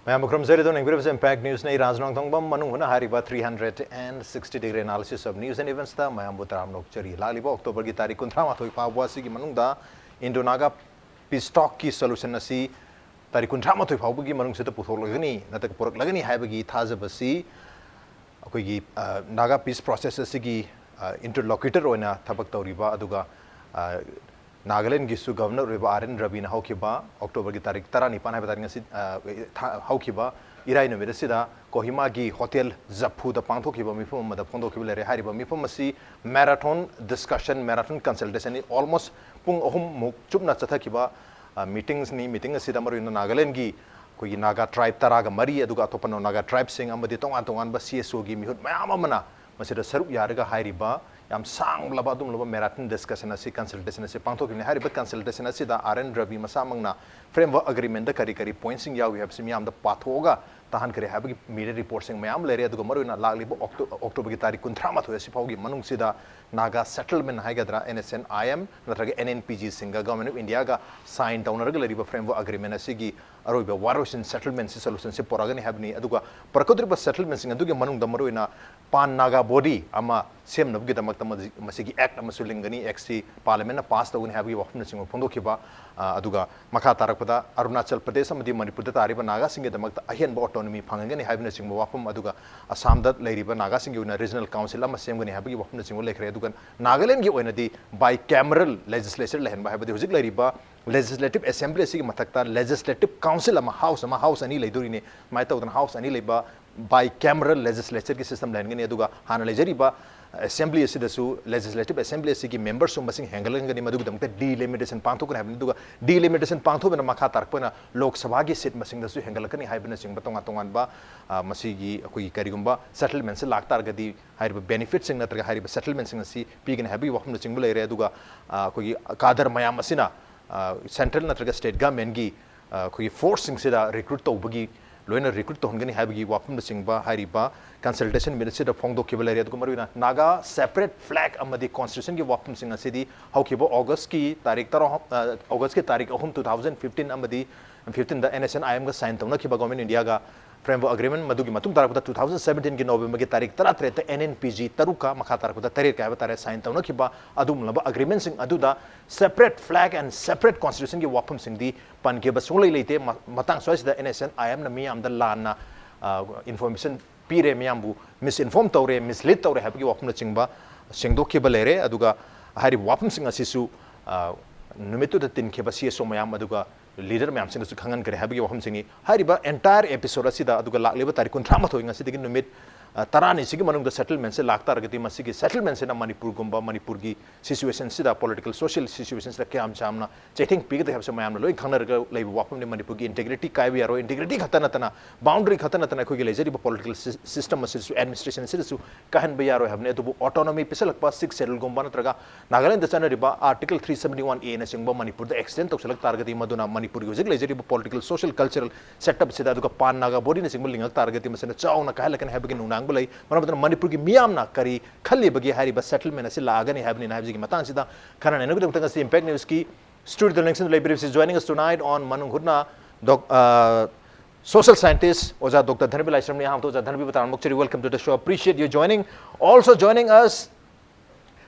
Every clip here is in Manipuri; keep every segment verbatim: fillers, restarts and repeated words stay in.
ꯃꯌꯥꯝꯕꯨ ꯈꯨꯔꯨꯝꯖꯔꯤ꯫ ꯑꯗꯨꯝ ꯌꯦꯡꯕꯤꯔꯤꯕꯁꯤ Impact Newsꯅꯤ꯫ ꯔꯥꯖ ꯅꯣꯡꯊꯣꯡꯕꯝ ꯃꯅꯨꯡ ꯍꯨꯠꯅ ꯍꯥꯏꯔꯤꯕ three hundred and sixty degree analysis of news and eventsꯇ ꯃꯌꯥꯝꯕꯨ ꯇꯔꯥꯝꯅ ꯑꯣꯛꯆꯔꯤ꯫ ꯂꯥꯛꯂꯤꯕ Octoberꯒꯤ ꯇꯥꯔꯤꯛ ꯀꯨꯟꯊ꯭ꯔꯥ ꯃꯥꯊꯣꯏ ꯐꯥꯎꯕ ꯑꯁꯤꯒꯤ ꯃꯅꯨꯡꯗ Indo-Naga peace talkꯀꯤ solution ꯑꯁꯤ ꯇꯥꯔꯤꯛ ꯀꯨꯟꯊ꯭ꯔꯥ ꯃꯥꯊꯣꯏ ꯐꯥꯎꯕꯒꯤ ꯃꯅꯨꯡꯁꯤꯗ ꯄꯨꯊꯣꯛꯂꯒꯅꯤ ꯅꯠꯇ꯭ꯔꯒ ꯄꯨꯔꯛꯂꯒꯅꯤ ꯍꯥꯏꯕꯒꯤ ꯊꯥꯖꯕꯁꯤ ꯑꯩꯈꯣꯏꯒꯤ, ꯑ, Naga peace process ꯑꯁꯤꯒꯤ, ꯑ, interlocutor ꯑꯣꯏꯅ ꯊꯕꯛ ꯇꯧꯔꯤꯕ, ꯑꯗꯨꯒ, ꯑ, ꯅꯥꯒꯥꯂꯦꯟꯒꯤꯁꯨ ꯒꯕꯔꯅꯔ ꯑꯣꯏꯕ R N Raviꯅ ꯍꯧꯈꯤꯕ Octoberꯒꯤ ꯇꯥꯔꯤꯛ ꯇꯔꯥꯅꯤꯄꯥꯟ ꯍꯥꯏꯕ ꯇꯥꯔꯤꯛ ꯉꯁꯤ, ꯑ, ꯊꯥ-, ꯍꯧꯈꯤꯕ ꯏꯔꯥꯏ ꯅꯨꯃꯤꯠ ꯑꯁꯤꯗ ꯀꯣꯍꯤꯃꯥꯒꯤ ꯍꯣꯇꯦꯜ ꯖꯐꯨꯗ ꯄꯥꯡꯊꯣꯛꯈꯤꯕ ꯃꯤꯐꯝ ꯑꯃꯗ ꯐꯣꯡꯗꯣꯛꯈꯤꯕ ꯂꯩꯔꯦ꯫ ꯍꯥꯏꯔꯤꯕ ꯃꯤꯐꯝ ꯑꯁꯤ marathon discussion, marathon consultationꯅꯤ꯫ Almost ꯄꯨꯡ ꯑꯍꯨꯝꯃꯨꯛ ꯆꯨꯞꯅ ꯆꯠꯊꯈꯤꯕ, ꯑ, meetingsꯅꯤ꯫ Meeting ꯑꯁꯤꯗ ꯃꯔꯨꯑꯣꯏꯅ ꯅꯥꯒꯥꯂꯦꯟꯒꯤ ꯑꯩꯈꯣꯏꯒꯤ Naga tribe ꯇꯔꯥꯒ ꯃꯔꯤ, ꯑꯗꯨꯒ ꯑꯇꯣꯞꯄ non-Naga tribeꯁꯤꯡ ꯑꯃꯗꯤ ꯇꯣꯉꯥꯟ ꯇꯣꯉꯥꯟꯕ C S Oꯒꯤ ꯃꯤꯍꯨꯠ ꯃꯌꯥꯝ ꯑꯃꯅ ꯃꯁꯤꯗ ꯁꯔꯨꯛ ꯌꯥꯔꯒ ꯍꯥꯏꯔꯤꯕ ꯌꯥꯝ ꯁꯥꯡꯂꯕ ꯑꯗꯨꯒꯨꯝꯂꯕ marathon discussion ꯑꯁꯤ, consultation ꯑꯁꯤ ꯄꯥꯡꯊꯣꯛꯈꯤꯕꯅꯤ꯫ ꯍꯥꯏꯔꯤꯕ consultation ꯑꯁꯤꯗ R N Ravi ꯃꯁꯥꯃꯛꯅ framework agreementꯗ ꯀꯔꯤ ꯀꯔꯤ pointꯁꯤꯡ ꯌꯥꯎꯏ ꯍꯥꯏꯕꯁꯤ ꯃꯤꯌꯥꯝꯗ ꯄꯥꯊꯣꯛꯑꯒ ꯇꯥꯍꯟꯈ꯭ꯔꯦ ꯍꯥꯏꯕꯒꯤ media reportꯁꯤꯡ ꯃꯌꯥꯝ ꯂꯩꯔꯦ꯫ ꯑꯗꯨꯒ ꯃꯔꯨꯑꯣꯏꯅ ꯂꯥꯛꯂꯤꯕ Octo-, Octoberꯒꯤ ꯇꯥꯔꯤꯛ ꯀꯨꯟꯊ꯭ꯔꯥ ꯃꯥꯊꯣꯏ ꯑꯁꯤ ꯐꯥꯎꯒꯤ ꯃꯅꯨꯡꯁꯤꯗ Naga settlement ꯍꯥꯏꯒꯗ꯭ꯔꯥ, N S N I M ꯅꯠꯇ꯭ꯔꯒ N N P Gꯁꯤꯡꯒ Government of Indiaꯒ sign ꯇꯧꯅꯔꯒ ꯂꯩꯔꯤꯕ framework agreement ꯑꯁꯤꯒꯤ ꯑꯔꯣꯏꯕ ꯋꯥꯔꯣꯏꯁꯤꯟ, settlementꯁꯤ, solutionꯁꯤ ꯄꯨꯔꯛꯀꯅꯤ ꯍꯥꯏꯕꯅꯤ꯫ ꯑꯗꯨꯒ ꯄꯨꯔꯛꯀꯗꯧꯔꯤꯕ settlementꯁꯤꯡ ꯑꯗꯨꯒꯤ ꯃꯅꯨꯡꯗ ꯃꯔꯨꯑꯣꯏꯅ Pan Naga body ꯑꯃ ꯁꯦꯝꯅꯕꯒꯤꯗꯃꯛꯇ ꯃꯁꯤ-, ꯃꯁꯤꯒꯤ act ꯑꯃꯁꯨ ꯂꯤꯡꯒꯅꯤ, actꯁꯤ parliamentꯅ pass ꯇꯧꯒꯅꯤ ꯍꯥꯏꯕꯒꯤ ꯋꯥꯐꯝꯅꯆꯤꯡꯕ ꯐꯣꯡꯗꯣꯛꯈꯤꯕ꯫ ꯑ, ꯑꯗꯨꯒ ꯃꯈꯥ ꯇꯥꯔꯛꯄꯗ ꯑꯔꯨꯅꯥꯆꯜ ꯄ꯭ꯔꯗꯦꯁ ꯑꯃꯗꯤ ꯃꯅꯤꯄꯨꯔꯗ ꯇꯥꯔꯤꯕ ꯅꯥꯒꯥꯁꯤꯡꯒꯤꯗꯃꯛꯇ ꯑꯍꯦꯟꯕ autonomy ꯐꯪꯍꯟꯒꯅꯤ ꯍꯥꯏꯕꯅꯆꯤꯡꯕ ꯋꯥꯐꯝ, ꯑꯗꯨꯒ ꯑꯁꯥꯝꯗ ꯂꯩꯔꯤꯕ ꯅꯥꯒꯥꯁꯤꯡꯒꯤ ꯑꯣꯏꯅ regional council ꯑꯃ ꯁꯦꯝꯒꯅꯤ ꯍꯥꯏꯕꯒꯤ ꯋꯥꯐꯝꯅꯆꯤꯡꯕ ꯂꯩꯈ꯭ꯔꯦ꯫ ꯑꯗꯨꯒ ꯅꯥꯒꯥꯂꯦꯟꯒꯤ ꯑꯣꯏꯅꯗꯤ bicameral legislature ꯂꯩꯍꯟꯕ ꯍꯥꯏꯕꯗꯤ ꯍꯧꯖꯤꯛ ꯂꯩꯔꯤꯕ Legislative Assembly ꯑꯁꯤꯒꯤ ꯃꯊꯛꯇ Legislative Council ꯑꯃ, House ꯑꯃ, House ꯑꯅꯤ ꯂꯩꯗꯣꯔꯤꯅꯤ꯫ ꯁꯨꯃꯥꯏꯅ ꯇꯧꯗꯅ House ꯑꯅꯤ ꯂꯩꯕ bicameral legislatureꯒꯤ system ꯂꯩꯍꯟꯒꯅꯤ꯫ ꯑꯗꯨꯒ ꯍꯥꯟꯅ ꯂꯩꯖꯔꯤꯕ Assembly ꯑꯁꯤꯗꯁꯨ, Legislative Assembly ꯑꯁꯤꯒꯤ memberꯁꯨ ꯃꯁꯤꯡ ꯍꯦꯟꯒꯠꯍꯟꯒꯅꯤ꯫ ꯃꯗꯨꯒꯤꯗꯃꯛꯇ delimitation ꯄꯥꯡꯊꯣꯛꯀꯅꯤ ꯍꯥꯏꯕꯅꯤ꯫ ꯑꯗꯨꯒ delimitation ꯄꯥꯡꯊꯣꯛꯄꯅ ꯃꯈꯥ ꯇꯥꯔꯛꯄ ꯑꯣꯏꯅ ꯂꯣꯛ ꯁꯚꯥꯒꯤ seat ꯃꯁꯤꯡꯗꯁꯨ ꯍꯦꯟꯒꯠꯂꯛꯀꯅꯤ ꯍꯥꯏꯕꯅꯆꯤꯡꯕ ꯇꯣꯉꯥꯟ ꯇꯣꯉꯥꯟꯕ, ꯑ, ꯃꯁꯤꯒꯤ ꯑꯩꯈꯣꯏꯒꯤ ꯀꯔꯤꯒꯨꯝꯕ settlementꯁꯤ ꯂꯥꯛꯇꯥꯔꯒꯗꯤ ꯍꯥꯏꯔꯤꯕ benefitꯁꯤꯡ ꯅꯠꯇ꯭ꯔꯒ ꯍꯥꯏꯔꯤꯕ settlementꯁꯤꯡ ꯑꯁꯤ ꯄꯤꯒꯅꯤ ꯍꯥꯏꯕꯒꯤ ꯋꯥꯐꯝꯅꯆꯤꯡꯕ ꯂꯩꯔꯦ꯫ ꯑꯗꯨꯒ, ꯑ, ꯑꯩꯈꯣꯏꯒꯤ cadre ꯃꯌꯥꯝ ꯑꯁꯤꯅ, ꯑ, central ꯅꯠꯇ꯭ꯔꯒ state governmentꯀꯤ, ꯑ, ꯑꯩꯈꯣꯏꯒꯤ forceꯁꯤꯡꯁꯤꯗ recruit ꯇꯧꯕꯒꯤ ꯂꯣꯏꯅ ꯔꯤꯀ꯭ꯔꯨꯠ ꯇꯧꯍꯟꯒꯅꯤ ꯍꯥꯏꯕꯒꯤ ꯋꯥꯐꯝꯅꯆꯤꯡꯕ ꯍꯥꯏꯔꯤꯕ ꯀꯟꯁꯜꯇꯦꯁꯟ ꯃꯤꯅꯤꯠ ꯑꯁꯤꯗ ꯐꯣꯡꯗꯣꯛꯈꯤꯕ ꯂꯩꯔꯦ꯫ ꯑꯗꯨꯒ ꯃꯔꯨꯑꯣꯏꯅ ꯅꯥꯒꯥ ꯁꯦꯄꯔꯦꯠ ꯐ꯭ꯂꯦꯒ ꯑꯃꯗꯤ ꯀꯣꯟꯁꯇꯤꯇ꯭ꯌꯨꯁꯟꯒꯤ ꯋꯥꯐꯝꯁꯤꯡ ꯑꯁꯤꯗꯤ ꯍꯧꯈꯤꯕ ꯑꯣꯒꯁꯀꯤ ꯇꯥꯔꯤꯛ ꯇꯔꯥ, ꯑ, ꯑꯣꯒꯁꯀꯤ ꯇꯥꯔꯤꯛ ꯑꯍꯨꯝ, two thousand fifteen ꯑꯃꯗꯤ fifteenꯗ NSCN-IMꯒ ꯁꯥꯏꯟ ꯇꯧꯅꯈꯤꯕ ꯒꯣꯔꯃꯦꯟ ꯏꯟꯗꯤꯌꯥꯒ ꯐ꯭ꯔꯦꯝꯋꯔꯛ ꯑꯒ꯭ꯔꯤꯃꯦꯟ, ꯃꯗꯨꯒꯤ ꯃꯇꯨꯡ ꯇꯥꯔꯛꯄꯗ two thousand seventeenꯒꯤ ꯅꯣꯕꯦꯝꯕꯔꯒꯤ ꯇꯥꯔꯤꯛ ꯇꯔꯥꯇꯔꯦꯠꯇ NNPG ꯇꯔꯨꯛꯀ ꯃꯈꯥ ꯇꯥꯔꯛꯄꯗ ꯇꯔꯦꯠꯀ ꯍꯥꯏꯕ ꯇꯥꯔꯦ, ꯁꯥꯏꯟ ꯇꯧꯅꯈꯤꯕ ꯑꯗꯨꯒꯨꯝꯂꯕ ꯑꯒ꯭ꯔꯤꯃꯦꯟꯁꯤꯡ ꯑꯗꯨꯗ separate flag and separate constitutionꯒꯤ ꯋꯥꯐꯝꯁꯤꯡꯗꯤ ꯄꯟꯈꯤꯕ ꯁꯨꯡꯂꯩ ꯂꯩꯇꯦ꯫ ꯃ-, ꯃꯇꯥꯡ ꯁ꯭ꯋꯥꯏꯁꯤꯗ NSCN-IMꯅ ꯃꯤꯌꯥꯝꯗ ꯂꯥꯟꯅ, ꯑ, ꯏꯟꯐꯣꯔꯃꯦꯁꯟ ꯄꯤꯔꯦ, ꯃꯤꯌꯥꯝꯕꯨ ꯃꯤꯁꯏꯟꯐꯣꯔꯝ ꯇꯧꯔꯦ, ꯃꯤꯁꯂꯤꯗ ꯇꯧꯔꯦ ꯍꯥꯏꯕꯒꯤ ꯋꯥꯐꯝꯅꯆꯤꯡꯕ ꯁꯦꯡꯗꯣꯛꯈꯤꯕ ꯂꯩꯔꯦ꯫ ꯑꯗꯨꯒ ꯍꯥꯏꯔꯤꯕ ꯋꯥꯐꯝꯁꯤꯡ ꯑꯁꯤꯁꯨ, ꯑ, ꯅꯨꯃꯤꯠꯇꯨꯗ ꯇꯤꯟꯈꯤꯕ CSO ꯃꯌꯥꯝ ꯑꯗꯨꯒ ꯂꯤꯗꯔ ꯃꯌꯥꯝꯁꯤꯡꯗꯁꯨ ꯈꯪꯍꯟꯈ꯭ꯔꯦ ꯍꯥꯏꯕꯒꯤ ꯋꯥꯐꯝꯁꯤꯡꯅꯤ꯫ ꯍꯥꯏꯔꯤꯕ entire episode ꯑꯁꯤꯗ, ꯑꯗꯨꯒ ꯂꯥꯛꯂꯤꯕ ꯇꯥꯔꯤꯛ ꯀꯨꯟꯊ꯭ꯔꯥ ꯃꯥꯊꯣꯏ, ꯉꯁꯤꯗꯒꯤ ꯅꯨꯃꯤꯠ, ꯑ, ꯇꯔꯥꯅꯤꯁꯤꯒꯤ ꯃꯅꯨꯡꯗ settlementꯁꯦ ꯂꯥꯛꯇꯥꯔꯒꯗꯤ, ꯃꯁꯤꯒꯤ settlementꯁꯤꯅ ꯃꯅꯤꯄꯨꯔꯒꯨꯝꯕ, ꯃꯅꯤꯄꯨꯔꯒꯤ situationꯁꯤꯗ, political social situationꯁꯤꯗ ꯀꯌꯥꯝ ꯌꯥꯝꯅ ꯆꯩꯊꯦꯡ ꯄꯤꯒꯗꯒꯦ ꯍꯥꯏꯕꯁꯤ ꯃꯌꯥꯝꯅ ꯂꯣꯏꯅ ꯈꯪꯅꯔꯒ ꯂꯩꯕ ꯋꯥꯐꯝꯅꯤ꯫ ꯃꯅꯤꯄꯨꯔꯒꯤ integrity ꯀꯥꯏꯕ ꯌꯥꯔꯣꯏ꯫ Integrity ꯈꯛꯇ ꯅꯠꯇꯅ, boundary ꯈꯛꯇ ꯅꯠꯇꯅ, ꯑꯩꯈꯣꯏꯒꯤ ꯂꯩꯖꯔꯤꯕ political sy-, system ꯑꯁꯤꯗꯁꯨ, administration ꯑꯁꯤꯗꯁꯨ ꯀꯥꯏꯍꯟꯕ ꯌꯥꯔꯣꯏ ꯍꯥꯏꯕꯅꯤ꯫ ꯑꯗꯨꯕꯨ autonomy ꯄꯤꯁꯜꯂꯛꯄ Sixth Scheduleꯒꯨꯝꯕ ꯅꯠꯇ꯭ꯔꯒ ꯅꯥꯒꯥꯂꯦꯟꯗ ꯆꯠꯅꯔꯤꯕ Article three seventy one Aꯅꯆꯤꯡꯕ ꯃꯅꯤꯄꯨꯔꯗ extend ꯇꯧꯁꯤꯜꯂꯛ ꯇꯥꯔꯒꯗꯤ, ꯃꯗꯨꯅ ꯃꯅꯤꯄꯨꯔꯒꯤ ꯍꯧꯖꯤꯛ ꯂꯩꯖꯔꯤꯕ political social cultural setup ꯑꯁꯤꯗ, ꯑꯗꯨꯒ ꯄꯥꯟ ꯅꯥꯒꯥ ꯕꯣꯗꯤꯅꯆꯤꯡꯕ ꯂꯤꯡꯉꯛ ꯇꯥꯔꯒꯗꯤ, ꯃꯁꯤꯅ ꯆꯥꯎꯅ ꯀꯥꯏꯍꯜꯂꯛꯀꯅꯤ ꯍꯥꯏꯕꯒꯤ ꯅꯨꯡꯅꯥꯡꯕ ꯂꯩ꯫ ꯃꯔꯝ ꯑꯗꯨꯅ ꯃꯅꯤꯄꯨꯔꯒꯤ ꯃꯤꯌꯥꯝꯅ ꯀꯔꯤ ꯈꯜꯂꯤꯕꯒꯦ ꯍꯥꯏꯔꯤꯕ settlement ꯑꯁꯤ ꯂꯥꯛꯑꯒꯅꯤ ꯍꯥꯏꯕꯅꯤꯅ ꯍꯥꯏꯕꯁꯤꯒꯤ ꯃꯇꯥꯡꯁꯤꯗ ꯈꯟꯅ ꯅꯩꯅꯕꯒꯤꯗꯃꯛꯇ ꯉꯁꯤ Impact Newsꯀꯤ studioꯗ ꯂꯦꯡꯁꯤꯟꯗꯨꯅ ꯂꯩꯕꯤꯔꯤꯕꯁꯤ, joining us tonight on ꯃꯅꯨꯡ ꯍꯨꯠꯅ doc-, ꯑ, social scientist ꯑꯣꯖꯥ ꯗꯣꯛꯇꯔ ꯙꯅꯕꯤꯔ ꯂꯥꯏꯁ꯭ꯔꯝꯅꯤ꯫ ꯑꯍꯥꯟꯕꯗ ꯑꯣꯖꯥ ꯙꯅꯕꯤꯔꯕꯨ ꯇꯔꯥꯝꯅ ꯑꯣꯛꯆꯔꯤ, welcome to the show, appreciate your joining. Also joining us,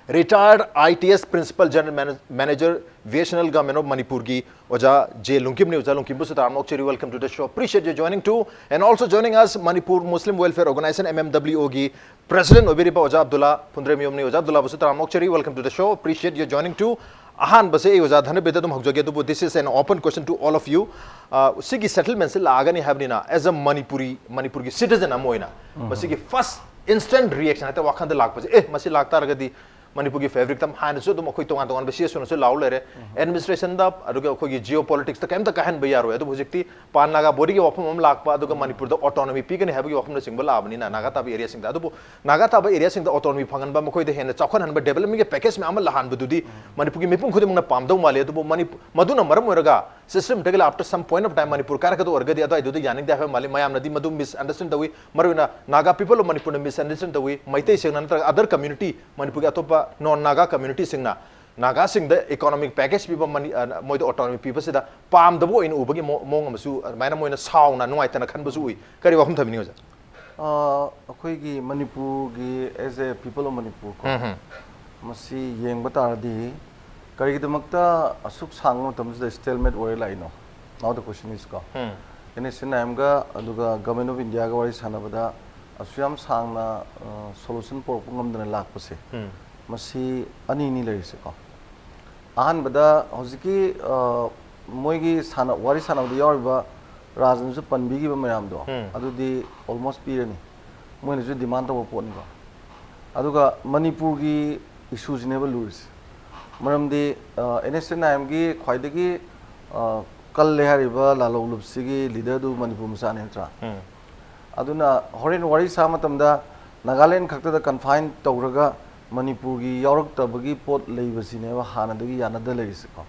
retired ITS Principal General Mana-, Manager BSNL Government of ꯃꯅꯤꯄꯨꯔꯒꯤ ꯑꯣꯖꯥ ꯖꯦ ꯂꯨꯡꯀꯤꯝꯅꯤ꯫ ꯑꯣꯖꯥ ꯂꯨꯡꯀꯤꯝꯕꯨꯁꯨ ꯇꯔꯥꯝꯅ ꯑꯣꯛꯆꯔꯤ, welcome to the show, appreciate your joining too. And also joining us, Manipur Muslim Welfare Organization, MMWOꯒꯤ president ꯑꯣꯏꯕꯤꯔꯤꯕ ꯑꯣꯖꯥ ꯑꯕꯗꯨꯜꯂꯥ ꯐꯨꯟꯗ꯭ꯔꯩꯃꯌꯨꯝꯅꯤ꯫ ꯑꯣꯖꯥ ꯑꯕꯗꯨꯜꯂꯥꯕꯨꯁꯨ ꯇꯔꯥꯝꯅ ꯑꯣꯛꯆꯔꯤ, welcome to the show, appreciate your joining too. ꯑꯍꯥꯟꯕꯁꯦ ꯑꯩ ꯑꯣꯖꯥ ꯙꯅꯕꯤꯔꯗ ꯑꯗꯨꯝ ꯍꯧꯖꯒꯦ, ꯑꯗꯨꯕꯨ this is an open question to all of you. ꯑ, ꯁꯤꯒꯤ settlementꯁꯦ ꯂꯥꯛꯑꯒꯅꯤ ꯍꯥꯏꯕꯅꯤꯅ, as a Manipuri, ꯃꯅꯤꯄꯨꯔꯒꯤ citizen ꯑꯃ ꯑꯣꯏꯅ, ꯃꯁꯤꯒꯤ first instant reaction ꯍꯦꯛꯇ ꯋꯥꯈꯜꯗ ꯂꯥꯛꯄꯁꯦ, "ꯑꯦ, ꯃꯁꯤ ꯂꯥꯛꯇꯥꯔꯒꯗꯤ ꯃꯅꯤꯄꯨꯔꯒꯤ fabricꯇ ꯍꯥꯏꯅꯁꯨ ꯑꯗꯨꯝ ꯑꯩꯈꯣꯏ ꯇꯣꯉꯥꯟ ꯇꯣꯉꯥꯟꯕ CSOꯅꯁꯨ ꯂꯥꯎ ꯂꯩꯔꯦ, administrationꯗ, ꯑꯗꯨꯒ ꯑꯩꯈꯣꯏꯒꯤ geopoliticsꯇ ꯀꯩꯝꯇ ꯀꯥꯏꯍꯟꯕ ꯌꯥꯔꯣꯏ"꯫ ꯑꯗꯨꯕꯨ ꯍꯧꯖꯤꯛꯇꯤ ꯄꯥꯟ ꯅꯥꯒꯥ ꯕꯣꯗꯤꯒꯤ ꯋꯥꯐꯝ ꯑꯃ ꯂꯥꯛꯄ, ꯑꯗꯨꯒ ꯃꯅꯤꯄꯨꯔꯗ autonomy ꯄꯤꯒꯅꯤ ꯍꯥꯏꯕꯒꯤ ꯋꯥꯐꯝꯅꯆꯤꯡꯕ ꯂꯥꯛꯑꯕꯅꯤꯅ, ꯅꯥꯒꯥ ꯇꯥꯕ areaꯁꯤꯡꯗ, ꯑꯗꯨꯕꯨ ꯅꯥꯒꯥ ꯇꯥꯕ areaꯁꯤꯡꯗ autonomy ꯐꯪꯍꯟꯕ, ꯃꯈꯣꯏꯗ ꯍꯦꯟꯅ ꯆꯥꯎꯈꯠꯍꯟꯕ, developmentꯒꯤ package ꯃꯌꯥꯝ ꯑꯃ ꯂꯥꯛꯍꯟꯕꯗꯨꯗꯤ ꯃꯅꯤꯄꯨꯔꯒꯤ ꯃꯤꯄꯨꯝ ꯈꯨꯗꯤꯡꯃꯛꯅ ꯄꯥꯝꯗꯧ ꯃꯥꯜꯂꯤ꯫ ꯑꯗꯨꯕꯨ ꯃꯅꯤꯄꯨ-, ꯃꯗꯨꯅ ꯃꯔꯝ ꯑꯣꯏꯔꯒ system ꯗꯒꯤ after some point of time Manipur ꯀꯥꯏꯔꯛꯀꯗꯧ ꯑꯣꯏꯔꯒꯗꯤ ꯑꯗꯨꯋꯥꯏꯗꯨꯗ ꯌꯥꯅꯤꯡꯗꯦ ꯍꯥꯏꯕ ꯃꯥꯜꯂꯤ꯫ ꯃꯌꯥꯝꯅꯗꯤ ꯃꯗꯨ misunderstand ꯇꯧꯏ꯫ ꯃꯔꯨꯑꯣꯏꯅ Naga people of ꯃꯅꯤꯄꯨꯔꯅ misunderstand ꯇꯧꯏ꯫ ꯃꯩꯇꯩꯁꯤꯡꯅ ꯅꯠꯇ꯭ꯔꯒ other community, ꯃꯅꯤꯄꯨꯔꯒꯤ ꯑꯇꯣꯞꯄ non Naga community ꯁꯤꯡꯅ ꯅꯥꯒꯥꯁꯤꯡꯗ economic package ꯄꯤꯕ, ꯃꯅꯤ-, ꯑ, ꯃꯣꯏꯗ autonomy ꯄꯤꯕꯁꯤꯗ ꯄꯥꯝꯗꯕ ꯑꯣꯏꯅ ꯎꯕꯒꯤ ꯃꯑꯣ-, ꯃꯑꯣꯡ ꯑꯃꯁꯨ ꯑꯗꯨꯃꯥꯏꯅ ꯃꯣꯏꯅ ꯁꯥꯎꯅ ꯅꯨꯡꯉꯥꯏꯇꯅ ꯈꯟꯕꯁꯨ ꯎꯏ꯫ ꯀꯔꯤ ꯋꯥꯐꯝ ꯊꯝꯕꯤꯅꯤꯡꯉꯤ, ꯑꯣꯖꯥ? ꯑ, ꯑꯩꯈꯣꯏꯒꯤ ꯃꯅꯤꯄꯨꯔꯒꯤ as a people of Manipur ꯀꯣ, ꯎꯝ ꯍꯝ꯫ ꯃꯁꯤ ꯌꯦꯡꯕ ꯇꯥꯔꯗꯤ ꯀꯔꯤꯒꯤꯗꯃꯛꯇ ꯑꯁꯨꯛ ꯁꯥꯡꯕ ꯃꯇꯝꯁꯤꯗ stalemate ꯑꯣꯏꯔ ꯂꯥꯛꯏꯅꯣ? Now the question is ꯀꯣ, ꯎꯝ꯫ NSCN-IM-ꯒ ꯑꯗꯨꯒ Government of India-ꯒ ꯋꯥꯔꯤ ꯁꯥꯟꯅꯕꯗ ꯑꯁꯨꯛ ꯌꯥꯝ ꯁꯥꯡꯅ, ꯑ, solution ꯄꯨꯔꯛꯄ ꯉꯝꯗꯅ ꯂꯥꯛꯄꯁꯦ, ꯎꯝ꯫ ꯃꯁꯤ ꯑꯅꯤꯅꯤ ꯂꯩꯔꯤꯁꯦꯀꯣ꯫ ꯑꯍꯥꯟꯕꯗ ꯍꯧꯖꯤꯛꯀꯤ, ꯑ, ꯃꯣꯏꯒꯤ ꯁꯥꯟꯅ-, ꯋꯥꯔꯤ ꯁꯥꯟꯅꯕꯗ ꯌꯥꯎꯔꯤꯕ ꯔꯥꯖꯅꯁꯨ ꯄꯟꯕꯤꯈꯤꯕ ꯃꯌꯥꯝꯗꯣ, ꯎꯝ꯫ ꯑꯗꯨꯗꯤ almost ꯄꯤꯔꯅꯤ꯫ ꯃꯣꯏꯅꯁꯨ demand ꯇꯧꯕ ꯄꯣꯠꯅꯤꯀꯣ꯫ ꯑꯗꯨꯒ ꯃꯅꯤꯄꯨꯔꯒꯤ issue-ꯁꯤꯅꯦꯕ ꯂꯨꯔꯤꯁꯦ꯫ ꯃꯔꯝꯗꯤ, ꯑ, NSCN-IM-ꯒꯤ ꯈ꯭ꯋꯥꯏꯗꯒꯤ, ꯑ, ꯀꯜꯂꯦ ꯍꯥꯏꯔꯤꯕ ꯂꯥꯂꯣꯡ ꯂꯨꯞꯁꯤꯒꯤ leader-ꯗꯨ ꯃꯅꯤꯄꯨꯔ ꯃꯆꯥꯅꯤ ꯅꯠꯇ꯭ꯔꯥ? ꯎꯝ꯫ ꯑꯗꯨꯅ ꯍꯣꯔꯦꯟ ꯋꯥꯔꯤ ꯁꯥꯕ ꯃꯇꯝꯗ ꯅꯥꯒꯥꯂꯦꯟ ꯈꯛꯇꯗ confine ꯇꯧꯔꯒ ꯃꯅꯤꯄꯨꯔꯒꯤ ꯌꯥꯎꯔꯛꯇꯕꯒꯤ ꯄꯣꯠ ꯂꯩꯕꯁꯤꯅꯦꯕ ꯍꯥꯟꯅꯗꯒꯤ ꯌꯥꯅꯗ ꯂꯩꯔꯤꯁꯦꯀꯣ꯫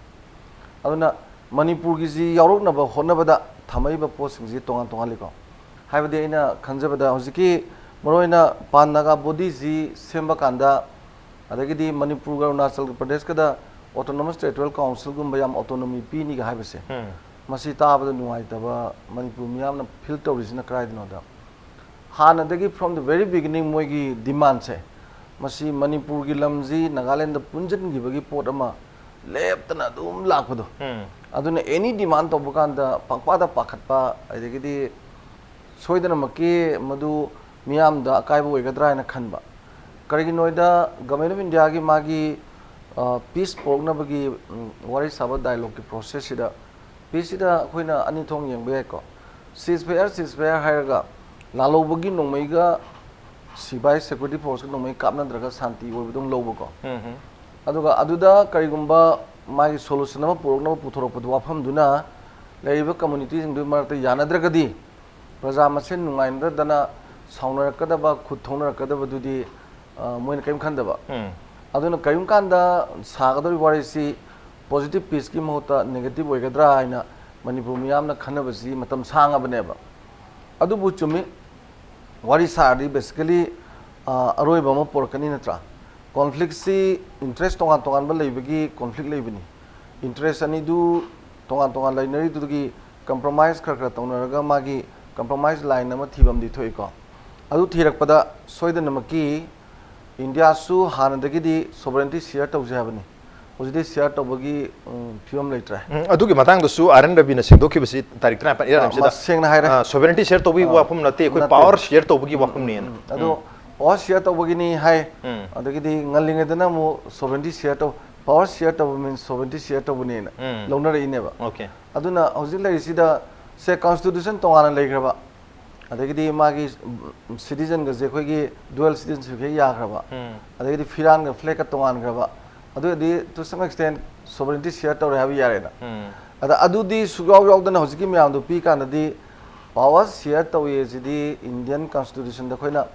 ꯑꯗꯨꯅ ꯃꯅꯤꯄꯨꯔꯒꯤꯁꯤ ꯌꯥꯎꯔꯛꯅꯕ ꯍꯣꯠꯅꯕꯗ ꯊꯝꯃꯛꯏꯕ ꯄꯣꯠꯁꯤꯡꯁꯤ ꯇꯣꯉꯥꯟ ꯇꯣꯉꯥꯟꯂꯤꯀꯣ꯫ ꯍꯥꯏꯕꯗꯤ ꯑꯩꯅ ꯈꯟꯖꯕꯗ ꯍꯧꯖꯤꯛꯀꯤ ꯃꯔꯨꯑꯣꯏꯅ Pan Naga body-ꯁꯤ ꯁꯦꯝꯕ ꯀꯥꯟꯗ, ꯑꯗꯒꯤꯗꯤ ꯃꯅꯤꯄꯨꯔꯒ ꯑꯔꯨꯅꯥꯆꯜ ꯄ꯭ꯔꯗꯦꯁꯀꯗ autonomous territorial council-ꯒꯨꯝꯕ ꯌꯥꯝ autonomy ꯄꯤꯅꯤꯒ ꯍꯥꯏꯕꯁꯦ, ꯎꯝ꯫ ꯃꯁꯤ ꯇꯥꯕꯗ ꯅꯨꯡꯉꯥꯏꯇꯕ ꯃꯅꯤꯄꯨꯔ ꯃꯤꯌꯥꯝꯅ feel ꯇꯧꯔꯤꯁꯤꯅ ꯀꯗꯥꯏꯗꯅꯣꯗ, ꯍꯥꯟꯅꯗꯒꯤ from the very beginning ꯃꯣꯏꯒꯤ demand-ꯁꯦ, ꯃꯁꯤ ꯃꯅꯤꯄꯨꯔꯒꯤ ꯂꯝꯁꯤ ꯅꯥꯒꯥꯂꯦꯟꯗ ꯄꯨꯟꯁꯤꯟꯈꯤꯕꯒꯤ ꯄꯣꯠ ꯑꯃ ꯂꯦꯞꯇꯅ ꯑꯗꯨꯝ ꯂꯥꯛꯄꯗꯣ꯫ ꯎꯝ꯫ ꯑꯗꯨꯅ any demand ꯇꯧꯕ ꯀꯥꯟꯗ ꯄꯪꯄꯥꯗ ꯄꯥꯈꯠꯄ, ꯑꯗꯒꯤꯗꯤ ꯁꯣꯏꯗꯅꯃꯛꯀꯤ ꯃꯗꯨ ꯃꯤꯌꯥꯝꯗ ꯑꯀꯥꯏꯕ ꯑꯣꯏꯒꯗ꯭ꯔꯥ ꯍꯥꯏꯅ ꯈꯟꯕ꯫ ꯀꯔꯤꯒꯤꯅꯣꯗ Government of India-ꯒꯤ ꯃꯥꯒꯤ, ꯑ, peace ꯄꯨꯔꯛꯅꯕꯒꯤ, ꯎꯝ, ꯋꯥꯔꯤ ꯁꯥꯕ dialogue-ꯀꯤ process-ꯁꯤꯗ, peace-ꯁꯤꯗ ꯑꯩꯈꯣꯏꯅ ꯑꯅꯤ ꯊꯣꯛꯅ ꯌꯦꯡꯕ ꯌꯥꯏꯀꯣ꯫ Ceasefire, ceasefire ꯍꯥꯏꯔꯒ ꯂꯥꯜꯍꯧꯕꯒꯤ ꯅꯣꯡꯃꯩꯒ ꯁꯤꯐꯥꯏ security force-ꯀ ꯅꯣꯡꯃꯩ ꯀꯥꯞꯅꯗ꯭ꯔꯒ ꯁꯥꯟꯇꯤ ꯑꯣꯏꯕꯗꯧꯅ ꯂꯧꯕꯀꯣ꯫ ꯎꯝ ꯍꯝ꯫ ꯑꯗꯨꯒ ꯑꯗꯨꯗ ꯀꯔꯤꯒꯨꯝꯕ ꯃꯥꯒꯤ solution ꯑꯃ ꯄꯨꯔꯛꯅꯕ ꯄꯨꯊꯣꯔꯛꯄꯗꯨ, ꯋꯥꯐꯝꯗꯨꯅ ꯂꯩꯔꯤꯕ community-ꯁꯤꯡꯗꯨꯒꯤ ꯃꯔꯛꯇ ꯌꯥꯅꯗ꯭ꯔꯒꯗꯤ, ꯄ꯭ꯔꯖꯥ ꯃꯁꯦꯟ ꯅꯨꯡꯉꯥꯏꯅꯗꯗꯅ ꯁꯥꯎꯅꯔꯛꯀꯗꯕ, ꯈꯨꯠ ꯊꯧꯅꯔꯛꯀꯗꯕꯗꯨꯗꯤ, ꯑ, ꯃꯣꯏꯅ ꯀꯔꯤꯝ ꯈꯟꯗꯕ꯫ ꯎꯝ꯫ ꯑꯗꯨꯅ ꯀꯔꯤꯒꯨꯝꯕ ꯀꯥꯟꯗ ꯁꯥꯒꯗꯧꯔꯤꯕ ꯋꯥꯔꯤꯁꯤ ꯄꯣꯖꯤꯇꯤꯚ ꯄꯤꯁꯀꯤ ꯃꯍꯨꯠꯇ ꯅꯦꯒꯦꯇꯤꯚ ꯑꯣꯏꯒꯗ꯭ꯔꯥ ꯍꯥꯏꯅ ꯃꯅꯤꯄꯨꯔ ꯃꯤꯌꯥꯝꯅ ꯈꯟꯅꯕꯁꯤ ꯃꯇꯝ ꯁꯥꯡꯉꯕꯅꯦꯕ꯫ ꯑꯗꯨꯕꯨ ꯆꯨꯝꯃꯤ, ꯋꯥꯔꯤ ꯁꯥꯔꯗꯤ basically ꯑꯔꯣꯏꯕ ꯑꯃ ꯄꯣꯔꯛꯀꯅꯤ ꯅꯠꯇ꯭ꯔꯥ? ꯀꯣꯟꯐ꯭ꯂꯤꯛꯁꯤ ꯏꯟꯇꯔꯦꯁ ꯇꯣꯉꯥꯟ ꯇꯣꯉꯥꯟꯕ ꯂꯩꯕꯒꯤ ꯀꯣꯟꯐ꯭ꯂꯤꯛ ꯂꯩꯕꯅꯤ꯫ ꯏꯟꯇꯔꯦꯁ ꯑꯅꯤꯗꯨ ꯇꯣꯉꯥꯟ ꯇꯣꯉꯥꯟ ꯂꯩꯅꯔꯤꯗꯨꯒꯤ ꯀꯝꯄ꯭ꯔꯣꯃꯥꯏꯁ ꯈꯔ ꯈꯔ ꯇꯧꯅꯔꯒ ꯃꯥꯒꯤ ꯀꯝꯄ꯭ꯔꯣꯃꯥꯏꯁ ꯂꯥꯏꯟ ꯑꯃ ꯊꯤꯕ ꯑꯃꯗꯤ ꯊꯣꯛꯏꯀꯣ꯫ ꯑꯗꯨ ꯊꯤꯔꯛꯄꯗ ꯁꯣꯏꯗꯅꯃꯛꯀꯤ ꯏꯟꯗꯤꯌꯥꯁꯨ ꯍꯥꯟꯅꯗꯒꯤꯗꯤ ꯁꯣꯕꯔꯦꯟꯇꯤ ꯁꯤꯌꯔ ꯇꯧꯁꯦ ꯍꯥꯏꯕꯅꯤ꯫ ꯍꯧꯖꯤꯛꯇꯤ ꯁꯤꯌꯔ ꯇꯧꯕꯒꯤ ꯎꯝ, ꯐꯤꯕꯝ ꯂꯩꯇ꯭ꯔꯦ꯫ ꯎꯝ, ꯑꯗꯨꯒꯤ ꯃꯇꯥꯡꯗꯁꯨ ꯑꯥꯔ ꯑꯦꯟ ꯔꯕꯤꯅ ꯁꯦꯡꯗꯣꯛꯈꯤꯕꯁꯤ ꯇꯥꯔꯤꯛ ꯇꯔꯥꯅꯤꯄꯥꯟ ꯏꯔꯥꯏ ꯑ, ꯅꯨꯃꯤꯠꯁꯤꯗ꯫ ꯃꯁ-, ꯁꯦꯡꯅ ꯍꯥꯏꯔꯦ꯫ ꯑ, ꯁꯣꯕꯔꯦꯟꯇꯤ ꯁꯤꯌꯔ ꯇꯧꯕꯒꯤ ꯑ, ꯋꯥꯐꯝ ꯅꯠꯇꯦ, ꯑꯩꯈꯣꯏ ꯅꯠꯇꯦ꯫ ꯄꯥꯋꯔ ꯁꯤꯌꯔ ꯇꯧꯕꯒꯤ ꯋꯥꯐꯝꯅꯦꯅ꯫ ꯑꯗꯣ ꯄꯥꯋꯔ ꯁꯤꯌꯔ ꯇꯧꯕꯒꯤꯅꯤ ꯍꯥꯏ꯫ ꯎꯝ. ꯑꯗꯒꯤꯗꯤ ꯉꯜꯂꯤꯉꯩꯗꯅ ꯑꯃꯨꯛ ꯁꯣꯕꯔꯦꯟꯇꯤ ꯁꯤꯌꯔ ꯇꯧ, ꯄꯥꯋꯔ ꯁꯤꯌꯔ ꯇꯧꯕ ꯃꯤꯟꯁ ꯁꯣꯕꯔꯦꯟꯇꯤ ꯁꯤꯌꯔ ꯇꯧꯕꯅꯦꯅ ꯎꯝ. ꯂꯧꯅꯔꯛꯏꯅꯦꯕ꯫ ꯑꯣꯀꯦ. ꯑꯗꯨꯅ ꯍꯧꯖꯤꯛ ꯂꯩꯔꯤꯁꯤꯗ ꯁꯦ ꯀꯣꯟꯁꯇꯤꯇ꯭ꯌꯨꯁꯟ ꯇꯣꯉꯥꯟꯅ ꯂꯩꯈ꯭ꯔꯕ, ꯑꯗꯒꯤꯗꯤ ꯃꯥꯒꯤ ꯁꯤꯇꯤꯖꯟꯒꯁꯦ ꯑꯩꯈꯣꯏꯒꯤ ꯗꯨꯋꯦꯜ ꯁꯤꯇꯤꯖꯟꯁꯤꯞ ꯍꯦꯛ ꯌꯥꯈ꯭ꯔꯕ, ꯎꯝ. ꯑꯗꯒꯤꯗꯤ ꯐꯤꯔꯥꯟꯒ ꯐ꯭ꯂꯦꯛꯀ ꯇꯣꯉꯥꯟꯈ꯭ꯔꯕ, ꯑꯗꯨ ꯑꯣꯏꯔꯗꯤ to some extent sovereignty share ꯇꯧꯔꯦ ꯍꯥꯏꯕ ꯌꯥꯔꯦꯅ꯫ ꯎꯝ. ꯑꯗ ꯑꯗꯨꯗꯤ ꯁꯨꯛꯌꯥꯎ ꯌꯥꯎꯗꯅ ꯍꯧꯖꯤꯛꯀꯤ ꯃꯌꯥꯝꯗꯣ ꯄꯤ ꯀꯥꯟꯗꯗꯤ ꯄꯥꯋꯔ ꯁꯤꯌꯔ ꯇꯧꯏ ꯁꯤꯗꯤ ꯏꯟꯗꯤꯌꯟ ꯀꯣꯟꯁꯇꯤꯇ꯭ꯌꯨꯁꯟꯗ ꯑꯩꯈꯣꯏꯅ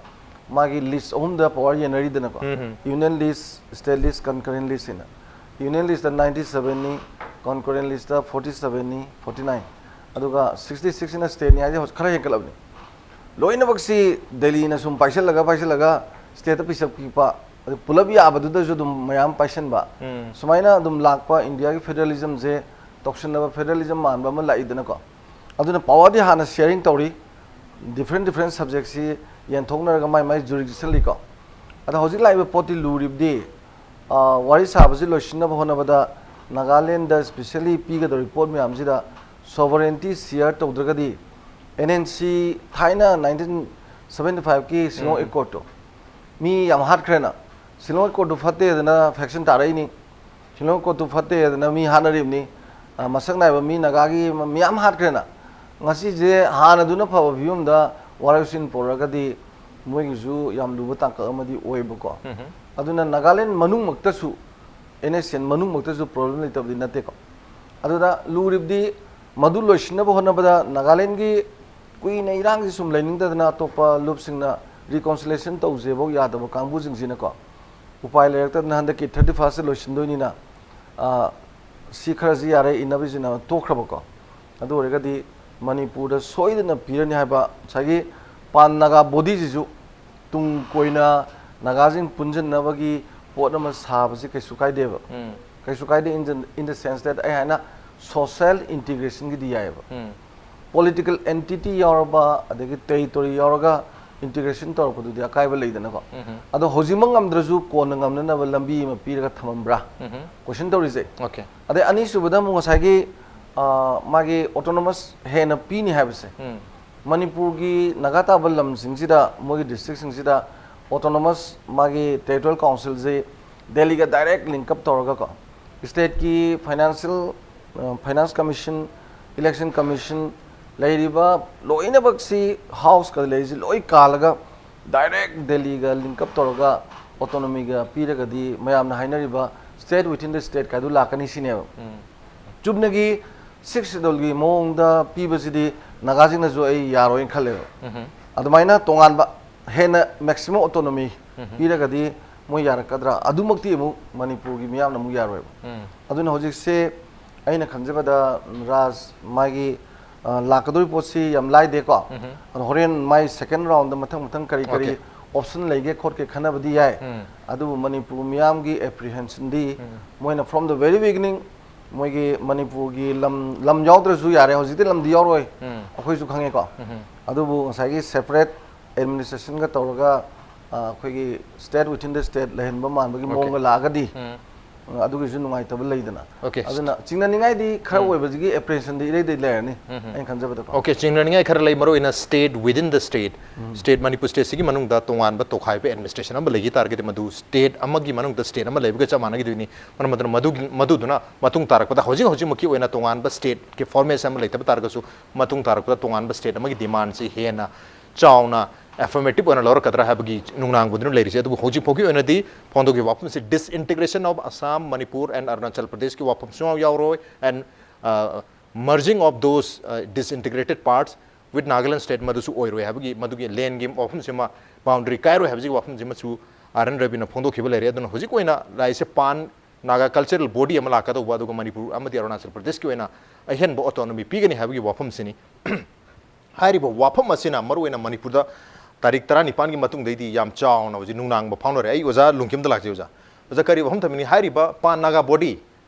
ꯃꯥꯒꯤ ꯂꯤꯁ ꯑꯍꯨꯝꯗ ꯄꯥꯋꯔ ꯌꯦꯟꯅꯔꯤꯗꯅꯀꯣ꯫ Um. Union list, state list, concurrent list ꯍꯥꯏꯅ꯫ ꯌꯨꯅꯤꯌꯟ ꯂꯤꯁꯇ ꯅꯥꯏꯟꯇꯤ ꯁꯚꯦꯟꯅꯤ, ꯀꯟꯀꯔꯦꯟ ꯂꯤꯁꯇ ꯐꯣꯔꯇꯤ ꯁꯚꯦꯟꯅꯤ, ꯐꯣꯔꯇꯤ ꯅꯥꯏꯟ, ꯑꯗꯨꯒ ꯁꯤꯛꯁꯇꯤ ꯁꯤꯛꯁꯁꯤꯅ ꯁ꯭ꯇꯦꯠꯅꯤ ꯍꯥꯏꯁꯦ ꯍꯧꯖꯤꯛ ꯈꯔ ꯍꯦꯟꯒꯠꯂꯕꯅꯤ꯫ ꯂꯣꯏꯅꯃꯛꯁꯤ ꯗꯦꯜꯂꯤꯅ ꯁꯨꯝ ꯄꯥꯏꯁꯤꯜꯂꯒ ꯄꯥꯏꯁꯤꯜꯂꯒ ꯁ꯭ꯇꯦꯠꯇ ꯄꯤꯁꯛ ꯄꯤꯛꯄ, ꯑꯗꯨ ꯄꯨꯂꯞ ꯌꯥꯕꯗꯨꯗꯁꯨ ꯑꯗꯨꯝ ꯃꯌꯥꯝ ꯄꯥꯏꯁꯤꯟꯕ, ꯎꯝ. ꯁꯨꯃꯥꯏꯅ ꯑꯗꯨꯝ ꯂꯥꯛꯄ ꯏꯟꯗꯤꯌꯥꯒꯤ ꯐꯦꯗꯔꯦꯂꯤꯖꯝꯁꯦ ꯇꯧꯁꯤꯟꯅꯕ ꯐꯦꯗꯔꯦꯂꯤꯖꯝ ꯃꯥꯟꯕ ꯑꯃ ꯂꯥꯛꯏꯗꯅꯀꯣ꯫ ꯑꯗꯨꯅ ꯄꯥꯋꯔꯗꯤ ꯍꯥꯟꯅ ꯁꯤꯌꯔꯤꯡ ꯇꯧꯔꯤ, ꯗꯤꯐ꯭ꯔꯦꯟ ꯗꯤꯐ꯭ꯔꯦꯟ ꯁꯕꯖꯦꯛꯁꯤ ꯌꯦꯟꯊꯣꯛꯅꯔꯒ ꯃꯥꯏ ꯃꯥꯏ ꯖꯨꯔꯤꯗꯤꯛꯁꯟ ꯂꯩꯀꯣ꯫ ꯑꯗꯣ ꯍꯧꯖꯤꯛ ꯂꯥꯛꯏꯕ ꯄꯣꯠꯇꯤ ꯂꯨꯔꯤꯕꯗꯤ, ꯑ, ꯋꯥꯔꯤ ꯁꯥꯕꯁꯤ ꯂꯣꯏꯁꯤꯟꯅꯕ ꯍꯣꯠꯅꯕꯗ ꯅꯥꯒꯥꯂꯦꯟꯗ ꯁ꯭ꯄꯤꯁꯦꯜꯂꯤ ꯄꯤꯒꯗꯧꯔꯤꯕ ꯄꯣꯠ ꯃꯌꯥꯝꯁꯤꯗ ꯁꯣꯚꯔꯦꯟꯇꯤ ꯁꯤꯌꯔ ꯇꯧꯗ꯭ꯔꯒꯗꯤ ꯑꯦꯟ ꯑꯦꯟ ꯁꯤ ꯊꯥꯏꯅ ꯅꯥꯏꯟꯇꯤꯟ ꯁꯚꯦꯟꯇꯤ ꯐꯥꯏꯚꯀꯤ ꯁꯤꯂꯣꯡ ꯎꯝ. ꯑꯦꯀꯣꯔꯗꯇꯣ ꯃꯤ ꯌꯥꯝ ꯍꯥꯠꯈ꯭ꯔꯦꯅ꯫ ꯁꯤꯂꯣꯡ ꯑꯦꯀꯣꯔꯗꯇꯨ ꯐꯠꯇꯦꯗꯅ ꯐꯦꯛꯁꯟ ꯇꯥꯔꯛꯏꯅꯤ꯫ ꯁꯤꯂꯣꯡ ꯑꯦꯀꯣꯔꯗꯇꯨ ꯐꯠꯇꯦꯗꯅ ꯃꯤ ꯍꯥꯠꯅꯔꯤꯕꯅꯤ꯫ ꯑ, ꯃꯁꯛ ꯅꯥꯏꯕ ꯃꯤ ꯅꯥꯒꯥꯒꯤ ꯃꯌꯥꯝ ꯍꯥꯠꯈ꯭ꯔꯦꯅ꯫ ꯉꯁꯤꯁꯦ ꯍꯥꯟꯅꯗꯨꯅ ꯐꯕ ꯐꯤꯕꯝꯗ ꯋꯥꯔꯛꯁꯤꯟ ꯄꯨꯔꯛꯑꯒꯗꯤ ꯃꯣꯏꯒꯤꯁꯨ ꯌꯥꯝ ꯂꯨꯕ ꯇꯥꯡꯀꯛ ꯑꯃꯗꯤ ꯑꯣꯏꯕꯀꯣ꯫ ꯎꯝ. ꯑꯗꯨꯅ ꯅꯥꯒꯥꯂꯦꯟ ꯃꯅꯨꯡꯃꯛꯇꯁꯨ, ꯑꯦꯟ ꯑꯦꯁ ꯑꯦꯟ ꯃꯅꯨꯡꯃꯛꯇꯁꯨ ꯄ꯭ꯔꯣꯕ꯭ꯂꯦꯝ ꯂꯩꯇꯕꯗꯤ ꯅꯠꯇꯦꯀꯣ꯫ ꯑꯗꯨꯗ ꯂꯨꯔꯤꯕꯗꯤ ꯃꯗꯨ ꯂꯣꯏꯁꯤꯟꯅꯕ ꯍꯣꯠꯅꯕꯗ ꯅꯥꯒꯥꯂꯦꯟꯒꯤ ꯀꯨꯏꯅ ꯏꯔꯥꯡꯁꯤ ꯁꯨꯝ ꯂꯩꯅꯤꯡꯗꯗꯅ ꯑꯇꯣꯞꯄ ꯂꯨꯞꯁꯤꯡꯅ ꯔꯤꯀꯣꯟꯁꯤꯂꯦꯁꯟ ꯇꯧꯁꯦꯐꯥꯎ ꯌꯥꯗꯕ ꯀꯥꯡꯕꯨꯁꯤꯡꯁꯤꯅꯀꯣ, ꯎꯄꯥꯏ ꯂꯩꯔꯛꯇꯗꯅ ꯍꯟꯗꯛꯀꯤ ꯊꯥꯔꯇꯤ ꯐꯥꯔꯁꯇ ꯂꯣꯏꯁꯤꯟꯗꯣꯏꯅꯤꯅ, ꯑ, ꯁꯤ ꯈꯔꯁꯤ ꯌꯥꯔꯦ, ꯏꯟꯅꯕꯁꯤꯅ ꯇꯣꯛꯈ꯭ꯔꯕꯀꯣ꯫ ꯑꯗꯨ ꯑꯣꯏꯔꯒꯗꯤ ꯃꯅꯤꯄꯨꯔꯗ ꯁꯣꯏꯗꯅ ꯄꯤꯔꯅꯤ ꯍꯥꯏꯕ ꯉꯁꯥꯏꯒꯤ ꯄꯥꯟ ꯅꯥꯒꯥ ꯕꯣꯗꯤꯁꯤꯁꯨ ꯇꯨꯡ ꯀꯣꯏꯅ ꯅꯥꯒꯥꯁꯤꯡ ꯄꯨꯟꯁꯤꯟꯅꯕꯒꯤ ꯄꯣꯠ ꯑꯃ ꯁꯥꯕꯁꯤ ꯀꯩꯁꯨ ꯀꯥꯏꯗꯦꯕ꯫ ꯎꯝ꯫ ꯀꯩꯁꯨ ꯀꯥꯏꯗꯦ, in the, in the sense that ꯑꯩ ꯍꯥꯏꯅ social integrationꯒꯤꯗꯤ ꯌꯥꯏꯑꯕ꯫ ꯎꯝ꯫ Political entity ꯌꯥꯎꯔꯕ, ꯑꯗꯒꯤ territory ꯌꯥꯎꯔꯒ integration ꯇꯧꯔꯛꯄꯗꯨꯗꯤ ꯑꯀꯥꯏꯕ ꯂꯩꯗꯅꯀꯣ꯫ ꯎꯝ꯫ ꯑꯗꯣ ꯍꯧꯖꯤꯛꯃꯛ ꯉꯝꯗ꯭ꯔꯁꯨ ꯀꯣꯟꯅ ꯉꯝꯅꯅꯕ ꯂꯝꯕꯤ ꯑꯃ ꯄꯤꯔꯒ ꯊꯝꯃꯝꯕ꯭ꯔꯥ? ꯎꯝ꯫ Question ꯇꯧꯔꯤꯁꯦ꯫ Okay꯫ ꯑꯗꯩ ꯑꯅꯤꯁꯨꯕꯗ ꯑꯃꯨꯛ ꯉꯁꯥꯏꯒꯤ, ꯑ, ꯃꯥꯒꯤ autonomous ꯍꯦꯟꯅ ꯄꯤꯅꯤ ꯍꯥꯏꯕꯁꯦ꯫ ꯎꯝ꯫ ꯃꯅꯤꯄꯨꯔꯒꯤ ꯅꯥꯒꯥ ꯇꯥꯕ ꯂꯝꯁꯤꯡꯁꯤꯗ, ꯃꯣꯏꯒꯤ districtꯁꯤꯡꯁꯤꯗ autonomous ꯃꯥꯒꯤ territorial councilꯁꯦ ꯗꯦꯜꯂꯤꯒ direct link up ꯇꯧꯔꯒꯀꯣ, stateꯀꯤ financial, ꯑ, finance commission, election commission, ꯂꯩꯔꯤꯕ ꯂꯣꯏꯅꯃꯛꯁꯤ houseꯀ ꯂꯩꯔꯤꯁꯤ ꯂꯣꯏ ꯀꯥꯜꯂꯒ direct ꯗꯦꯜꯂꯤꯒ link up ꯇꯧꯔꯒ autonomyꯒ ꯄꯤꯔꯒꯗꯤ ꯃꯌꯥꯝꯅ ꯍꯥꯏꯅꯔꯤꯕ state within the state ꯀꯥꯏꯗꯨ ꯂꯥꯛꯀꯅꯤ ꯁꯤꯅꯦꯕ꯫ ꯎꯝ꯫ ꯆꯨꯝꯅꯒꯤ sixth scheduleꯒꯤ ꯃꯑꯣꯡꯗ ꯄꯤꯕꯁꯤꯗꯤ ꯅꯥꯒꯥꯁꯤꯡꯅꯁꯨ ꯑꯩ ꯌꯥꯔꯣꯏꯅ ꯈꯜꯂꯦꯕ꯫ ꯎꯝ꯫ ꯑꯗꯨꯃꯥꯏꯅ ꯇꯣꯉꯥꯟꯕ ꯍꯦꯟꯅ maximum autonomy ꯎꯝ꯫ ꯄꯤꯔꯒꯗꯤ ꯃꯣꯏ ꯌꯥꯔꯛꯀꯗ꯭ꯔꯥ? ꯑꯗꯨꯃꯛꯇꯤ ꯑꯃꯨꯛ ꯃꯅꯤꯄꯨꯔꯒꯤ ꯃꯤꯌꯥꯝꯅ ꯑꯃꯨꯛ ꯌꯥꯔꯣꯏꯕ꯫ ꯎꯝ꯫ ꯑꯗꯨꯅ ꯍꯧꯖꯤꯛꯁꯦ ꯑꯩꯅ ꯈꯟꯖꯕꯗ ꯔꯥꯖ ꯃꯥꯒꯤ, ꯑ, ꯂꯥꯛꯀꯗꯧꯔꯤꯕ ꯄꯣꯠꯁꯤ ꯌꯥꯝ ꯂꯥꯏꯗꯦꯀꯣ꯫ ꯎꯝ꯫ ꯑꯗꯣ ꯍꯣꯔꯦꯟ ꯃꯥꯏ second roundꯗ ꯃꯊꯪ ꯃꯊꯪ ꯀꯔꯤ ꯀꯔꯤ Okay꯫ Option ꯂꯩꯒꯦ ꯈꯣꯠꯀꯦ ꯈꯟꯅꯕꯗꯤ ꯌꯥꯏ꯫ ꯎꯝ꯫ ꯑꯗꯨꯕꯨ ꯃꯅꯤꯄꯨꯔ ꯃꯤꯌꯥꯝꯒꯤ apprehensionꯗꯤ ꯎꯝ꯫ ꯃꯣꯏꯅ from the very beginning ꯃꯣꯏꯒꯤ ꯃꯅꯤꯄꯨꯔꯒꯤ ꯂꯝ, ꯂꯝ ꯌꯥꯎꯗ꯭ꯔꯁꯨ ꯌꯥꯔꯦ, ꯍꯧꯖꯤꯛꯇꯤ ꯂꯝꯗꯤ ꯌꯥꯎꯔꯣꯏ, ꯎꯝ꯫ ꯑꯩꯈꯣꯏꯁꯨ ꯈꯪꯉꯦꯀꯣ꯫ ꯎꯝ꯫ ꯑꯗꯨꯕꯨ ꯉꯁꯥꯏꯒꯤ separate administrationꯒ ꯇꯧꯔꯒ, ꯑ, ꯑꯩꯈꯣꯏꯒꯤ state within the state ꯂꯩꯍꯟꯕ ꯃꯥꯟꯕꯒꯤ Okay꯫ ꯃꯑꯣꯡꯒ ꯂꯥꯛꯑꯒꯗꯤ, ꯎꯝ꯫ ꯑ, ꯑꯗꯨꯒꯤꯁꯨ ꯅꯨꯡꯉꯥꯏꯇꯕ ꯂꯩꯗꯅ꯫ Okay꯫ ꯑꯗꯨꯅ ꯆꯤꯡꯅꯅꯤꯡꯉꯥꯏꯗꯤ ꯈꯔ ꯎꯝ꯫ ꯑꯣꯏꯕꯁꯤꯒꯤ apprehensionꯗꯤ ꯏꯔꯩꯗꯤ ꯂꯩꯔꯅꯤ, ꯎꯝ꯫ ꯑꯩꯅ ꯈꯟꯖꯕꯗꯀꯣ꯫ Okay, ꯆꯤꯡꯅꯅꯤꯡꯉꯥꯏ ꯈꯔ ꯂꯩ, ꯃꯔꯨꯑꯣꯏꯅ state within the state꯫ Um. State, Manipur stateꯁꯤꯒꯤ ꯃꯅꯨꯡꯗ ꯇꯣꯉꯥꯟꯕ ꯇꯣꯈꯥꯏꯕ administration ꯑꯃ ꯂꯩꯈꯤ ꯇꯥꯔꯒꯗꯤ ꯃꯗꯨ state ꯑꯃꯒꯤ ꯃꯅꯨꯡꯗ state ꯑꯃ ꯂꯩꯕꯒ ꯆꯞ ꯃꯥꯟꯅꯈꯤꯗꯣꯏꯅꯤ꯫ ꯃꯔꯝ ꯑꯗꯨꯅ ꯃꯗꯨꯒꯤ, ꯃꯗꯨꯗꯨꯅ ꯃꯇꯨꯡ ꯇꯥꯔꯛꯄꯗ ꯍꯧꯖꯤꯛ ꯍꯧꯖꯤꯛꯃꯛꯀꯤ ꯑꯣꯏꯅ ꯇꯣꯉꯥꯟꯕ stateꯀꯤ formation ꯑꯃ ꯂꯩꯇꯕ ꯇꯥꯔꯒꯁꯨ ꯃꯇꯨꯡ ꯇꯥꯔꯛꯄꯗ ꯇꯣꯉꯥꯟꯕ state ꯑꯃꯒꯤ demandꯁꯤ ꯍꯦꯟꯅ ꯆꯥꯎꯅ affirmative ꯑꯣꯏꯅ ꯂꯧꯔꯛꯀꯗ꯭ꯔꯥ ꯍꯥꯏꯕꯒꯤ ꯅꯨꯡꯅꯥꯡꯕꯗꯨꯅ ꯂꯩꯔꯤꯁꯦ꯫ ꯑꯗꯨꯕꯨ ꯍꯧꯖꯤꯛ ꯐꯥꯎꯒꯤ ꯑꯣꯏꯅꯗꯤ ꯐꯣꯡꯗꯣꯛꯈꯤꯕ ꯋꯥꯐꯝꯁꯤ disintegration of Assam, Manipur and Arunachal Pradeshꯀꯤ ꯋꯥꯐꯝ ꯁꯨꯡꯌꯥꯎ ꯌꯥꯎꯔꯣꯏ, and, uh, merging of those, uh, disintegrated parts with Nagaland state ꯃꯗꯨꯁꯨ ꯑꯣꯏꯔꯣꯏ ꯍꯥꯏꯕꯒꯤ, ꯃꯗꯨꯒꯤ landꯒꯤ ꯋꯥꯐꯝꯁꯤꯃ, boundary ꯀꯥꯏꯔꯣꯏ ꯍꯥꯏꯕꯁꯤꯒꯤ ꯋꯥꯐꯝꯁꯤꯃꯁꯨ ꯑꯥꯔ ꯑꯦꯟ ꯔꯕꯤꯅ ꯐꯣꯡꯗꯣꯛꯈꯤꯕ ꯂꯩꯔꯦ꯫ ꯑꯗꯨꯅ ꯍꯧꯖꯤꯛ ꯑꯣꯏꯅ ꯂꯥꯛꯏꯁꯦ ꯄꯥꯟ ꯅꯥꯒꯥ ꯀꯜꯆꯔꯦꯜ ꯕꯣꯗꯤ ꯑꯃ ꯂꯥꯛꯀꯗꯧꯕ, ꯑꯗꯨꯒ ꯃꯅꯤꯄꯨꯔ ꯑꯃꯗꯤ ꯑꯔꯨꯅꯥꯆꯜ ꯄ꯭ꯔꯗꯦꯁꯀꯤ ꯑꯣꯏꯅ ꯑꯍꯦꯟꯕ ꯑꯣꯇꯣꯅꯣꯃꯤ ꯄꯤꯒꯅꯤ ꯍꯥꯏꯕꯒꯤ ꯋꯥꯐꯝꯁꯤꯅꯤ꯫ ꯍꯥꯏꯔꯤꯕ ꯋꯥꯐꯝ ꯑꯁꯤꯅ ꯃꯔꯨꯑꯣꯏꯅ ꯃꯅꯤꯄꯨꯔꯗ ꯇꯥꯔꯤꯛ ꯇꯔꯥꯅꯤꯄꯥꯟꯒꯤ ꯃꯇꯨꯡꯗꯩꯗꯤ ꯌꯥꯝ ꯆꯥꯎꯅ ꯍꯧꯖꯤꯛ ꯅꯨꯡꯅꯥꯡꯕ ꯐꯥꯎꯅꯔꯦ꯫ ꯑꯩ ꯑꯣꯖꯥ ꯂꯨꯡꯀꯤꯝꯗ ꯂꯥꯛꯆꯩ꯫ ꯑꯣꯖꯥ, ꯑꯣꯖꯥ, ꯀꯔꯤ ꯋꯥꯐꯝ ꯊꯝꯕꯤꯅꯤ? ꯍꯥꯏꯔꯤꯕ ꯄꯥꯟ ꯅꯥꯒꯥ ꯕꯣꯗꯤ,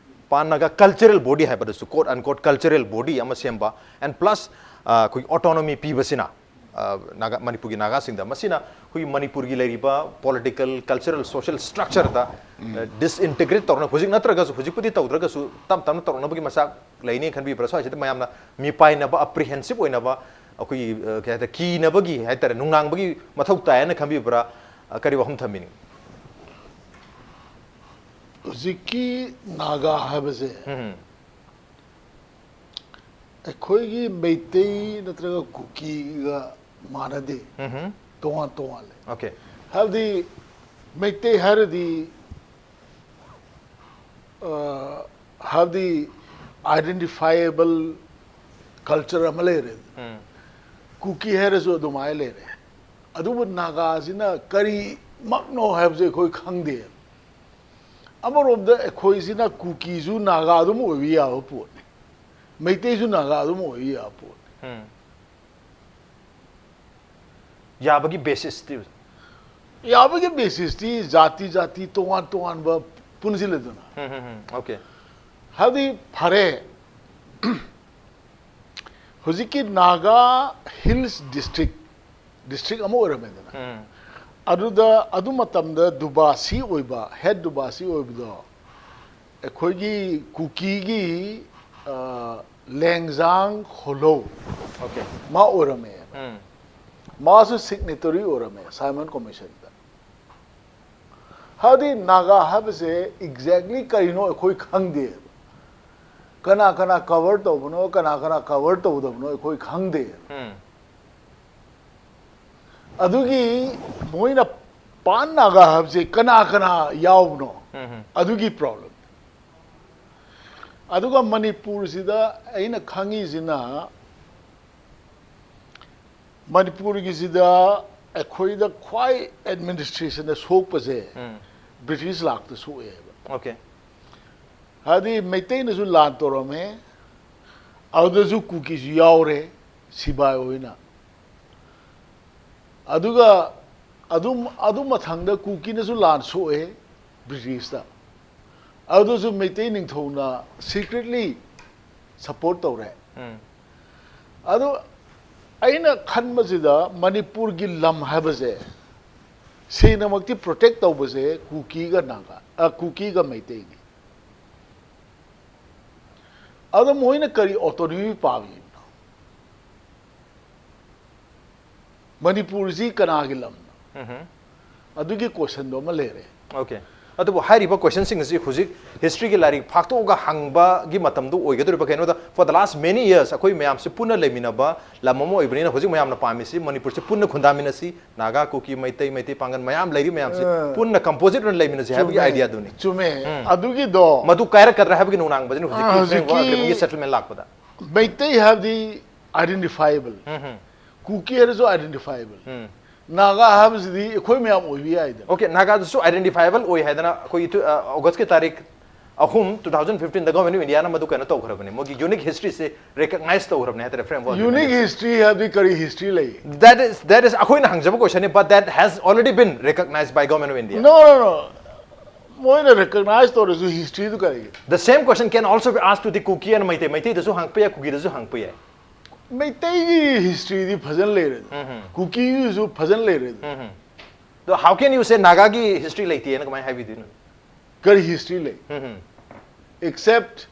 ꯄꯥꯟ ꯅꯥꯒꯥ ꯀꯜꯆꯔꯦꯜ ꯕꯣꯗꯤ ꯍꯥꯏꯕꯗꯁꯨ, ꯀꯣꯠ ꯑꯟ ꯀꯣꯠ ꯀꯜꯆꯔꯦꯜ ꯕꯣꯗꯤ ꯑꯃ ꯁꯦꯝꯕ, ꯑꯦꯟ ꯄ꯭ꯂꯁ ꯑꯩꯈꯣꯏꯒꯤ ꯑꯣꯇꯣꯅꯣꯃꯤ ꯄꯤꯕꯁꯤꯅ, ꯑ, ꯅꯥꯒꯥ, ꯃꯅꯤꯄꯨꯔꯒꯤ ꯅꯥꯒꯥꯁꯤꯡꯗ, ꯃꯁꯤꯅ ꯑꯩꯈꯣꯏꯒꯤ ꯃꯅꯤꯄꯨꯔꯒꯤ ꯂꯩꯔꯤꯕ ꯄꯣꯂꯤꯇꯤꯀꯦꯜ, ꯀꯜꯆꯔꯦꯜ, ꯁꯣꯁꯤꯌꯦꯜ ꯁ꯭ꯇ꯭ꯔꯛꯆꯔꯗ ꯗꯤꯁꯏꯟꯇꯤꯒ꯭ꯔꯦꯠ ꯇꯧꯔꯛꯅꯕ, ꯍꯧꯖꯤꯛ ꯅꯠꯇ꯭ꯔꯒꯁꯨ, ꯍꯧꯖꯤꯛꯄꯨꯗꯤ ꯇꯧꯗ꯭ꯔꯒꯁꯨ, ꯇꯞ ꯇꯞꯅ ꯇꯧꯔꯛꯅꯕꯒꯤ ꯃꯆꯥꯛ ꯂꯩꯅꯤ ꯈꯟꯕꯤꯕ꯭ꯔꯥ? ꯁ꯭ꯋꯥꯏꯁꯤꯗ ꯃꯌꯥꯝꯅ ꯃꯤꯄꯥꯏꯅꯕ, ꯑꯦꯄ꯭ꯔꯤꯍꯦꯟꯁꯤꯞ ꯑꯣꯏꯅꯕ, ꯑꯩꯈꯣꯏꯒꯤ, ꯑ, ꯀꯩ ꯍꯥꯏꯇꯥꯔꯦ, ꯀꯤꯅꯕꯒꯤ ꯍꯥꯏꯇꯥꯔꯦ, ꯅꯨꯡꯅꯥꯡꯕꯒꯤ ꯃꯊꯧ ꯇꯥꯏ ꯍꯥꯏꯅ ꯈꯟꯕꯤꯕ꯭ꯔꯥ? ꯑ, ꯀꯔꯤ ꯋꯥꯐꯝ ꯊꯝꯕꯤꯅꯤꯡ? ꯍꯧꯖꯤꯛꯀꯤ ꯅꯥꯒꯥ ꯍꯥꯏꯕꯁꯦ ꯎꯝ, ꯑꯩꯈꯣꯏꯒꯤ ꯃꯩꯇꯩ ꯅꯠꯇ꯭ꯔꯒ ꯀꯨꯀꯤꯒ ꯃꯥꯟꯅꯗꯦ, ꯎꯝ, ꯇꯣꯉꯥꯟ ꯇꯣꯉꯥꯜꯂꯦ꯫ ꯑꯣꯀꯦ꯫ ꯍꯥꯏꯕꯗꯤ ꯃꯩꯇꯩ ꯍꯥꯏꯔꯗꯤ, ꯑ, ꯍꯥꯏꯕꯗꯤ ꯑꯥꯏꯗꯦꯟꯇꯤꯐꯥꯏꯑꯦꯕꯜ ꯀꯜꯆꯔ ꯑꯃ ꯂꯩꯔꯦ꯫ ꯎꯝ, ꯀꯨꯀꯤ ꯍꯥꯏꯔꯁꯨ ꯑꯗꯨꯃꯥꯏꯅ ꯂꯩꯔꯦ꯫ ꯑꯗꯨꯕꯨ ꯅꯥꯒꯥꯁꯤꯅ ꯀꯔꯤꯃꯛꯅꯣ ꯍꯥꯏꯕꯁꯦ ꯑꯩꯈꯣꯏ ꯈꯪꯗꯦ꯫ ꯑꯃꯔꯣꯝꯗ ꯑꯩꯈꯣꯏꯁꯤꯅ ꯀꯨꯀꯤꯁꯨ ꯅꯥꯒꯥ ꯑꯗꯨꯝ ꯑꯣꯏꯕ ꯌꯥꯕ ꯄꯣꯠꯅꯤ, ꯃꯩꯇꯩꯁꯨ ꯅꯥꯒꯥ ꯑꯗꯨꯝ ꯑꯣꯏꯕ ꯌꯥꯕ ꯄꯣꯠꯅꯤ꯫ ꯎꯝ꯫ ꯌꯥꯕꯒꯤ ꯕꯦꯁꯤꯁꯇꯤ? ꯌꯥꯕꯒꯤ ꯕꯦꯁꯤꯁꯇꯤ ꯖꯥꯇꯤ ꯖꯥꯇꯤ ꯇꯣꯉꯥꯟ ꯇꯣꯉꯥꯟꯕ ꯄꯨꯟꯁꯤꯜꯂꯦꯗꯅ꯫ ꯎꯝ, ꯎꯝ, ꯎꯝ, ꯑꯣꯀꯦ꯫ ꯍꯥꯏꯕꯗꯤ ꯐꯔꯦ, ꯍꯧꯖꯤꯛꯀꯤ ꯅꯥꯒꯥ ꯍꯤꯜꯁ ꯗꯤꯁꯇ꯭ꯔꯤꯛ, ꯗꯤꯁꯇ꯭ꯔꯤꯛ ꯑꯃ ꯑꯣꯏꯔꯝꯃꯦꯗꯅ꯫ ꯎꯝ, ꯑꯗꯨꯗ ꯑꯗꯨ ꯃꯇꯝꯗ ꯗꯨꯕꯥꯁꯤ ꯑꯣꯏꯕ, ꯍꯦꯠ ꯗꯨꯕꯥꯁꯤ ꯑꯣꯏꯕꯗꯣ ꯑꯩꯈꯣꯏꯒꯤ ꯀꯨꯀꯤꯒꯤ, ꯑ, ꯂꯦꯡꯖꯥꯡ ꯈꯣꯂꯧ ꯑꯣꯀꯦ꯫ ꯃꯥ ꯑꯣꯏꯔꯝꯃꯦ꯫ ꯎꯝ, ꯃꯥꯁꯨ ꯁꯤꯒꯅꯦꯇꯔꯤ ꯑꯣꯏꯔꯝꯃꯦ ꯁꯥꯏꯃꯟ ꯀꯣꯃꯤꯁꯟꯗ꯫ ꯍꯥꯏꯕꯗꯤ ꯅꯥꯒꯥ ꯍꯥꯏꯕꯁꯦ ꯑꯦꯛꯖꯦꯛꯂꯤ ꯀꯔꯤꯅꯣ ꯑꯩꯈꯣꯏ ꯈꯪꯗꯦꯕ꯫ ꯀꯅꯥ ꯀꯅꯥ ꯀꯚꯔ ꯇꯧꯕꯅꯣ, ꯀꯅꯥ ꯀꯅꯥ ꯀꯚꯔ ꯇꯧꯗꯕꯅꯣ ꯑꯩꯈꯣꯏ ꯈꯪꯗꯦꯕ꯫ ꯎꯝ, ꯑꯗꯨꯒꯤ ꯃꯣꯏꯅ ꯄꯥꯟ ꯅꯥꯒꯥ ꯍꯥꯏꯕꯁꯦ ꯀꯅꯥ ꯀꯅꯥ ꯌꯥꯎꯕꯅꯣ? ꯎꯝ, ꯎꯝ, ꯑꯗꯨꯒꯤ ꯄ꯭ꯔꯣꯕ꯭ꯂꯦꯝ꯫ ꯑꯗꯨꯒ ꯃꯅꯤꯄꯨꯔꯁꯤꯗ ꯑꯩꯅ ꯈꯪꯉꯤꯁꯤꯅ, ꯃꯅꯤꯄꯨꯔꯒꯤꯁꯤꯗ ꯑꯩꯈꯣꯏꯗ ꯈ꯭ꯋꯥꯏ ꯑꯦꯗꯃꯤꯅꯤꯁꯇ꯭ꯔꯦꯁꯟꯗ ꯁꯣꯛꯄꯁꯦ ꯎꯝ, ꯕ꯭ꯔꯤꯇꯤꯁ ꯂꯥꯛꯇ ꯁꯣꯛꯑꯦꯕ꯫ ꯑꯣꯀꯦ꯫ ꯍꯥꯏꯗꯤ ꯃꯩꯇꯩꯅꯁꯨ ꯂꯥꯟ ꯇꯧꯔꯝꯃꯦ, ꯑꯗꯨꯗꯁꯨ ꯀꯨꯀꯤꯁꯨ ꯌꯥꯎꯔꯦ ꯁꯤꯐꯥꯏ ꯑꯣꯏꯅ꯫ ꯑꯗꯨꯒ ꯑꯗꯨꯝ ꯑꯗꯨ ꯃꯊꯪꯗ ꯀꯨꯀꯤꯅꯁꯨ ꯂꯥꯟ ꯁꯣꯛꯑꯦ ꯕ꯭ꯔꯤꯇꯤꯁꯇ, ꯑꯗꯨꯁꯨ ꯃꯩꯇꯩ ꯅꯤꯡꯊꯧꯅ secretly support ꯇꯧꯔꯦ꯫ ꯎꯝ. ꯑꯗꯣ ꯑꯩꯅ ꯈꯟꯕꯁꯤꯗ ꯃꯅꯤꯄꯨꯔꯒꯤ ꯂꯝ ꯍꯥꯏꯕꯁꯦ ꯁꯦꯡꯅꯃꯛꯇꯤ protect ꯇꯧꯕꯁꯦ ꯀꯨꯀꯤꯒ ꯅꯥꯒꯥ, ꯑ, ꯀꯨꯀꯤꯒ ꯃꯩꯇꯩꯅꯤ꯫ ꯑꯗꯣ ꯃꯣꯏꯅ ꯀꯔꯤ autonomy ꯄꯥꯝꯃꯤꯕꯅꯣ? ꯃꯅꯤꯄꯨꯔꯁꯤ ꯀꯅꯥꯒꯤ ꯂꯝꯅꯣ? ꯎꯝ. ꯑꯗꯨꯒꯤ questionꯗꯣ ꯑꯃ ꯂꯩꯔꯦ꯫ Okay. ꯑꯗꯨꯕꯨ ꯍꯥꯏꯔꯤꯕ questionꯁꯤꯡ ꯑꯁꯤ ꯍꯧꯖꯤꯛ historyꯒꯤ ꯂꯥꯏꯔꯤꯛ ꯐꯥꯛꯇꯣꯛꯑꯒ ꯍꯪꯕꯒꯤ ꯃꯇꯝꯗꯨ ꯑꯣꯏꯒꯗꯧꯔꯤꯕ? ꯀꯩꯅꯣꯗ, for the last many years ꯑꯩꯈꯣꯏ ꯃꯌꯥꯝꯁꯤ ꯄꯨꯟꯅ ꯂꯩꯃꯤꯟꯅꯕ ꯂꯝ ꯑꯃ ꯑꯣꯏꯕꯅꯤꯅ ꯍꯧꯖꯤꯛ ꯃꯌꯥꯝꯅ ꯄꯥꯝꯃꯤꯁꯤ ꯃꯅꯤꯄꯨꯔꯁꯤ ꯄꯨꯟꯅ ꯈꯨꯟꯗꯥꯃꯤꯟꯅꯁꯤ, ꯅꯥꯒꯥ, ꯀꯨꯀꯤ, ꯃꯩꯇꯩ, ꯃꯩꯇꯩ ꯄꯥꯡꯒꯜ ꯃꯌꯥꯝ ꯂꯩꯔꯤ ꯃꯌꯥꯝꯁꯤ ꯑ, ꯄꯨꯟꯅ composite ꯑꯣꯏꯅ ꯂꯩꯃꯤꯟꯅꯁꯤ ꯍꯥꯏꯕꯒꯤ ꯆꯨꯝꯃꯦ, ideaꯗꯨꯅꯤ꯫ ꯆꯨꯝꯃꯦ꯫ ꯎꯝ. ꯑꯗꯨꯒꯤꯗꯣ ꯃꯗꯨ ꯀꯥꯏꯔꯛꯀꯗ꯭ꯔꯥ ꯍꯥꯏꯕꯒꯤ ꯅꯨꯡꯅꯥꯡꯕꯁꯤꯅ ꯑ, ꯍꯧꯖꯤꯛꯀꯤ ꯍꯧꯖꯤꯛꯀꯤ framework agreementꯒꯤ settlement ꯂꯥꯛꯄꯗ꯫ ꯃꯩꯇꯩ ꯍꯥꯏꯕꯗꯤ identifiable, ꯎꯝ, ꯎꯝ. ꯀꯨꯀꯤ ꯍꯥꯏꯔꯁꯨ identifiable, ꯎꯝ. ꯅꯥꯒꯥ ꯍꯥꯏꯕꯁꯤꯗꯤ ꯑꯩꯈꯣꯏ ꯃꯌꯥꯝ ꯑꯣꯏꯕ ꯌꯥꯏꯗꯅ꯫ Okay, ꯅꯥꯒꯥꯗꯁꯨ identifiable ꯑꯣꯏ ꯍꯥꯏꯗꯅ ꯑꯩꯈꯣꯏꯒꯤ ꯇꯨ-, ꯑ, Augustꯀꯤ ꯇꯥꯔꯤꯛ ꯑꯍꯨꯝ, two thousand fifteenꯗ Government of Indiaꯅ ꯃꯗꯨ ꯀꯩꯅꯣ ꯇꯧꯈ꯭ꯔꯕꯅꯤ, ꯃꯣꯏꯒꯤ unique historyꯁꯦ recognize ꯇꯧꯈ꯭ꯔꯕꯅꯤ ꯍꯥꯏꯇꯥꯔꯦ, framework Unique agreement. History ꯍꯥꯏꯕꯗꯤ ꯀꯔꯤ history ꯂꯩ? That is, that is ꯑꯩꯈꯣꯏꯅ ꯍꯪꯖꯕ questionꯅꯤ, but that has already been recognized by Government of India. No, no, no. ꯃꯣꯏꯅ recognize ꯇꯧꯔꯁꯨ historyꯗꯨ ꯀꯔꯤꯒꯤ? The same question can also be asked to the Kuki and Meitei, ꯃꯩꯇꯩꯗꯁꯨ ꯍꯪꯉꯛꯄ ꯌꯥꯏ, ꯀꯨꯀꯤꯗꯁꯨ ꯍꯪꯉꯛꯄ ꯌꯥꯏ꯫ ꯃꯩꯇꯩꯒꯤ historyꯗꯤ ꯐꯖꯅ ꯂꯩꯔꯦ꯫ ꯎꯝ. ꯀꯨꯀꯤꯒꯤꯁꯨ ꯐꯖꯅ ꯂꯩꯔꯦ꯫ ꯎꯝ. ꯑꯗꯣ how can you say ꯅꯥꯒꯥꯒꯤ history ꯂꯩꯇꯦꯅ ꯀꯃꯥꯏꯅ ꯍꯥꯏꯕꯤꯗꯣꯏꯅꯣ? ꯀꯔꯤ history ꯂꯩ? ꯎꯝ. Except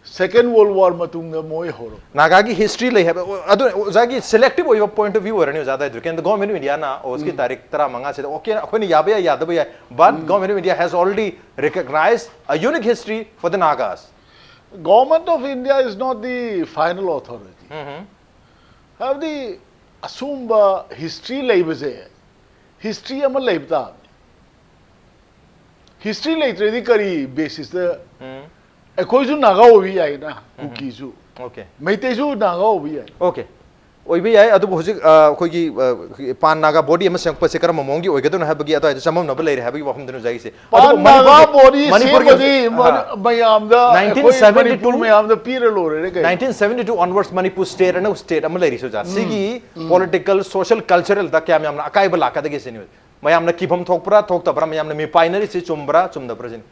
Second World War ꯃꯇꯨꯡꯗ ꯃꯣꯏ ꯍꯧꯔꯛ꯫ ꯅꯥꯒꯥꯒꯤ history ꯂꯩ ꯍꯥꯏꯕ, ꯑꯗꯨ ꯑꯣꯖꯥꯒꯤ selective ꯑꯣꯏꯕ point of view ꯑꯣꯏꯔꯅꯤ ꯑꯣꯖꯥꯗ ꯍꯥꯏꯗꯣ꯫ ꯀꯩꯅꯣ, Government of Indiaꯅ Augustꯀꯤ ꯇꯥꯔꯤꯛ ꯇꯔꯥꯃꯉꯥꯁꯤꯗ, okay, ꯑꯩꯈꯣꯏꯅ ꯌꯥꯕ ꯌꯥꯏ, ꯌꯥꯗꯕ ꯌꯥꯏ, but Government of India has already recognized a unique history for the Nagas. Government of India is not the final authority. ꯎꯝ. ꯍꯥꯏꯕꯗꯤ ꯑꯁꯨꯝꯕ history ꯂꯩꯕꯁꯦ, history ꯑꯃ ꯂꯩꯕ ꯇꯥꯕꯅꯤ꯫ History ꯂꯩꯇ꯭ꯔꯗꯤ ꯀꯔꯤ basisꯇ? ꯎꯝ. ꯑꯩꯈꯣꯏꯁꯨ ꯅꯥꯒꯥ ꯑꯣꯏꯕ ꯌꯥꯏꯅ, ꯀꯨꯀꯤꯁꯨ, Okay. ꯃꯩꯇꯩꯁꯨ ꯅꯥꯒꯥ ꯑꯣꯏꯕ ꯌꯥꯏ꯫ Okay. ꯑꯣꯏꯕ ꯌꯥꯏ, ꯑꯗꯨꯕꯨ ꯍꯧꯖꯤꯛ ꯑ, ꯑꯩꯈꯣꯏꯒꯤ ꯑ, ꯄꯥꯟ ꯅꯥꯒꯥ ꯕꯣꯗꯤ ꯑꯃ ꯁꯦꯝꯒꯠꯄꯁꯦ ꯀꯔꯝꯕ ꯃꯑꯣꯡꯒꯤ ꯑꯣꯏꯒꯗꯣꯏꯅꯣ ꯍꯥꯏꯕꯒꯤ ꯑꯗꯨꯋꯥꯏꯗ ꯆꯃꯝꯅꯕ ꯂꯩꯔꯦ ꯍꯥꯏꯕꯒꯤ ꯋꯥꯐꯝꯗꯨꯅꯤ ꯑꯣꯖꯥꯒꯤꯁꯦ꯫ ꯄꯥꯟ ꯑꯗꯨꯕꯨ ꯅꯥꯒꯥ ꯃꯅꯤꯄꯨꯔꯒꯤ- ꯕꯣꯗꯤ ꯃꯅꯤꯄꯨꯔꯒꯤ ꯁꯦꯝꯕꯗꯤ ꯍꯧꯖꯤꯛ- ꯑꯍꯥ. ꯃꯌꯥꯝꯗ ꯑꯩꯈꯣꯏ nineteen seventy two ꯃꯅꯤꯄꯨꯔ ꯃꯌꯥꯝꯗ ꯄꯤꯔ ꯂꯣꯏꯔꯦ ꯀꯩꯅꯣ꯫ nineteen seventy two onwards Manipur state ꯑꯅꯧꯕ state ꯑꯃ ꯂꯩꯔꯤꯁꯦ ꯑꯣꯖꯥ, ꯁꯤꯒꯤ political social culturalꯗ ꯀꯌꯥꯝ ꯌꯥꯝꯅ ꯑꯀꯥꯏꯕ ꯂꯥꯛꯀꯗꯒꯦ ꯁꯤꯅꯤ꯫ ꯃꯌꯥꯝꯅ ꯀꯤꯐꯝ ꯊꯣꯛꯄ꯭ꯔꯥ ꯊꯣꯛꯇꯕ꯭ꯔꯥ, ꯃꯌꯥꯝꯅ ꯃꯤꯄꯥꯏꯅꯔꯤꯁꯤ ꯆꯨꯝꯕ꯭ꯔꯥ ꯆꯨꯝꯗꯕ꯭ꯔꯥ ꯁꯤꯅꯤ꯫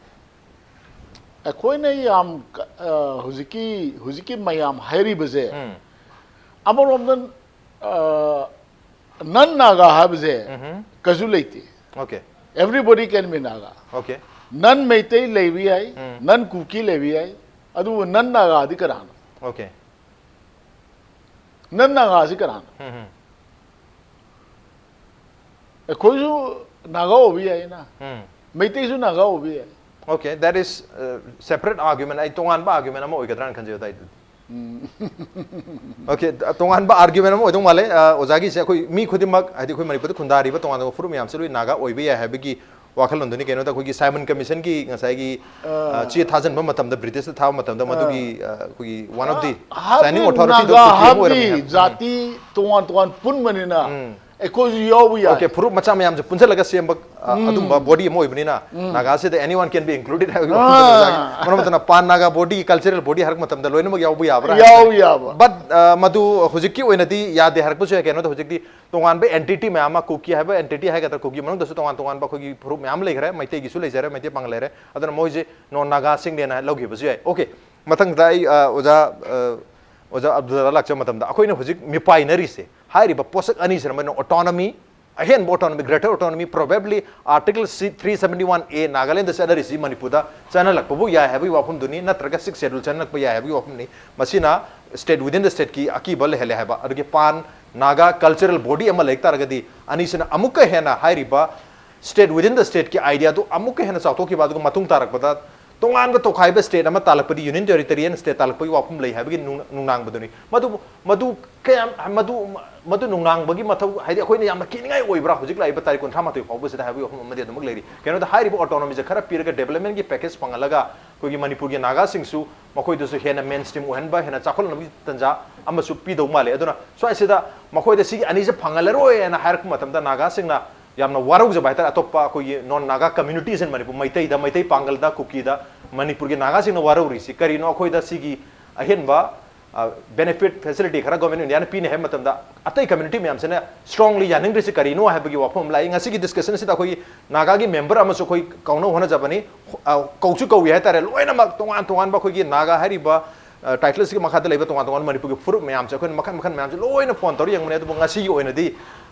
ꯑꯩꯈꯣꯏꯅ ꯌꯥꯝ ꯑ, ꯍꯧꯖꯤꯛꯀꯤ ꯍꯧꯖꯤꯛꯀꯤ ꯃꯌꯥꯝ ꯍꯥꯏꯔꯤꯕꯁꯦ ꯎꯝ. ꯑꯃꯔꯣꯝꯗ ꯑ, non Naga ꯍꯥꯏꯕꯁꯦ ꯎꯝꯍꯨꯝ. ꯀꯩꯁꯨ ꯂꯩꯇꯦ꯫ Okay. Everybody can be Naga. Okay. Non Meitei ꯂꯩꯕ ꯌꯥꯏ, ꯎꯝ. non ꯀꯨꯀꯤ ꯂꯩꯕ ꯌꯥꯏ, ꯑꯗꯨꯕꯨ non Nagaꯗꯤ ꯀꯅꯥꯅꯣ? Okay. Non Nagaꯁꯤ ꯀꯅꯥꯅꯣ? ꯎꯝꯍꯨꯝ. ꯑꯩꯈꯣꯏꯁꯨ ꯅꯥꯒꯥ ꯑꯣꯏꯕ ꯌꯥꯏꯅ, ꯎꯝ. ꯃꯩꯇꯩꯁꯨ ꯅꯥꯒꯥ ꯑꯣꯏꯕ ꯌꯥꯏ꯫ Okay, that is uh, separate argument. ꯑꯩ ꯇꯣꯉꯥꯟꯕ argument ꯑꯃ ꯑꯣꯏꯒꯗ꯭ꯔꯥꯅ ꯈꯟꯖꯩ ꯑꯗꯥꯏꯗꯨꯗꯤ꯫ Okay, ꯇꯣꯉꯥꯟꯕ argument ꯑꯃ ꯑꯣꯏꯗꯧ ꯃꯥꯜꯂꯦ꯫ ꯑ, ꯑꯣꯖꯥꯒꯤꯁꯦ ꯑꯩꯈꯣꯏ ꯃꯤ ꯈꯨꯗꯤꯡꯃꯛ, ꯍꯥꯏꯗꯤ ꯑꯩꯈꯣꯏ ꯃꯅꯤꯄꯨꯔꯗ ꯈꯨꯟꯗꯥꯔꯤꯕ ꯇꯣꯉꯥꯟꯕ ꯐꯨꯔꯨꯞ ꯃꯌꯥꯝꯁꯦ ꯂꯣꯏ ꯅꯥꯒꯥ ꯑꯣꯏꯕ ꯌꯥꯏ ꯍꯥꯏꯕꯒꯤ ꯋꯥꯈꯜꯂꯣꯟꯗꯨꯅꯤ꯫ ꯀꯩꯅꯣꯗ ꯑꯩꯈꯣꯏꯒꯤ ꯁꯥꯏꯃꯟ ꯀꯃꯤꯁꯟꯒꯤ ꯉꯁꯥꯏꯒꯤ ꯑ, ꯆꯦ ꯊꯥꯖꯟꯕ ꯃꯇꯝꯗ, ꯕ꯭ꯔꯤꯇꯤꯁꯇ ꯊꯥꯕ ꯃꯇꯝꯗ ꯃꯗꯨꯒꯤ ꯑ, ꯑꯩꯈꯣꯏꯒꯤ one of the signing authority ꯗꯣ ꯅꯥꯒꯥ ꯀꯨꯀꯤ ꯑꯃ ꯍꯥꯏꯕꯗꯤ ꯑꯣꯏꯔꯝꯃꯦ ꯍꯥꯏꯕ꯫ ꯖꯥꯇꯤ ꯇꯣꯉꯥꯟ ꯇꯣꯉꯥꯟ ꯄꯨꯟꯕꯅꯤꯅ ꯑꯩꯈꯣꯏꯁꯨ ꯌꯥꯎꯕ ꯌꯥꯏ꯫ Okay, ꯐꯨꯔꯨꯞ ꯃꯆꯥ ꯃꯌꯥꯝꯁꯦ ꯄꯨꯟꯁꯤꯜꯂꯒ ꯁꯦꯝꯕ ꯑ, ꯑꯗꯨꯝꯕ ꯕꯣꯗꯤ ꯑꯃ ꯑꯣꯏꯕꯅꯤꯅ ꯅꯥꯒꯥꯁꯤꯗ anyone can be included ꯍꯥꯏꯕꯒꯤ ꯋꯥꯐꯝꯗ ꯑꯣꯖꯥꯒꯤ ꯃꯔꯝ ꯑꯗꯨꯅ ꯄꯥꯟ ꯅꯥꯒꯥ ꯕꯣꯗꯤ, ꯀꯜꯆꯔꯦꯜ ꯕꯣꯗꯤ ꯍꯥꯏꯔꯛꯄ ꯃꯇꯝꯗ ꯂꯣꯏꯅꯃꯛ ꯌꯥꯎꯕ ꯌꯥꯕ꯭ꯔꯥ ꯍꯥꯏꯕ꯫ ꯌꯥꯎ ꯌꯥꯕ꯫ But ꯑ, ꯃꯗꯨ ꯍꯧꯖꯤꯛꯀꯤ ꯑꯣꯏꯅꯗꯤ ꯌꯥꯗꯦ ꯍꯥꯏꯔꯛꯄꯁꯨ ꯌꯥꯏ꯫ ꯀꯩꯅꯣꯗ ꯍꯧꯖꯤꯛꯇꯤ ꯇꯣꯉꯥꯟꯕ entity ꯃꯌꯥꯝ ꯑꯃ, ꯀꯨꯀꯤ ꯍꯥꯏꯕ entity ꯍꯥꯏꯒꯗ꯭ꯔꯥ, ꯀꯨꯀꯤ ꯃꯅꯨꯡꯗꯁꯨ ꯇꯣꯉꯥꯟ ꯇꯣꯉꯥꯟꯕ ꯑꯩꯈꯣꯏꯒꯤ ꯐꯨꯔꯨꯞ ꯃꯌꯥꯝ ꯂꯩꯈ꯭ꯔꯦ, ꯃꯩꯇꯩꯒꯤꯁꯨ ꯂꯩꯖꯔꯦ, ꯃꯩꯇꯩ ꯄꯥꯉꯜ ꯂꯩꯔꯦ, ꯑꯗꯨꯅ ꯃꯣꯏꯁꯦ non ꯅꯥꯒꯥꯁꯤꯡꯅꯦꯅ ꯂꯧꯈꯤꯕꯁꯨ ꯌꯥꯏ꯫ Okay, ꯃꯊꯪꯗ ꯑꯩ ꯑ, ꯑꯣꯖꯥ ꯑ, ꯑꯣꯖꯥ ꯑꯕꯗꯨꯜꯂꯥ ꯂꯥꯛꯆꯕ ꯃꯇꯝꯗ ꯑꯩꯈꯣꯏꯅ ꯍꯧꯖꯤꯛ ꯃꯤꯄꯥꯏꯅꯔꯤꯁꯦ ꯍꯥꯏꯔꯤꯕ ꯄꯣꯠꯁꯛ ꯑꯅꯤꯁꯤꯅ ꯃꯣꯏꯅ autonomy, ꯑꯍꯦꯟꯕ autonomy, greater autonomy, probably article three seventy one A Nagaland ꯆꯠꯅꯔꯤꯁꯤ ꯃꯅꯤꯄꯨꯔꯗ ꯆꯠꯅꯍꯜꯂꯛꯄꯕꯨ ꯌꯥꯏ ꯍꯥꯏꯕꯒꯤ ꯋꯥꯐꯝꯗꯨꯅꯤ, ꯅꯠꯇ꯭ꯔꯒ sixth schedule ꯆꯠꯅꯍꯜꯂꯛꯄ ꯌꯥꯏ ꯍꯥꯏꯕꯒꯤ ꯋꯥꯐꯝꯅꯤ꯫ ꯃꯁꯤꯅ state within the stateꯀꯤ ꯑꯀꯤꯕ ꯂꯩꯍꯜꯂꯦ ꯍꯥꯏꯕ꯫ ꯑꯗꯨꯒꯤ ꯄꯥꯟ ꯅꯥꯒꯥ cultural body ꯑꯃ ꯂꯩ ꯇꯥꯔꯒꯗꯤ ꯑꯅꯤꯁꯤꯅ ꯑꯃꯨꯛꯀ ꯍꯦꯟꯅ ꯍꯥꯏꯔꯤꯕ state within the stateꯀꯤ ideaꯗꯨ ꯑꯃꯨꯛꯀ ꯍꯦꯟꯅ ꯆꯥꯎꯊꯣꯛꯈꯤꯕ, ꯑꯗꯨꯒ ꯃꯇꯨꯡ ꯇꯥꯔꯛꯄꯗ ꯇꯣꯉꯥꯟꯕ ꯇꯣꯈꯥꯏꯕ state ꯑꯃ ꯇꯥꯜꯂꯛꯄꯗꯤ, union territory and state ꯇꯥꯜꯂꯛꯄꯒꯤ ꯋꯥꯐꯝ ꯂꯩ ꯍꯥꯏꯕꯒꯤ ꯅꯨꯡ-, ꯅꯨꯡꯅꯥꯡꯕꯗꯨꯅꯤ꯫ ꯃꯗꯨ, ꯃꯗꯨ ꯀꯌꯥꯝ, ꯃꯗꯨ, ꯃꯗꯨ ꯅꯨꯡꯅꯥꯡꯕꯒꯤ ꯃꯊꯧ, ꯍꯥꯏꯗꯤ ꯑꯩꯈꯣꯏꯅ ꯌꯥꯝꯅ ꯀꯤꯅꯤꯡꯉꯥꯏ ꯑꯣꯏꯕ꯭ꯔꯥ ꯍꯧꯖꯤꯛ ꯂꯥꯛꯏꯕ ꯇꯥꯔꯤꯛ ꯀꯨꯟꯊ꯭ꯔꯥ ꯃꯥꯊꯣꯏ ꯐꯥꯎꯕꯁꯤꯗ ꯍꯥꯏꯕꯒꯤ ꯋꯥꯐꯝ ꯑꯃꯗꯤ ꯑꯗꯨꯃꯛ ꯂꯩꯔꯤ꯫ ꯀꯩꯅꯣꯗ ꯍꯥꯏꯔꯤꯕ autonomyꯁꯦ ꯈꯔ ꯄꯤꯔꯒ developmentꯀꯤ package ꯐꯪꯍꯜꯂꯒ ꯑꯩꯈꯣꯏꯒꯤ ꯃꯅꯤꯄꯨꯔꯒꯤ ꯅꯥꯒꯥꯁꯤꯡꯁꯨ ꯃꯈꯣꯏꯗꯁꯨ ꯍꯦꯟꯅ ꯃꯦꯟ ꯁ꯭ꯇ꯭ꯔꯤꯝ ꯑꯣꯏꯍꯟꯕ, ꯍꯦꯟꯅ ꯆꯥꯎꯈꯠꯍꯟꯕꯒꯤ ꯇꯥꯟꯖꯥ ꯑꯃꯁꯨ ꯄꯤꯗꯧ ꯃꯥꯜꯂꯤ꯫ ꯑꯗꯨꯅ ꯁ꯭ꯋꯥꯏꯁꯤꯗ ꯃꯈꯣꯏꯗ ꯁꯤꯒꯤ ꯑꯅꯤꯁꯦ ꯐꯪꯍꯜꯂꯔꯣꯏꯅ ꯍꯥꯏꯔꯛꯄ ꯃꯇꯝꯗ ꯅꯥꯒꯥꯁꯤꯡꯅ ꯌꯥꯝꯅ ꯋꯥꯔꯧꯖꯕ ꯍꯥꯏꯇꯥꯔꯦ꯫ ꯑꯇꯣꯞꯄ ꯑꯩꯈꯣꯏꯒꯤ non Naga communities in Manipur, ꯃꯩꯇꯩꯗ, Meitei ꯄꯥꯡꯒꯜꯗ, ꯀꯨꯀꯤꯗ ꯃꯅꯤꯄꯨꯔꯒꯤ ꯅꯥꯒꯥꯁꯤꯡꯅ ꯋꯥꯔꯧꯔꯤꯁꯤ ꯀꯔꯤꯅꯣ? ꯑꯩꯈꯣꯏꯗ ꯁꯤꯒꯤ ꯑꯍꯦꯟꯕ ꯕꯦꯅꯤꯐꯤꯠ, ꯐꯦꯁꯤꯂꯤꯇꯤ ꯈꯔ ꯒꯣꯔꯃꯦꯟ ꯑꯣꯐ ꯏꯟꯗꯤꯌꯥꯅ ꯄꯤꯅꯤ ꯍꯥꯏꯕ ꯃꯇꯝꯗ ꯑꯇꯩ ꯀꯝꯃ꯭ꯌꯨꯅꯤꯇꯤ ꯃꯌꯥꯝꯁꯤꯅ ꯁ꯭ꯇ꯭ꯔꯣꯡꯂꯤ ꯌꯥꯅꯤꯡꯗ꯭ꯔꯤꯁꯤ ꯀꯔꯤꯅꯣ ꯍꯥꯏꯕꯒꯤ ꯋꯥꯐꯝ ꯑꯃ ꯂꯥꯛꯏ꯫ ꯉꯁꯤꯒꯤ ꯗꯤꯁꯀꯁꯟ ꯑꯁꯤꯗ ꯑꯩꯈꯣꯏꯒꯤ ꯅꯥꯒꯥꯒꯤ ꯃꯦꯝꯕꯔ ꯑꯃꯁꯨ ꯑꯩꯈꯣꯏ ꯀꯧꯅꯕ ꯍꯣꯠꯅꯖꯕꯅꯤ꯫ ꯑ, ꯀꯧꯁꯨ ꯀꯧꯏ ꯍꯥꯏꯇꯥꯔꯦ꯫ ꯂꯣꯏꯅꯃꯛ ꯇꯣꯉꯥꯟ ꯇꯣꯉꯥꯟꯕ ꯑꯩꯈꯣꯏꯒꯤ ꯅꯥꯒꯥ ꯍꯥꯏꯔꯤꯕ ꯇꯥꯏꯇꯜꯁꯤꯒꯤ ꯃꯈꯥꯗ ꯂꯩꯕ ꯇꯣꯉꯥꯟ ꯇꯣꯉꯥꯟꯕ ꯃꯅꯤꯄꯨꯔꯒꯤ ꯐꯨꯔꯨꯞ ꯃꯌꯥꯝꯁꯦ ꯑꯩꯈꯣꯏꯅ ꯃꯈꯟ ꯃꯈꯟ ꯃꯌꯥꯝꯁꯦ ꯂꯣꯏꯅ ꯐꯣꯟ ꯇꯧꯔ ꯌꯦꯡꯕꯅꯦ꯫ ꯑꯗꯨꯕꯨ ꯉꯁꯤꯒꯤ ꯑꯣꯏꯅꯗꯤ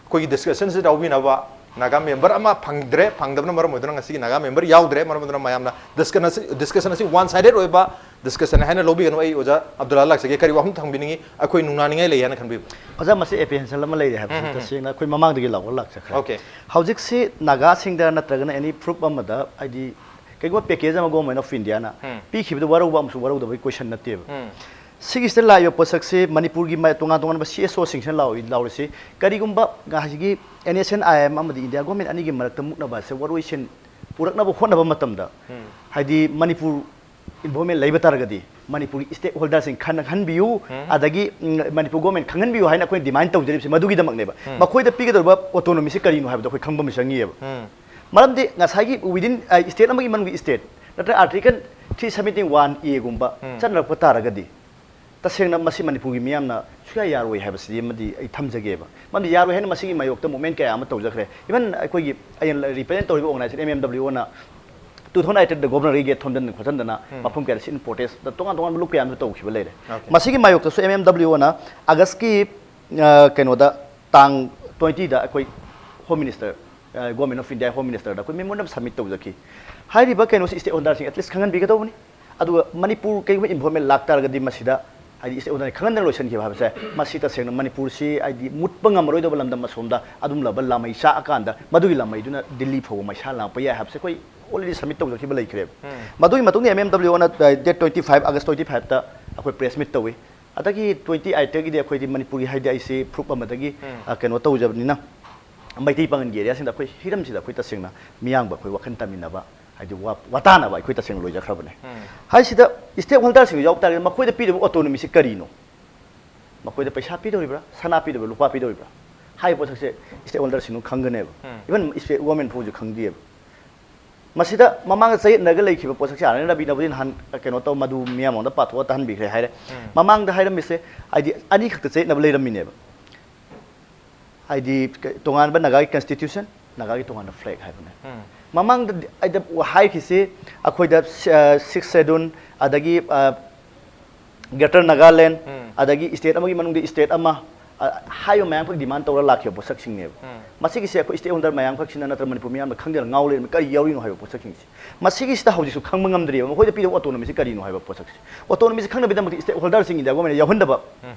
ꯑꯩꯈꯣꯏꯒꯤ ꯗꯤꯁꯀꯁꯟꯁꯤꯗ ꯌꯥꯎꯕꯤꯅꯕ ꯅꯥꯒꯥ ꯃꯦꯝꯕꯔ ꯑꯃ ꯐꯪꯗ꯭ꯔꯦ꯫ ꯐꯪꯗꯕꯅ ꯃꯔꯝ ꯑꯣꯏꯗꯨꯅ ꯉꯁꯤꯒꯤ ꯅꯥꯒꯥ ꯃꯦꯝꯕꯔ ꯌꯥꯎꯗ꯭ꯔꯦ꯫ ꯃꯔꯝ ꯑꯗꯨꯅ ꯃꯌꯥꯝꯅ ꯗꯤꯁꯀꯁꯟ ꯑꯁꯤ, ꯗꯤꯁꯀꯁꯟ ꯑꯁꯤ ꯋꯥꯟ ꯁꯥꯏꯗꯦꯠ ꯑꯣꯏꯕ ꯗꯤꯁꯀꯁꯟ ꯍꯥꯏꯅ ꯂꯧꯕꯤꯒꯅꯨ꯫ ꯑꯩ ꯑꯣꯖꯥ ꯑꯕꯗꯨꯜꯂꯥ ꯂꯥꯛꯆꯒꯦ꯫ ꯀꯔꯤ ꯋꯥꯐꯝ ꯊꯝꯕꯤꯅꯤꯡꯉꯤ? ꯑꯩꯈꯣꯏ ꯅꯨꯡꯅꯥꯅꯤꯡꯉꯥꯏ ꯂꯩ ꯍꯥꯏꯅ ꯈꯟꯕꯤꯕ꯭ꯔꯥ? ꯑꯣꯖꯥ, ꯃꯁꯤ ꯑꯦꯄ꯭ꯔꯤꯍꯦꯟꯁꯟ ꯑꯃ ꯂꯩꯔꯦ ꯍꯥꯏꯕꯁꯤ ꯎꯝ, ꯎꯝ, ꯎꯝ꯫ ꯇꯁꯦꯡꯅ ꯑꯩꯈꯣꯏ ꯃꯃꯥꯡꯗꯒꯤ ꯂꯥꯎꯔ ꯂꯥꯛꯆꯈ꯭ꯔꯦ꯫ ꯑꯣꯀꯦ꯫ ꯍꯧꯖꯤꯛꯁꯤ ꯅꯥꯒꯥꯁꯤꯡꯗ ꯅꯠꯇ꯭ꯔꯒꯅ ꯑꯦꯅꯤ ꯐꯨꯔꯨꯞ ꯑꯃꯗ, ꯍꯥꯏꯗꯤ ꯀꯩꯒꯨꯝꯕ ꯄꯦꯀꯦꯖ ꯑꯃ ꯒꯣꯔꯃꯦꯟ ꯑꯣꯐ ꯏꯟꯗꯤꯌꯥꯅ ꯎꯝ꯫ ꯄꯤꯈꯤꯕꯗ ꯋꯥꯔꯧꯕ ꯑꯃꯁꯨꯡ ꯋꯥꯔꯧꯗꯕꯒꯤ ꯀꯣꯏꯁꯟ ꯅꯠꯇꯦꯕ꯫ ꯎꯝ꯫ ꯁꯤꯒꯤꯁꯤꯗ ꯂꯥꯛꯏꯕ ꯄꯣꯠꯁꯛꯁꯤ ꯃꯅꯤꯄꯨꯔꯒꯤ ꯃ-, ꯇꯣꯉꯥꯟ ꯇꯣꯉꯥꯟꯕ ꯁꯤ ꯑꯦꯁ ꯑꯣꯁꯤꯡꯁꯤꯅ ꯂꯥꯎ-, ꯂꯥꯎꯔꯤꯁꯤ ꯀꯔꯤꯒꯨꯝꯕ ꯉꯁꯤꯒꯤ N S N I M ꯑꯃꯗꯤ ꯏꯟꯗꯤꯌꯥ ꯒꯣꯔꯃꯦꯟ ꯑꯅꯤꯒꯤ ꯃꯔꯛꯇ ꯃꯨꯛꯅꯕ ꯑꯁꯦ ꯋꯥꯔꯣꯏꯁꯤꯟ ꯄꯨꯔꯛꯅꯕ ꯍꯣꯠꯅꯕ ꯃꯇꯝꯗ, ꯎꯝ꯫ ꯍꯥꯏꯗꯤ ꯃꯅꯤꯄꯨꯔ ꯏꯟꯚꯣꯜꯞꯃꯦꯟ ꯂꯩꯕ ꯇꯥꯔꯒꯗꯤ ꯃꯅꯤꯄꯨꯔꯒꯤ ꯁ꯭ꯇꯦꯛ ꯍꯣꯜꯗꯔꯁꯤꯡ ꯈꯟꯅꯍꯟꯕꯤꯌꯨ, ꯎꯝ꯫ ꯑꯗꯒꯤ, ꯎꯝ, ꯃꯅꯤꯄꯨꯔ ꯒꯣꯔꯃꯦꯟ ꯈꯪꯍꯟꯕꯤꯌꯨ ꯍꯥꯏꯅ ꯑꯩꯈꯣꯏꯅ ꯗꯤꯃꯥꯟ ꯇꯧꯖꯔꯤꯕꯁꯤ ꯃꯗꯨꯒꯤꯗꯃꯛꯅꯦꯕ꯫ ꯎꯝ꯫ ꯃꯈꯣꯏꯗ ꯄꯤꯒꯗꯧꯔꯤꯕ ꯑꯣꯇꯣꯅꯣꯃꯤꯁꯤ ꯀꯔꯤꯅꯣ ꯍꯥꯏꯕꯗꯣ ꯑꯩꯈꯣꯏ ꯈꯪꯕ ꯑꯃ ꯆꯪꯉꯤꯑꯕ꯫ ꯎꯝ꯫ ꯃꯔꯝꯗꯤ ꯉꯁꯥꯏꯒꯤ ꯋꯤꯗꯤꯟ, ꯑ, ꯁ꯭ꯇꯦꯠ ꯑꯃꯒꯤ ꯃꯅꯨꯡꯒꯤ ꯁ꯭ꯇꯦꯠ ꯅꯠꯇ꯭ꯔꯒ ꯑꯥꯔꯇꯤꯀꯜ ꯊ꯭ꯔꯤ ꯁꯕꯦꯟꯇꯤ ꯋꯥꯟ ꯑꯦꯒꯨꯝꯕ ꯎꯝ꯫ ꯆꯠꯅꯔꯛꯄ ꯇꯥꯔꯒꯗꯤ ꯇꯁꯦꯡꯅ ꯃꯁꯤ ꯃꯅꯤꯄꯨꯔꯒꯤ ꯃꯤꯌꯥꯝꯅ ꯁꯨꯡꯌꯥ ꯌꯥꯔꯣꯏ ꯍꯥꯏꯕꯁꯤꯗꯤ ꯑꯃꯗꯤ ꯑꯩ ꯊꯝꯖꯒꯦꯕ꯫ ꯃꯔꯝꯗꯤ ꯌꯥꯔꯣꯏ ꯍꯥꯏꯅ ꯃꯁꯤꯒꯤ ꯃꯥꯌꯣꯛꯇ ꯃꯨꯞꯃꯦꯟ ꯀꯌꯥ ꯑꯃ ꯇꯧꯖꯈ꯭ꯔꯦ꯫ ꯏꯚꯟ ꯑꯩꯈꯣꯏꯒꯤ ꯑꯩꯅ ꯔꯤꯄ꯭ꯔꯖꯦꯟ ꯇꯧꯔꯤꯕ ꯑꯣꯔꯒꯅꯥꯏꯖꯦꯁꯟ ꯑꯦꯝ ꯑꯦꯝ ꯗꯕ꯭ꯂꯤꯎ ꯑꯣꯅ ꯇꯨ ꯊꯥꯎꯖꯟ ꯑꯩꯠꯇꯤꯟꯗ ꯒꯣꯕꯔꯅꯔꯒꯤ ꯒꯦꯠ ꯊꯣꯝꯖꯤꯟꯗꯅ ꯈꯣꯠꯆꯟꯗꯅ ꯎꯝ꯫ ꯃꯐꯝ ꯀꯌꯥꯗ ꯁꯤꯠ ꯏꯟ ꯄ꯭ꯔꯣꯇꯦꯁꯇ ꯇꯣꯉꯥꯟ ꯇꯣꯉꯥꯟꯕ ꯂꯨꯞ ꯀꯌꯥ ꯑꯃꯁꯨ ꯇꯧꯈꯤꯕ ꯂꯩꯔꯦ꯫ ꯑꯣꯀꯦ꯫ ꯃꯁꯤꯒꯤ ꯃꯥꯌꯣꯛꯇꯁꯨ ꯑꯦꯝ ꯑꯦꯝ ꯗꯕ꯭ꯂꯤꯎ ꯑꯣꯅ ꯑꯥꯒꯁꯀꯤ, ꯑ, ꯀꯩꯅꯣꯗ ꯇꯥꯡ ꯇ꯭ꯋꯦꯟꯇꯤꯗ ꯑꯩꯈꯣꯏ ꯍꯣꯝ ꯃꯤꯅꯤꯁꯇꯔ, ꯑ, ꯒꯣꯔꯃꯦꯟ ꯑꯣꯐ ꯏꯟꯗꯤꯌꯥ ꯍꯣꯝ ꯃꯤꯅꯤꯁꯇꯔꯗ ꯑꯩꯈꯣꯏ ꯃꯦꯃꯣꯔꯦꯟꯗꯝ ꯁꯕꯃꯤꯠ ꯇꯧꯖꯈꯤ꯫ ꯍꯥꯏꯔꯤꯕ ꯀꯩꯅꯣꯁꯤ ꯁ꯭ꯇꯦꯛ ꯍꯣꯜꯗꯔꯁꯤꯡ ꯑꯦꯠꯂꯤꯁ ꯈꯪꯍꯟꯕꯤꯒꯗꯧꯕꯅꯤ꯫ ꯑꯗꯨꯒ ꯃꯅꯤꯄꯨꯔ ꯀꯩꯒꯨꯝꯕ ꯏꯟꯚꯣꯜꯞꯃꯦꯟ ꯂꯥꯛꯇꯥꯔꯒꯗꯤ ꯃꯁꯤꯗ ꯍꯥꯏꯗꯤ ꯁ꯭ꯇꯦꯛ ꯍꯣꯜꯗꯔ ꯈꯪꯍꯟꯗꯅ ꯂꯣꯏꯁꯤꯟꯈꯤꯕ ꯍꯥꯏꯕꯁꯦ ꯃꯁꯤ ꯇꯁꯦꯡꯅ ꯃꯅꯤꯄꯨꯔꯁꯤ ꯍꯥꯏꯗꯤ ꯃꯨꯠꯄ ꯉꯝꯃꯔꯣꯏꯗꯕ ꯂꯝꯗꯝ ꯑꯁꯣꯝꯗ ꯑꯗꯨꯝꯂꯕ ꯂꯥꯃꯩ ꯆꯥꯛꯑꯀꯥꯟꯗ ꯃꯗꯨꯒꯤ ꯂꯥꯃꯩꯗꯨꯅ ꯗꯤꯜꯂꯤ ꯐꯥꯎꯕ ꯃꯩꯁꯥ ꯂꯥꯡꯄ ꯌꯥꯏ ꯍꯥꯏꯕꯁꯦ ꯑꯩꯈꯣꯏ ꯑꯣꯜꯔꯦꯗꯤ ꯁꯕꯃꯤꯠ ꯇꯧꯖꯈꯤꯕ ꯂꯩꯈ꯭ꯔꯦꯕ꯫ ꯎꯝ꯫ ꯃꯗꯨꯒꯤ ꯃꯇꯨꯡꯗ ꯑꯦꯝ ꯑꯦꯝ ꯗꯕ꯭ꯂꯤꯎ ꯑꯣꯅ ꯗꯦꯠ ꯇ꯭ꯋꯦꯟꯇꯤ ꯐꯥꯏꯚ, ꯑꯥꯒꯁ ꯇ꯭ꯋꯦꯟꯇꯤ ꯐꯥꯏꯚꯇ ꯑꯩꯈꯣꯏ ꯄ꯭ꯔꯦꯁ ꯃꯤꯠ ꯇꯧꯏ꯫ ꯑꯗꯒꯤ ꯇ꯭ꯋꯦꯟꯇꯤ ꯑꯩꯠꯇꯒꯤꯗꯤ ꯑꯩꯈꯣꯏꯗꯤ ꯃꯅꯤꯄꯨꯔꯒꯤ ꯍꯥꯏꯗꯤ ꯑꯩꯁꯤ ꯐꯨꯔꯨꯞ ꯑꯃꯗꯒꯤ, ꯎꯝ꯫ ꯑ, ꯀꯩꯅꯣ ꯇꯧꯖꯕꯅꯤꯅ ꯃꯩꯇꯩ ꯄꯥꯉꯜꯒꯤ ꯑꯦꯔꯤꯌꯥꯁꯤꯡꯗ ꯑꯩꯈꯣꯏ ꯍꯤꯔꯝꯁꯤꯗ ꯑꯩꯈꯣꯏ ꯇꯁꯦꯡꯅ ꯃꯤꯌꯥꯝꯕ ꯑꯩꯈꯣꯏ ꯋꯥꯈꯜ ꯇꯥꯃꯤꯟꯅꯕ ꯍꯥꯏꯗꯤ ꯋꯥ- ꯋꯥꯇꯥꯅꯕ ꯑꯩꯈꯣꯏ ꯇꯁꯦꯡꯅ ꯂꯣꯏꯖꯈ꯭ꯔꯕꯅꯦ꯫ ꯍꯥꯏꯁꯤꯗ stakeholder ꯁꯤꯡ ꯌꯥꯎ ꯇꯥꯔꯒꯗꯤ ꯃꯈꯣꯏꯗ ꯄꯤꯗꯧꯔꯤꯕ autonomy ꯁꯤ ꯀꯔꯤꯅꯣ? ꯃꯈꯣꯏꯗ ꯄꯩꯁꯥ ꯄꯤꯗꯧꯔꯤꯕ꯭ꯔꯥ, ꯁꯅꯥ ꯄꯤꯗꯧꯔꯤꯕ꯭ꯔꯥ, ꯂꯨꯄꯥ ꯄꯤꯗꯧꯔꯤꯕ꯭ꯔꯥ? ꯍꯥꯏꯔꯤꯕ ꯄꯣꯠꯁꯛꯁꯦ stakeholder ꯁꯤꯡꯅ ꯈꯪꯒꯅꯦꯕ꯫ Even state government ꯐꯥꯎꯁꯨ ꯈꯪꯗꯦꯕ꯫ ꯃꯁꯤꯗ ꯃꯃꯥꯡꯗ ꯆꯌꯦꯠꯅꯔꯒ ꯂꯩꯈꯤꯕ ꯄꯣꯠꯁꯛꯁꯦ ꯑꯥꯔ ꯑꯦꯟ ꯔꯕꯤꯅꯕꯨꯗꯤ ꯅꯍꯥꯟ ꯀꯩꯅꯣ ꯇꯧ, ꯃꯗꯨ ꯃꯤꯌꯥꯝ ꯃꯥꯡꯗ ꯄꯥꯊꯣꯛꯑ ꯇꯥꯍꯟꯕꯤꯈ꯭ꯔꯦ ꯍꯥꯏꯔꯦ꯫ ꯃꯃꯥꯡꯗ ꯍꯥꯏꯔꯝꯃꯤꯁꯦ ꯍꯥꯏꯗꯤ ꯑꯅꯤꯈꯛꯇ ꯆꯌꯦꯠꯅꯕ ꯂꯩꯔꯝꯃꯤꯅꯦꯕ꯫ ꯍꯥꯏꯗꯤ ꯀ- ꯇꯣꯉꯥꯟꯕ ꯅꯥꯒꯥꯒꯤ constitution, ꯅꯥꯒꯥꯒꯤ ꯇꯣꯉꯥꯟꯕ flag ꯍꯥꯏꯕꯅꯦ꯫ ꯃꯃꯥꯡꯗ ꯗꯤ- ꯑꯩꯗ ꯍꯥꯏꯈꯤꯁꯤ ꯑꯩꯈꯣꯏꯗ ꯁꯤ- ꯑ, sixth schedule, ꯑꯗꯒꯤ ꯑ, Greater Nagaland, ꯑꯗꯒꯤ state ꯑꯃꯒꯤ ꯃꯅꯨꯡꯗ state ꯑꯃ, ꯑ, ꯍꯥꯏꯕ ꯃꯌꯥꯝꯈꯛ demand ꯇꯧꯔ ꯂꯥꯛꯈꯤꯕ ꯄꯣꯠꯁꯛꯁꯤꯡꯅꯦꯕ꯫ ꯃꯁꯤꯒꯤꯁꯦ ꯑꯩꯈꯣꯏ stakeholder ꯃꯌꯥꯝꯈꯛꯁꯤꯅ ꯅꯠꯇ꯭ꯔꯒ ꯃꯅꯤꯄꯨꯔ ꯃꯤꯌꯥꯝꯅ ꯈꯪꯗꯅ ꯉꯥꯎ ꯂꯩꯔꯝꯃꯤ ꯀꯔꯤ ꯌꯥꯎꯔꯤꯅꯣ ꯍꯥꯏꯕ ꯄꯣꯠꯁꯛꯁꯤꯡꯁꯦ꯫ ꯃꯁꯤꯒꯤꯁꯤꯗ ꯍꯧꯖꯤꯛꯁꯨ ꯈꯪꯕ ꯉꯝꯗ꯭ꯔꯤꯕ ꯃꯈꯣꯏꯗ ꯄꯤꯗꯧꯕ autonomy ꯁꯤ ꯀꯔꯤꯅꯣ ꯍꯥꯏꯕ ꯄꯣꯠꯁꯛꯁꯦ꯫ Autonomy ꯁꯤ ꯈꯪꯅꯕꯒꯤꯗꯃꯛꯇ stakeholder ꯁꯤꯡ India government ꯅ ꯌꯥꯎꯍꯟꯗꯕ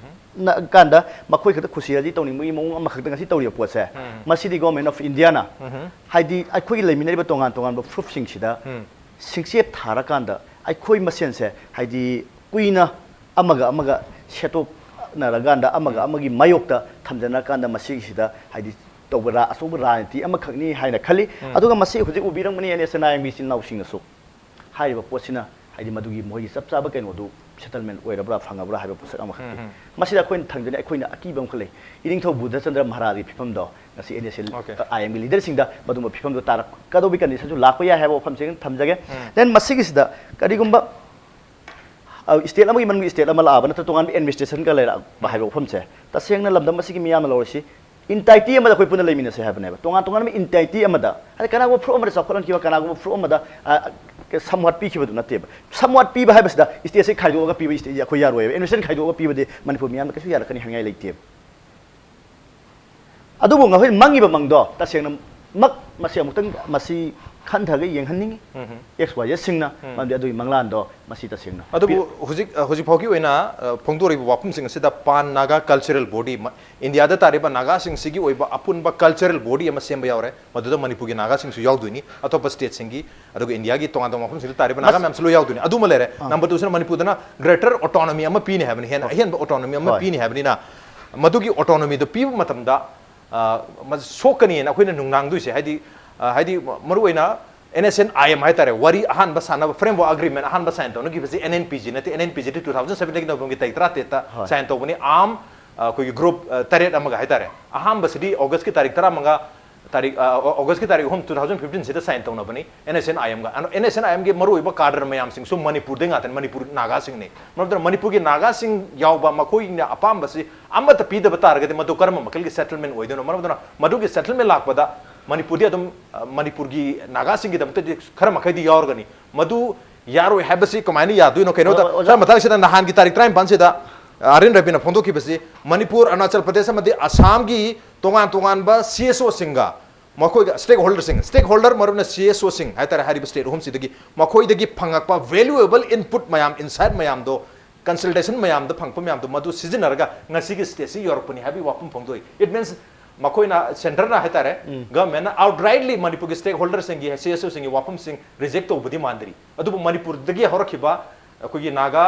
ꯅ- ꯀꯥꯟꯗ ꯃꯈꯣꯏ ꯈꯛꯇ ꯈꯨꯁꯤ ꯔꯥꯖꯤ ꯇꯧꯅꯤꯡꯕꯒꯤ ꯃꯑꯣꯡ ꯑꯃꯈꯛꯇ ꯉꯁꯤ ꯇꯧꯔꯤꯕ ꯄꯣꯠꯁꯦ, ꯃꯁꯤꯗꯤ Government of India ꯅ ꯍꯥꯏꯗꯤ ꯑꯩꯈꯣꯏꯒꯤ ꯂꯩꯃꯤꯟꯅꯔꯤꯕ ꯇꯣꯉꯥꯟ ꯇꯣꯉꯥꯟꯕ ꯐꯨꯔꯨꯞꯁꯤꯡꯁꯤꯗ ꯁꯤꯡꯆꯦꯞ ꯊꯥꯔꯀꯥꯟꯗ ꯑꯩꯈꯣꯏ ꯃꯁꯦꯟꯁꯦ ꯍꯥꯏꯗꯤ ꯀꯨꯏꯅ ꯑꯃꯒ ꯑꯃꯒ ꯁꯦꯠꯇꯣꯛꯅꯔꯀꯥꯟꯗ ꯑꯃꯒ ꯑꯃꯒꯤ ꯃꯥꯌꯣꯛꯇ ꯊꯝꯖꯅꯔꯀꯥꯟꯗ ꯃꯁꯤꯒꯤꯁꯤꯗ ꯍꯥꯏꯗꯤ ꯇꯧꯕ ꯔꯥ- ꯑꯆꯧꯕ ꯔꯥꯖꯅꯤꯇꯤ ꯑꯃꯈꯛꯅꯤ ꯍꯥꯏꯅ ꯈꯜꯂꯤ꯫ ꯑꯗꯨꯒ ꯃꯁꯤ ꯍꯧꯖꯤꯛ ꯎꯕꯤꯔꯝꯒꯅꯤ ꯑꯦꯟ ꯑꯦꯁ ꯑꯦꯟ ꯑꯥꯏ ꯑꯦꯝꯒꯤ ꯏꯆꯤꯜ ꯏꯅꯥꯎꯁꯤꯡꯅꯁꯨ ꯍꯥꯏꯔꯤꯕ ꯄꯣꯠꯁꯤꯅ ꯍꯥꯏꯗꯤ ꯃꯗꯨꯒꯤ ꯃꯈꯣꯏꯒꯤ ꯆꯞ ꯆꯥꯕ ꯀꯩꯅꯣꯗꯨ settlement ꯑꯣꯏꯔꯕ꯭ꯔꯥ ꯐꯪꯉꯕ꯭ꯔꯥ ꯍꯥꯏꯕ ꯄꯣꯠꯁꯛ ꯑꯃꯈꯛꯅꯤ꯫ ꯃꯁꯤꯗ ꯑꯩꯈꯣꯏꯅ ꯊꯝꯖꯅꯤꯡꯉꯤ ꯑꯩꯈꯣꯏꯅ ꯑꯀꯤꯕ ꯑꯃꯈꯛ ꯂꯩ꯫ ꯏꯅꯤꯡꯊꯧ ꯕꯨꯙꯆꯟꯗ꯭ꯔ ꯃꯍꯥꯔꯥꯖꯒꯤ ꯐꯤꯕꯝꯗꯣ ꯉꯁꯤ ꯑꯦꯟ ꯑꯦꯁ ꯑꯦꯜ ꯑꯥꯏ ꯑꯦꯝꯒꯤ ꯂꯤꯗꯔꯁꯤꯡꯗ ꯃꯗꯨꯒꯨꯝꯕ ꯐꯤꯕꯝꯗꯣ ꯇꯥꯔꯛꯀꯗꯧꯕꯒꯤ condition ꯁꯨ ꯂꯥꯛꯄ ꯌꯥꯏ ꯍꯥꯏꯕ ꯋꯥꯐꯝꯁꯤ ꯊꯝꯖꯒꯦ꯫ Then ꯃꯁꯤꯒꯤꯁꯤꯗ ꯀꯔꯤꯒꯨꯝꯕ state ꯑꯃꯒꯤ ꯃꯅꯨꯡꯒꯤ state ꯑꯃ ꯂꯥꯛꯑꯕ ꯅꯠꯇ꯭ꯔꯒ ꯇꯣꯉꯥꯟꯕ administration ꯒ ꯂꯩꯔꯛꯄ ꯍꯥꯏꯕ ꯋꯥꯐꯝꯁꯦ ꯇꯁꯦꯡꯅ ꯂꯝꯗꯝ ꯑꯁꯤꯒꯤ ꯃꯤꯌꯥꯝꯅ ꯂꯧꯔꯤꯁꯤ entity ꯑꯃꯗ ꯑꯩꯈꯣꯏ ꯄꯨꯟꯅ ꯂꯩꯃꯤꯟꯅꯁꯦ ꯍꯥꯏꯕꯅꯦꯕ꯫ ꯇꯣꯉꯥꯟ ꯇꯣꯉꯥꯟꯕ entity ꯑꯃꯗ ꯍꯥꯏꯗꯤ ꯀꯅꯥꯒꯨꯝꯕ ꯐꯨꯔꯨꯞ ꯑꯃꯗ ꯆꯥꯎꯈꯠꯍꯟꯈꯤꯕ, ꯀꯅꯥꯒꯨꯝꯕ ꯐꯨꯔꯨꯞ ꯑꯃꯗ somewhat ꯄꯤꯈꯤꯕꯗꯨ ꯅꯠꯇꯦꯕ꯫ Somewhat ꯄꯤꯕ ꯍꯥꯏꯕꯁꯤꯗ state ꯁꯤ ꯈꯥꯏꯗꯣꯛꯑꯒ ꯄꯤꯕ state ꯑꯩꯈꯣꯏ ꯌꯥꯔꯣꯏꯕ꯫ Administration ꯈꯥꯏꯗꯣꯛꯑꯒ ꯄꯤꯕꯗꯤ ꯃꯅꯤꯄꯨꯔ ꯃꯤꯌꯥꯝꯅ ꯀꯩꯁꯨ ꯌꯥꯔꯛꯀꯅꯤ ꯍꯥꯏꯅꯤꯡꯉꯥꯏ ꯂꯩꯇꯦꯕ꯫ ꯑꯗꯨꯕꯨ ꯉꯁꯤ ꯃꯪꯉꯤꯕ ꯃꯪꯗꯣ ꯇꯁꯦꯡꯅ ꯃꯛ ꯃꯁꯤ ꯑꯃꯨꯛꯇꯪ ꯃꯁꯤ ꯈꯟꯊꯔꯒ ꯌꯦꯡꯍꯟꯅꯤꯡꯉꯤ꯫ X Y Z ꯁꯤꯡꯅ, ꯃꯔꯝꯗꯤ ꯑꯗꯨꯒꯤ ꯃꯪꯂꯥꯟꯗꯣ ꯃꯁꯤ ꯇꯁꯦꯡꯅ ꯑꯗꯨꯕꯨ ꯍꯧꯖꯤꯛ, ꯍꯧꯖꯤꯛ ꯐꯥꯎꯒꯤ ꯑꯣꯏꯅ, ꯑ, ꯐꯣꯡꯗꯣꯔꯛꯏꯕ ꯋꯥꯐꯝꯁꯤꯡ ꯑꯁꯤꯗ Pan Naga Cultural Body, ꯃ-, ꯏꯟꯗꯤꯌꯥꯗ ꯇꯥꯔꯤꯕ ꯅꯥꯒꯥꯁꯤꯡꯁꯤꯒꯤ ꯑꯣꯏꯕ ꯑꯄꯨꯟꯕ cultural body ꯑꯃ ꯁꯦꯝꯕ ꯌꯥꯎꯔꯦ, ꯃꯗꯨꯗ ꯃꯅꯤꯄꯨꯔꯒꯤ ꯅꯥꯒꯥꯁꯤꯡꯁꯨ ꯌꯥꯎꯗꯣꯏꯅꯤ, ꯑꯇꯣꯞꯄ state ꯁꯤꯡꯒꯤ, ꯑꯗꯨꯒ ꯏꯟꯗꯤꯌꯥꯒꯤ ꯇꯣꯉꯥꯟ ꯇꯣꯉꯥꯟꯕ ꯃꯐꯝꯁꯤꯡꯗ ꯇꯥꯔꯤꯕ ꯅꯥꯒꯥ ꯃꯌꯥꯝꯁꯨ ꯂꯣꯏ ꯌꯥꯎꯗꯣꯏꯅꯤ꯫ ꯑꯗꯨꯃ ꯂꯩꯔꯦ꯫ ꯑꯥ꯫ Number two ꯁꯤꯅ ꯃꯅꯤꯄꯨꯔꯗꯅ greater autonomy ꯑꯃ ꯄꯤꯅꯤ ꯍꯥꯏꯕꯅꯤ, ꯍꯦꯟꯅ ꯑꯍꯦꯟꯕ autonomy ꯑꯃ ꯄꯤꯅꯤ ꯍꯥꯏꯕꯅꯤꯅ, ꯃꯗꯨꯒꯤ autonomy ꯗꯨ ꯄꯤꯕ ꯃꯇꯝꯗ, ꯑ, ꯃ-, ꯁꯣꯛꯀꯅꯤꯅ ꯑꯩꯈꯣꯏꯅ ꯅꯨꯡꯅꯥꯡꯗꯣꯏꯁꯦ꯫ ꯍꯥꯏꯗꯤ, ꯑ, ꯍꯥꯏꯗꯤ ꯃ-, ꯃꯔꯨꯑꯣꯏꯅ N S N I M ꯍꯥꯏꯇꯥꯔꯦ, ꯋꯥꯔꯤ ꯑꯍꯥꯟꯕ ꯁꯥꯟꯅꯕ, framework agreement ꯑꯍꯥꯟꯕ sign ꯇꯧꯅꯈꯤꯕꯁꯤ ꯑꯦꯟ ꯑꯦꯟ ꯄꯤ ꯖꯤ ꯅꯠꯇꯦ, ꯑꯦꯟ ꯑꯦꯟ ꯄꯤ ꯖꯤꯗꯤ two thousand sevenꯗꯒꯤ ꯅꯣꯕꯦꯝꯕꯔꯒꯤ ꯇꯥꯔꯤꯛ ꯇꯔꯥꯇꯔꯦꯠꯇ ꯍꯣꯏ. Sign ꯇꯧꯕꯅꯤ꯫ ꯑꯥꯔꯝ ꯑꯩꯈꯣꯏꯒꯤ ꯒ꯭ꯔꯨꯞ ꯇꯔꯦꯠ ꯑꯃꯒ ꯍꯥꯏꯇꯥꯔꯦ꯫ ꯑꯍꯥꯟꯕꯁꯤꯗꯤ ꯑꯣꯒꯁꯀꯤ ꯇꯥꯔꯤꯛ ꯇꯔꯥꯃꯉꯥ, ꯇꯥꯔꯤꯛ ꯑ, ꯑꯣ- ꯑꯣꯒꯁꯀꯤ ꯇꯥꯔꯤꯛ ꯑꯍꯨꯝ, two thousand fifteenꯁꯤꯗ sign ꯇꯧꯅꯕꯅꯤ ꯑꯦꯟ ꯑꯦꯁ ꯑꯦꯟ ꯑꯥꯏ ꯑꯦꯝꯒ꯫ ꯑꯦꯟ ꯑꯦꯁ ꯑꯦꯟ ꯑꯥꯏ ꯑꯦꯝꯒꯤ ꯃꯔꯨꯑꯣꯏꯕ cadre ꯃꯌꯥꯝꯁꯤꯡꯁꯨ ꯃꯅꯤꯄꯨꯔꯗꯩ ꯉꯥꯛꯇꯅꯤ, ꯃꯅꯤꯄꯨꯔ ꯅꯥꯒꯥꯁꯤꯡꯅꯤ꯫ ꯃꯔꯝ ꯑꯗꯨꯅ ꯃꯅꯤꯄꯨꯔꯒꯤ ꯅꯥꯒꯥꯁꯤꯡ ꯌꯥꯎꯕ, ꯃꯈꯣꯏꯅ ꯑꯄꯥꯝꯕꯁꯤ ꯑꯃꯠꯇ ꯄꯤꯗꯕ ꯇꯥꯔꯒꯗꯤ ꯃꯗꯨ ꯀꯔꯝꯕ ꯃꯈꯜꯒꯤ settlement ꯑꯣꯏꯗꯣꯏꯅꯣ? ꯃꯔꯝ ꯑꯗꯨꯅ ꯃꯗꯨꯒꯤ settlement ꯂꯥꯛꯄꯗ ꯃꯅꯤꯄꯨꯔꯗꯤ ꯑꯗꯨꯝ ꯑ, ꯃꯅꯤꯄꯨꯔꯒꯤ ꯅꯥꯒꯥꯁꯤꯡꯒꯤꯗꯃꯛꯇꯗꯤ ꯈꯔ ꯃꯈꯩꯗꯤ ꯌꯥꯎꯔꯒꯅꯤ꯫ ꯃꯗꯨ ꯌꯥꯔꯣꯏ ꯍꯥꯏꯕꯁꯤ ꯀꯃꯥꯏꯅ ꯌꯥꯗꯣꯏꯅꯣ? ꯀꯩꯅꯣꯗ ꯑꯣ- ꯑꯣꯖꯥ- ꯈꯔ ꯃꯇꯥꯡꯁꯤꯗ ꯅꯍꯥꯟꯒꯤ ꯇꯥꯔꯤꯛ ꯇꯔꯥꯅꯤꯄꯥꯟꯁꯤꯗ ꯑꯥꯔ ꯑꯦꯟ ꯔꯕꯤꯅ ꯐꯣꯡꯗꯣꯛꯈꯤꯕꯁꯤ ꯃꯅꯤꯄꯨꯔ, ꯑꯔꯨꯅꯥꯆꯜ ꯄ꯭ꯔꯗꯦꯁ ꯑꯃꯗꯤ ꯑꯁꯥꯝꯒꯤ ꯇꯣꯉꯥꯟ ꯇꯣꯉꯥꯟꯕ ꯁꯤ ꯑꯦꯁ ꯑꯣꯁꯤꯡꯒ ꯃꯈꯣꯏꯒ stakeholderꯁꯤꯡ, stakeholder ꯃꯔꯨꯞꯅ ꯁꯤ ꯑꯦꯁ ꯑꯣꯁꯤꯡ ꯍꯥꯏꯇꯥꯔꯦ, ꯍꯥꯏꯔꯤꯕ state ꯑꯍꯨꯝꯁꯤꯗꯒꯤ ꯃꯈꯣꯏꯗꯒꯤ ꯐꯪꯉꯛꯄ valuable input ꯃꯌꯥꯝ, insight ꯃꯌꯥꯝꯗꯣ, consultation ꯃꯌꯥꯝꯗ ꯐꯪꯉꯛꯄ ꯃꯌꯥꯝꯗꯣ ꯃꯗꯨ ꯁꯤꯖꯤꯟꯅꯔꯒ ꯉꯁꯤꯒꯤ stateꯁꯤ ꯌꯧꯔꯛꯄꯅꯤ ꯍꯥꯏꯕꯒꯤ ꯋꯥꯐꯝ ꯐꯣꯡꯗꯣꯛꯏ꯫ It means ꯃꯈꯣꯏꯅ centreꯅ ꯍꯥꯏꯇꯥꯔꯦ, governmentꯅ outrightly ꯃꯅꯤꯄꯨꯔꯒꯤ stakeholderꯁꯤꯡꯒꯤ, ꯁꯤ ꯑꯦꯁ ꯑꯣꯁꯤꯡꯒꯤ ꯋꯥꯐꯝꯁꯤꯡ reject ꯇꯧꯕꯗꯤ ꯃꯥꯟꯗ꯭ꯔꯤ꯫ ꯑꯗꯨꯕꯨ ꯃꯅꯤꯄꯨꯔꯗꯒꯤ ꯍꯧꯔꯛꯈꯤꯕ ꯑꯩꯈꯣꯏꯒꯤ ꯅꯥꯒꯥ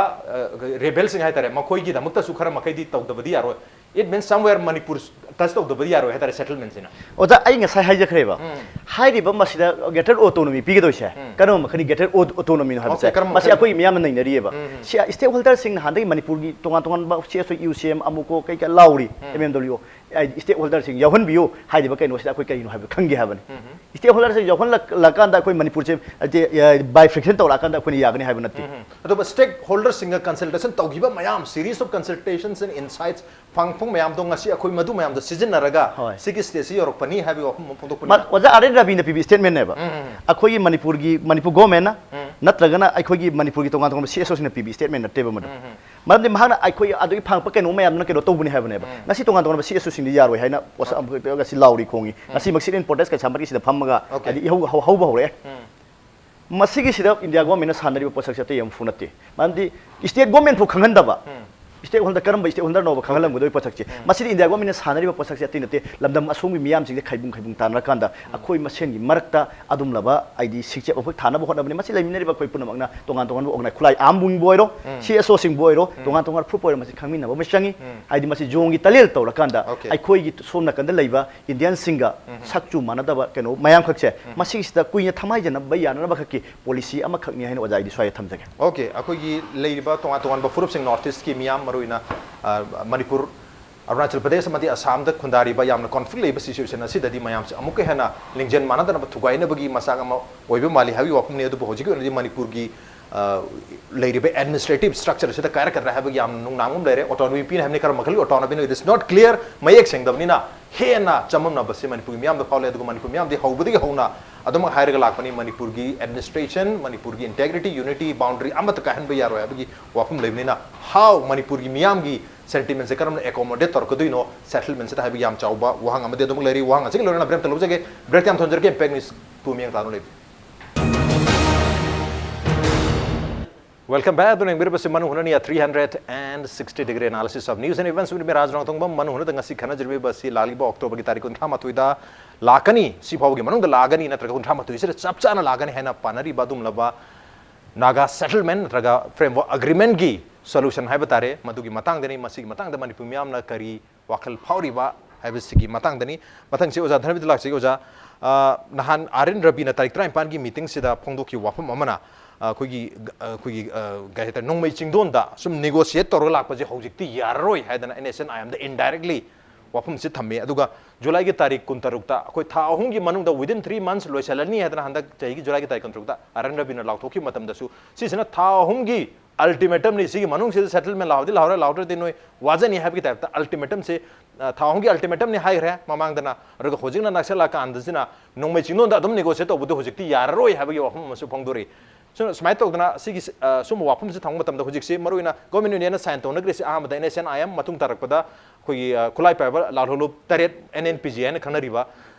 ꯔꯦꯕꯦꯜꯁꯤꯡ ꯍꯥꯏꯇꯥꯔꯦ, ꯃꯈꯣꯏꯒꯤꯗꯃꯛꯇꯁꯨ ꯈꯔ ꯃꯈꯩꯗꯤ ꯇꯧꯗꯕꯗꯤ ꯌꯥꯔꯣꯏ꯫ It means somewhere Manipur touch ꯇꯧꯗꯕꯗꯤ ꯌꯥꯔꯣꯏ ꯍꯥꯏꯇꯥꯔꯦ settlementꯁꯤꯅ꯫ ꯑꯣꯖꯥ, ꯑꯩ ꯉꯁꯥꯏ ꯍꯥꯏꯖꯈ꯭ꯔꯦꯕ, ꯍꯥꯏꯔꯤꯕ ꯃꯁꯤꯗ greater autonomy ꯄꯤꯒꯗꯣꯏꯁꯦ ꯀꯔꯝꯕ ꯃꯈꯜꯒꯤ greater autonomyꯅꯣ ꯍꯥꯏꯕꯁꯦ꯫ Okay, ꯀꯔꯝꯕ ꯃꯁꯤ ꯃꯈꯜ? ꯑꯩꯈꯣꯏ ꯃꯤꯌꯥꯝꯅ ꯅꯩꯅꯔꯤꯑꯕ꯫ ꯁꯤ stakeholderꯁꯤꯡ ꯅꯍꯥꯟꯗꯒꯤ ꯃꯅꯤꯄꯨꯔꯒꯤ ꯇꯣꯉꯥꯟ ꯇꯣꯉꯥꯟꯕ ꯁꯤ ꯑꯦꯁ ꯑꯣ, ꯌꯨ ꯁꯤ ꯑꯦꯝ, ꯑꯃꯨꯀꯣ, ꯀꯩꯀꯥ ꯂꯥꯎꯔꯤ, ꯑꯦꯝ ꯑꯦꯝ ꯗꯕ꯭ꯂꯤꯎ ꯑꯣ꯫ Stakeholderꯁꯤꯡ ꯌꯥꯎꯍꯟꯕꯤꯌꯨ ꯍꯥꯏꯔꯤꯕ ꯀꯩꯅꯣꯁꯤꯗ ꯑꯩꯈꯣꯏ ꯀꯔꯤꯅꯣ ꯍꯥꯏꯕꯗꯨ ꯈꯪꯒꯦ ꯍꯥꯏꯕꯅꯤ꯫ Stakeholderꯁꯤꯡ ꯌꯥꯎꯍꯜꯂꯀꯥꯟꯗ ꯑꯩꯈꯣꯏ ꯃꯅꯤꯄꯨꯔꯁꯦ ꯍꯥꯏꯗꯤ bifurcation ꯇꯧꯔꯛꯑꯀꯥꯟꯗ ꯑꯩꯈꯣꯏꯅ ꯌꯥꯒꯅꯤ ꯍꯥꯏꯕ ꯅꯠꯇꯦ꯫ ꯑꯗꯨꯒ stakeholderꯁꯤꯡꯒ consultation ꯇꯧꯈꯤꯕ ꯃꯌꯥꯝ, series of consultations and insights ꯐꯪꯐꯝ ꯃꯌꯥꯝꯗꯣ ꯉꯁꯤ ꯑꯩꯈꯣꯏ ꯃꯗꯨ ꯃꯌꯥꯝꯗꯣ ꯁꯤꯖꯤꯟꯅꯔꯒ ꯍꯣꯏ꯫ ꯁꯤꯒꯤ stateꯁꯤ ꯌꯧꯔꯛꯄꯅꯤ ꯍꯥꯏꯕꯒꯤ ꯋꯥꯐꯝ ꯑꯃ ꯐꯣꯡꯗꯣꯛꯄꯅꯤ꯫ ꯃꯥ- ꯑꯣꯖꯥ ꯑꯥꯔ ꯑꯦꯟ ꯔꯕꯤꯅ ꯄꯤꯕ statementꯅꯦꯕ꯫ ꯑꯩꯈꯣꯏꯒꯤ ꯃꯅꯤꯄꯨꯔꯒꯤ, ꯃꯅꯤꯄꯨꯔ governmentꯅ ꯅꯠꯇ꯭ꯔꯒꯅ ꯑꯩꯈꯣꯏꯒꯤ ꯃꯅꯤꯄꯨꯔꯒꯤ ꯇꯣꯉꯥꯟ ꯇꯣꯉꯥꯟꯕ ꯁꯤ ꯑꯦꯁ ꯑꯣꯁꯤꯡꯅ ꯄꯤꯕ statement ꯅꯠꯇꯦꯕ ꯃꯗꯨ꯫ ꯃꯔꯝꯗꯤ ꯃꯍꯥꯛꯅ ꯑꯩꯈꯣꯏ ꯑꯗꯨꯒꯤ ꯐꯪꯉꯛꯄ ꯀꯩꯅꯣ ꯃꯌꯥꯝꯗꯨꯅ ꯀꯩꯅꯣ ꯇꯧꯕꯅꯤ ꯍꯥꯏꯕꯅꯦꯕ꯫ ꯉꯁꯤ ꯇꯣꯉꯥꯟ ꯇꯣꯉꯥꯟꯕ ꯁꯤ ꯑꯦꯁ ꯑꯣꯁꯤꯡꯗꯤ ꯌꯥꯔꯣꯏ ꯍꯥꯏꯅ ꯋꯥꯁꯛ ꯑꯃ ꯉꯁꯤ ꯂꯥꯎꯔꯤ ꯈꯣꯡꯉꯤ꯫ ꯉꯁꯤꯃꯛ sit-in protest ꯀꯩꯁꯥꯝꯄꯥꯠꯀꯤ ꯁꯤꯗ ꯐꯝꯃꯒ Okay. ꯍꯥꯏꯗꯤ ꯏꯍꯧ ꯍꯧ- ꯍꯧꯕ ꯍꯧꯔꯛꯑꯦ꯫ ꯃꯁꯤꯒꯤꯁꯤꯗ ꯏꯟꯗꯤꯌꯥ governmentꯅ ꯁꯥꯟꯅꯔꯤꯕ ꯄꯣꯠꯁꯛꯁꯦ ꯑꯇꯩ ꯑꯃꯐꯥꯎ ꯅꯠꯇꯦ꯫ ꯃꯔꯝꯗꯤ state government ꯐꯥꯎ ꯈꯪꯍꯟꯗꯕ, ꯁ꯭ꯇꯦꯛ ꯍꯣꯜꯗꯔ, ꯀꯔꯝꯕ ꯁ꯭ꯇꯦꯛ ꯍꯣꯜꯗꯔꯅꯣꯕ ꯈꯪꯍꯜꯂꯝꯒꯗꯣꯏ ꯄꯣꯠꯁꯛꯁꯦ? ꯃꯁꯤꯗꯤ ꯏꯟꯗꯤꯌꯥ ꯒꯣꯔꯃꯦꯟꯅ ꯁꯥꯟꯅꯔꯤꯕ ꯄꯣꯠꯁꯛꯁꯦ ꯑꯇꯩ ꯅꯠꯇꯦ꯫ ꯂꯝꯗꯝ ꯑꯁꯣꯝꯒꯤ ꯃꯤꯌꯥꯝꯁꯤꯡꯁꯦ ꯈꯥꯏꯕꯨꯡ ꯈꯥꯏꯕꯨꯡ ꯇꯥꯟꯅꯔꯀꯥꯟꯗ ꯑꯩꯈꯣꯏ ꯃꯁꯦꯟꯒꯤ ꯃꯔꯛꯇ ꯑꯗꯨꯝꯂꯕ ꯍꯥꯏꯗꯤ ꯁꯤꯡꯆꯦꯞ ꯑꯃꯈꯛ ꯊꯥꯅꯕ ꯍꯣꯠꯅꯕꯅꯤ꯫ ꯃꯁꯤ ꯂꯩꯃꯤꯟꯅꯔꯤꯕ ꯑꯩꯈꯣꯏ ꯄꯨꯝꯅꯃꯛꯅ ꯇꯣꯉꯥꯟ ꯇꯣꯉꯥꯟꯕ ꯑꯣꯔꯒꯅꯥꯏ-, ꯈꯨꯠꯂꯥꯏ ꯑꯥꯔꯝꯕꯨꯡꯕꯨ ꯑꯣꯏꯔꯣ, ꯁꯤ ꯑꯦꯁ ꯑꯣꯁꯤꯡꯕꯨ ꯑꯣꯏꯔꯣ, ꯇꯣꯉꯥꯟ ꯇꯣꯉꯥꯟꯕ ꯐꯨꯔꯨꯞ ꯑꯣꯏꯔꯣ, ꯃꯁꯤ ꯈꯪꯃꯤꯟꯅꯕ ꯑꯃ ꯆꯪꯉꯤ꯫ ꯍꯥꯏꯗꯤ ꯃꯁꯤ ꯖꯣꯟꯒꯤ ꯇꯂꯦꯜ ꯇꯧꯔꯀꯥꯟꯗ ꯑꯩꯈꯣꯏꯒꯤ ꯁꯣꯝ ꯅꯥꯀꯟꯗ ꯂꯩꯕ ꯏꯟꯗꯤꯌꯟꯁꯤꯡꯒ ꯁꯛꯆꯨ ꯃꯥꯟꯅꯗꯕ ꯀꯩꯅꯣ ꯃꯌꯥꯝꯈꯛꯁꯦ ꯃꯁꯤꯒꯤꯁꯤꯗ ꯀꯨꯏꯅ ꯊꯝꯍꯥꯏꯖꯅꯕ ꯌꯥꯅꯅꯕ ꯈꯛꯀꯤ ꯄꯣꯂꯤꯁꯤ ꯑꯃꯈꯛꯅꯤ ꯍꯥꯏꯅ ꯑꯣꯖꯥ ꯑꯩꯗꯤ ꯁ꯭ꯋꯥꯏꯗ ꯊꯝꯖꯒꯦ꯫ ꯑꯣꯀꯦ, ꯑꯩꯈꯣꯏꯒꯤ ꯂꯩꯔꯤꯕ ꯇꯣꯉꯥꯟ ꯇꯣꯉꯥꯟꯕ ꯐꯨꯔꯨꯞꯁꯤꯡ, ꯅꯣꯔꯠ ꯏꯁ꯭ꯠꯀꯤ ꯃꯤꯌꯥꯝ, ꯃꯔꯨꯑꯣꯏꯅ, ꯑ, ꯃꯅꯤꯄꯨꯔ, ꯑꯔꯨꯅꯥꯆꯜ ꯄ꯭ꯔꯗꯦꯁ ꯑꯃꯗꯤ ꯑꯁꯥꯝꯗ ꯈꯨꯟꯗꯥꯔꯤꯕ ꯌꯥꯝꯅ ꯀꯣꯟꯐ꯭ꯂꯤꯛ ꯂꯩꯕ ꯁꯤꯆꯨꯋꯦꯁꯟ ꯑꯁꯤꯗꯗꯤ ꯃꯌꯥꯝꯁꯦ ꯑꯃꯨꯛꯀ ꯍꯦꯟꯅ ꯂꯤꯡꯖꯦꯜ ꯃꯥꯟꯅꯗꯅꯕ ꯊꯨꯒꯥꯏꯅꯕꯒꯤ ꯃꯆꯥꯛ ꯑꯃ ꯑꯣꯏꯕ ꯃꯥꯜꯂꯤ ꯍꯥꯏꯕꯒꯤ ꯋꯥꯐꯝꯅꯤ꯫ ꯑꯗꯨꯕꯨ ꯍꯧꯖꯤꯛꯀꯤ ꯑꯣꯏꯅꯗꯤ ꯃꯅꯤꯄꯨꯔꯒꯤ, ꯑ, ꯂꯩꯔꯤꯕ ꯑꯦꯗꯃꯤꯅꯤꯁꯇ꯭ꯔꯦꯇꯤꯚ ꯁ꯭ꯇ꯭ꯔꯛꯆꯔ ꯑꯁꯤꯗ ꯀꯥꯏꯔꯛꯀꯗ꯭ꯔꯥ ꯍꯥꯏꯕꯒꯤ ꯌꯥꯝꯅ ꯅꯨꯡꯅꯥꯡꯕ ꯑꯃ ꯂꯩꯔꯦ꯫ ꯑꯣꯇꯣꯅꯣꯃꯤ ꯄꯤꯅꯤ ꯍꯥꯏꯕꯅꯤ, ꯀꯔꯝꯕ ꯃꯈꯜꯒꯤ ꯑꯣꯇꯣꯅꯣꯃꯤꯅꯣ? It is not clear, ꯃꯌꯦꯛ ꯁꯦꯡꯗꯕꯅꯤꯅ ꯍꯦꯟꯅ ꯆꯃꯝꯅꯕꯁꯦ ꯃꯅꯤꯄꯨꯔꯒꯤ ꯃꯤꯌꯥꯝꯗ ꯐꯥꯎꯂꯦ꯫ ꯑꯗꯨꯒ ꯃꯅꯤꯄꯨꯔ ꯃꯤꯌꯥꯝꯗꯤ ꯍꯧꯕꯗꯒꯤ ꯍꯧꯅ ꯑꯗꯨꯃꯛ ꯍꯥꯏꯔꯒ ꯂꯥꯛꯄꯅꯤ, ꯃꯅꯤꯄꯨꯔꯒꯤ ꯑꯦꯗꯃꯤꯅꯤꯁꯇ꯭ꯔꯦꯁꯟ, ꯃꯅꯤꯄꯨꯔꯒꯤ ꯏꯟꯇꯦꯒ꯭ꯔꯤꯇꯤ, ꯌꯨꯅꯤꯇꯤ, ꯕꯥꯎꯟꯗꯔꯤ ꯑꯃꯠꯇ ꯀꯥꯏꯍꯟꯕ ꯌꯥꯔꯣꯏ ꯍꯥꯏꯕꯒꯤ ꯋꯥꯐꯝ ꯂꯩꯕꯅꯤꯅ, ꯍꯥꯎ ꯃꯅꯤꯄꯨꯔꯒꯤ ꯃꯤꯌꯥꯝꯒꯤ ꯁꯦꯟꯇꯤꯃꯦꯟꯁꯦ ꯀꯔꯝꯅ ꯑꯦꯀꯣꯃꯣꯗꯦꯠ ꯇꯧꯔꯛꯀꯗꯣꯏꯅꯣ ꯁꯦꯇꯜꯃꯦꯟꯁꯤꯗ ꯍꯥꯏꯕꯒꯤ ꯌꯥꯝ ꯆꯥꯎꯕ ꯋꯥꯍꯪ ꯑꯃꯗꯤ ꯑꯗꯨꯃꯛ ꯂꯩꯔꯤ꯫ ꯋꯥꯍꯪ ꯑꯁꯤꯒꯤ ꯂꯣꯏꯅꯅ ꯕ꯭ꯔꯦꯛ ꯑꯃ ꯂꯧꯖꯒꯦ꯫ ꯕ꯭ꯔꯦꯛ ꯌꯥꯝ ꯊꯣꯟꯖꯔꯒꯦ꯫ ꯏꯝꯄꯦꯛ ꯅ꯭ꯌꯨꯁ ꯇꯨ ꯃꯤꯌꯦꯡ ꯇꯥꯅ ꯂꯩꯕꯤꯌꯨ꯫ Welcome back. ꯑꯗꯨꯅ ꯌꯦꯡꯕꯤꯔꯤꯕꯁꯤ ꯃꯅꯨꯡ ꯍꯨꯠꯅꯅꯤ, a three hundred and sixty degree analysis of news and events with me, ꯔꯥꯖ ꯔꯣꯡꯊꯣꯡꯕꯝ꯫ ꯃꯅꯨꯡ ꯍꯨꯠꯅꯗ ꯉꯁꯤ ꯈꯟꯅꯖꯔꯤꯕꯁꯤ ꯂꯥꯛꯂꯤꯕ ꯑꯣꯛꯇꯣꯕꯔꯒꯤ ꯇꯥꯔꯤꯛ ꯀꯨꯟꯊ꯭ꯔꯥ ꯃꯥꯊꯣꯏꯗ ꯂꯥꯛꯀꯅꯤ, ꯁꯤ ꯐꯥꯎꯕꯒꯤ ꯃꯅꯨꯡꯗ ꯂꯥꯛꯀꯅꯤ ꯅꯠꯇ꯭ꯔꯒ ꯀꯨꯟꯊ꯭ꯔꯥ ꯃꯥꯊꯣꯏꯁꯤꯗ ꯆꯞ ꯆꯥꯅ ꯂꯥꯛꯀꯅꯤ ꯍꯥꯏꯅ ꯄꯥꯅꯔꯤꯕ ꯑꯗꯨꯒꯨꯝꯂꯕ ꯅꯥꯒꯥ ꯁꯦꯇꯜꯃꯦꯟ ꯅꯠꯇ꯭ꯔꯒ ꯐ꯭ꯔꯦꯝꯋꯔꯛ ꯑꯦꯒ꯭ꯔꯤꯃꯦꯟꯒꯤ ꯁꯣꯂꯨꯁꯟ ꯍꯥꯏꯕ ꯇꯥꯔꯦ, ꯃꯗꯨꯒꯤ ꯃꯇꯥꯡꯗꯅꯤ꯫ ꯃꯁꯤꯒꯤ ꯃꯇꯥꯡꯗ ꯃꯅꯤꯄꯨꯔ ꯃꯤꯌꯥꯝꯅ ꯀꯔꯤ ꯋꯥꯈꯜ ꯐꯥꯎꯔꯤꯕ ꯍꯥꯏꯕꯁꯤꯒꯤ ꯃꯇꯥꯡꯗꯅꯤ꯫ ꯃꯊꯪꯁꯤ ꯑꯣꯖꯥ ꯙꯅꯕꯤꯗ ꯂꯥꯛꯆꯒꯦ꯫ ꯑꯣꯖꯥ, ꯑ, ꯅꯍꯥꯟ ꯑꯥꯔ ꯑꯦꯟ ꯔꯕꯤꯅ ꯇꯥꯔꯤꯛ ꯇꯔꯥꯅꯤꯄꯥꯟꯒꯤ ꯃꯤꯇꯤꯡꯁꯤꯗ ꯐꯣꯡꯗꯣꯛꯈꯤꯕ ꯋꯥꯐꯝ ꯑꯃꯅ, ꯑ, ꯑꯩꯈꯣꯏꯒꯤ, ꯑ, ꯑꯩꯈꯣꯏꯒꯤ, ꯑ, ꯀꯩ ꯍꯥꯏꯇꯥꯔꯦ, ꯅꯣꯡꯃꯩ ꯆꯤꯡꯗꯣꯟꯗ ꯁꯨꯝ ꯅꯦꯒꯣꯁꯤꯌꯦꯠ ꯇꯧꯔꯒ ꯂꯥꯛꯄꯁꯦ ꯍꯧꯖꯤꯛꯇꯤ ꯌꯥꯔꯔꯣꯏ ꯍꯥꯏꯗꯅ ꯑꯦꯟ ꯑꯦꯁ ꯑꯦꯟ ꯑꯥꯏ ꯑꯦꯝꯗ ꯏꯟꯗꯥꯏꯔꯦꯛꯂꯤ ꯋꯥꯐꯝꯁꯤ ꯊꯝꯃꯤ꯫ ꯑꯗꯨꯒ ꯖꯨꯂꯥꯏꯒꯤ ꯇꯥꯔꯤꯛ ꯀꯨꯟꯇꯔꯨꯛꯇ, ꯑꯩꯈꯣꯏ ꯊꯥ ꯑꯍꯨꯝꯒꯤ ꯃꯅꯨꯡꯗ, within three months ꯂꯣꯏꯁꯤꯜꯂꯅꯤ ꯍꯥꯏꯗꯅ ꯍꯟꯗꯛ ꯆꯍꯤꯒꯤ ꯖꯨꯂꯥꯏꯒꯤ ꯇꯥꯔꯤꯛ ꯀꯨꯟꯇꯔꯨꯛꯇ ꯑꯥꯔ ꯑꯦꯟ ꯔꯕꯤꯅ ꯂꯥꯎꯊꯣꯛꯈꯤꯕ ꯃꯇꯝꯗꯁꯨ, ꯁꯤꯁꯤꯅ ꯊꯥ ꯑꯍꯨꯝꯒꯤ ꯑꯜꯇꯤꯃꯦꯇꯝꯅꯤ, ꯁꯤꯒꯤ ꯃꯅꯨꯡꯁꯤꯗ ꯁꯦꯇꯜꯃꯦꯟ ꯂꯥꯎꯔꯗꯤ ꯂꯥꯎꯔꯦ, ꯂꯥꯎꯗ꯭ꯔꯗꯤ ꯅꯣꯏ ꯋꯥꯖꯅꯤ ꯍꯥꯏꯕꯒꯤ ꯇꯥꯏꯞꯇ ꯑꯜꯇꯤꯃꯦꯇꯝꯁꯤ, ꯑ, ꯊꯥ ꯑꯍꯨꯝꯒꯤ ꯑꯜꯇꯤꯃꯦꯇꯝꯅꯤ ꯍꯥꯏꯈ꯭ꯔꯦ ꯃꯃꯥꯡꯗꯅ꯫ ꯑꯗꯨꯒ ꯍꯧꯖꯤꯛꯅ ꯅꯛꯁꯜꯂꯛꯑꯀꯥꯟꯗꯁꯤꯅ ꯅꯣꯡꯃꯩ ꯆꯤꯡꯗꯣꯟꯗ ꯑꯗꯨꯝ ꯅꯦꯒꯣꯁꯤꯌꯦꯠ ꯇꯧꯕꯗꯨ ꯍꯧꯖꯤꯛꯇꯤ ꯌꯥꯔꯔꯣꯏ ꯍꯥꯏꯕꯒꯤ ꯋꯥꯐꯝ ꯑꯃꯁꯨ ꯐꯣꯡꯗꯣꯔꯛꯏ꯫ ꯁꯨ-, ꯁꯨꯃꯥꯏꯅ ꯇꯧꯗꯅ ꯁꯤꯒꯤ, ꯑ, ꯁꯨꯝꯕ ꯋꯥꯐꯝꯁꯤ ꯊꯝꯕ ꯃꯇꯝꯗ ꯍꯧꯖꯤꯛꯁꯤ ꯃꯔꯨꯑꯣꯏꯅ ꯒꯣꯔꯃꯦꯟ ꯌꯨꯅꯤꯌꯟꯅ ꯁꯥꯏꯟ ꯇꯧꯅꯈ꯭ꯔꯤꯁꯤ ꯑꯍꯥꯟꯕꯗ N S N I M, ꯃꯇꯨꯡ ꯇꯥꯔꯛꯄꯗ ꯑꯩꯈꯣꯏꯒꯤ, ꯑ, ꯈꯨꯠꯂꯥꯏ ꯄꯥꯏꯕ ꯂꯥꯜꯍꯧꯂꯨꯞ ꯇꯔꯦꯠ, ꯑꯦꯟ ꯑꯦꯟ ꯄꯤ ꯖꯤ ꯍꯥꯏꯅ ꯈꯪꯅꯔꯤꯕ,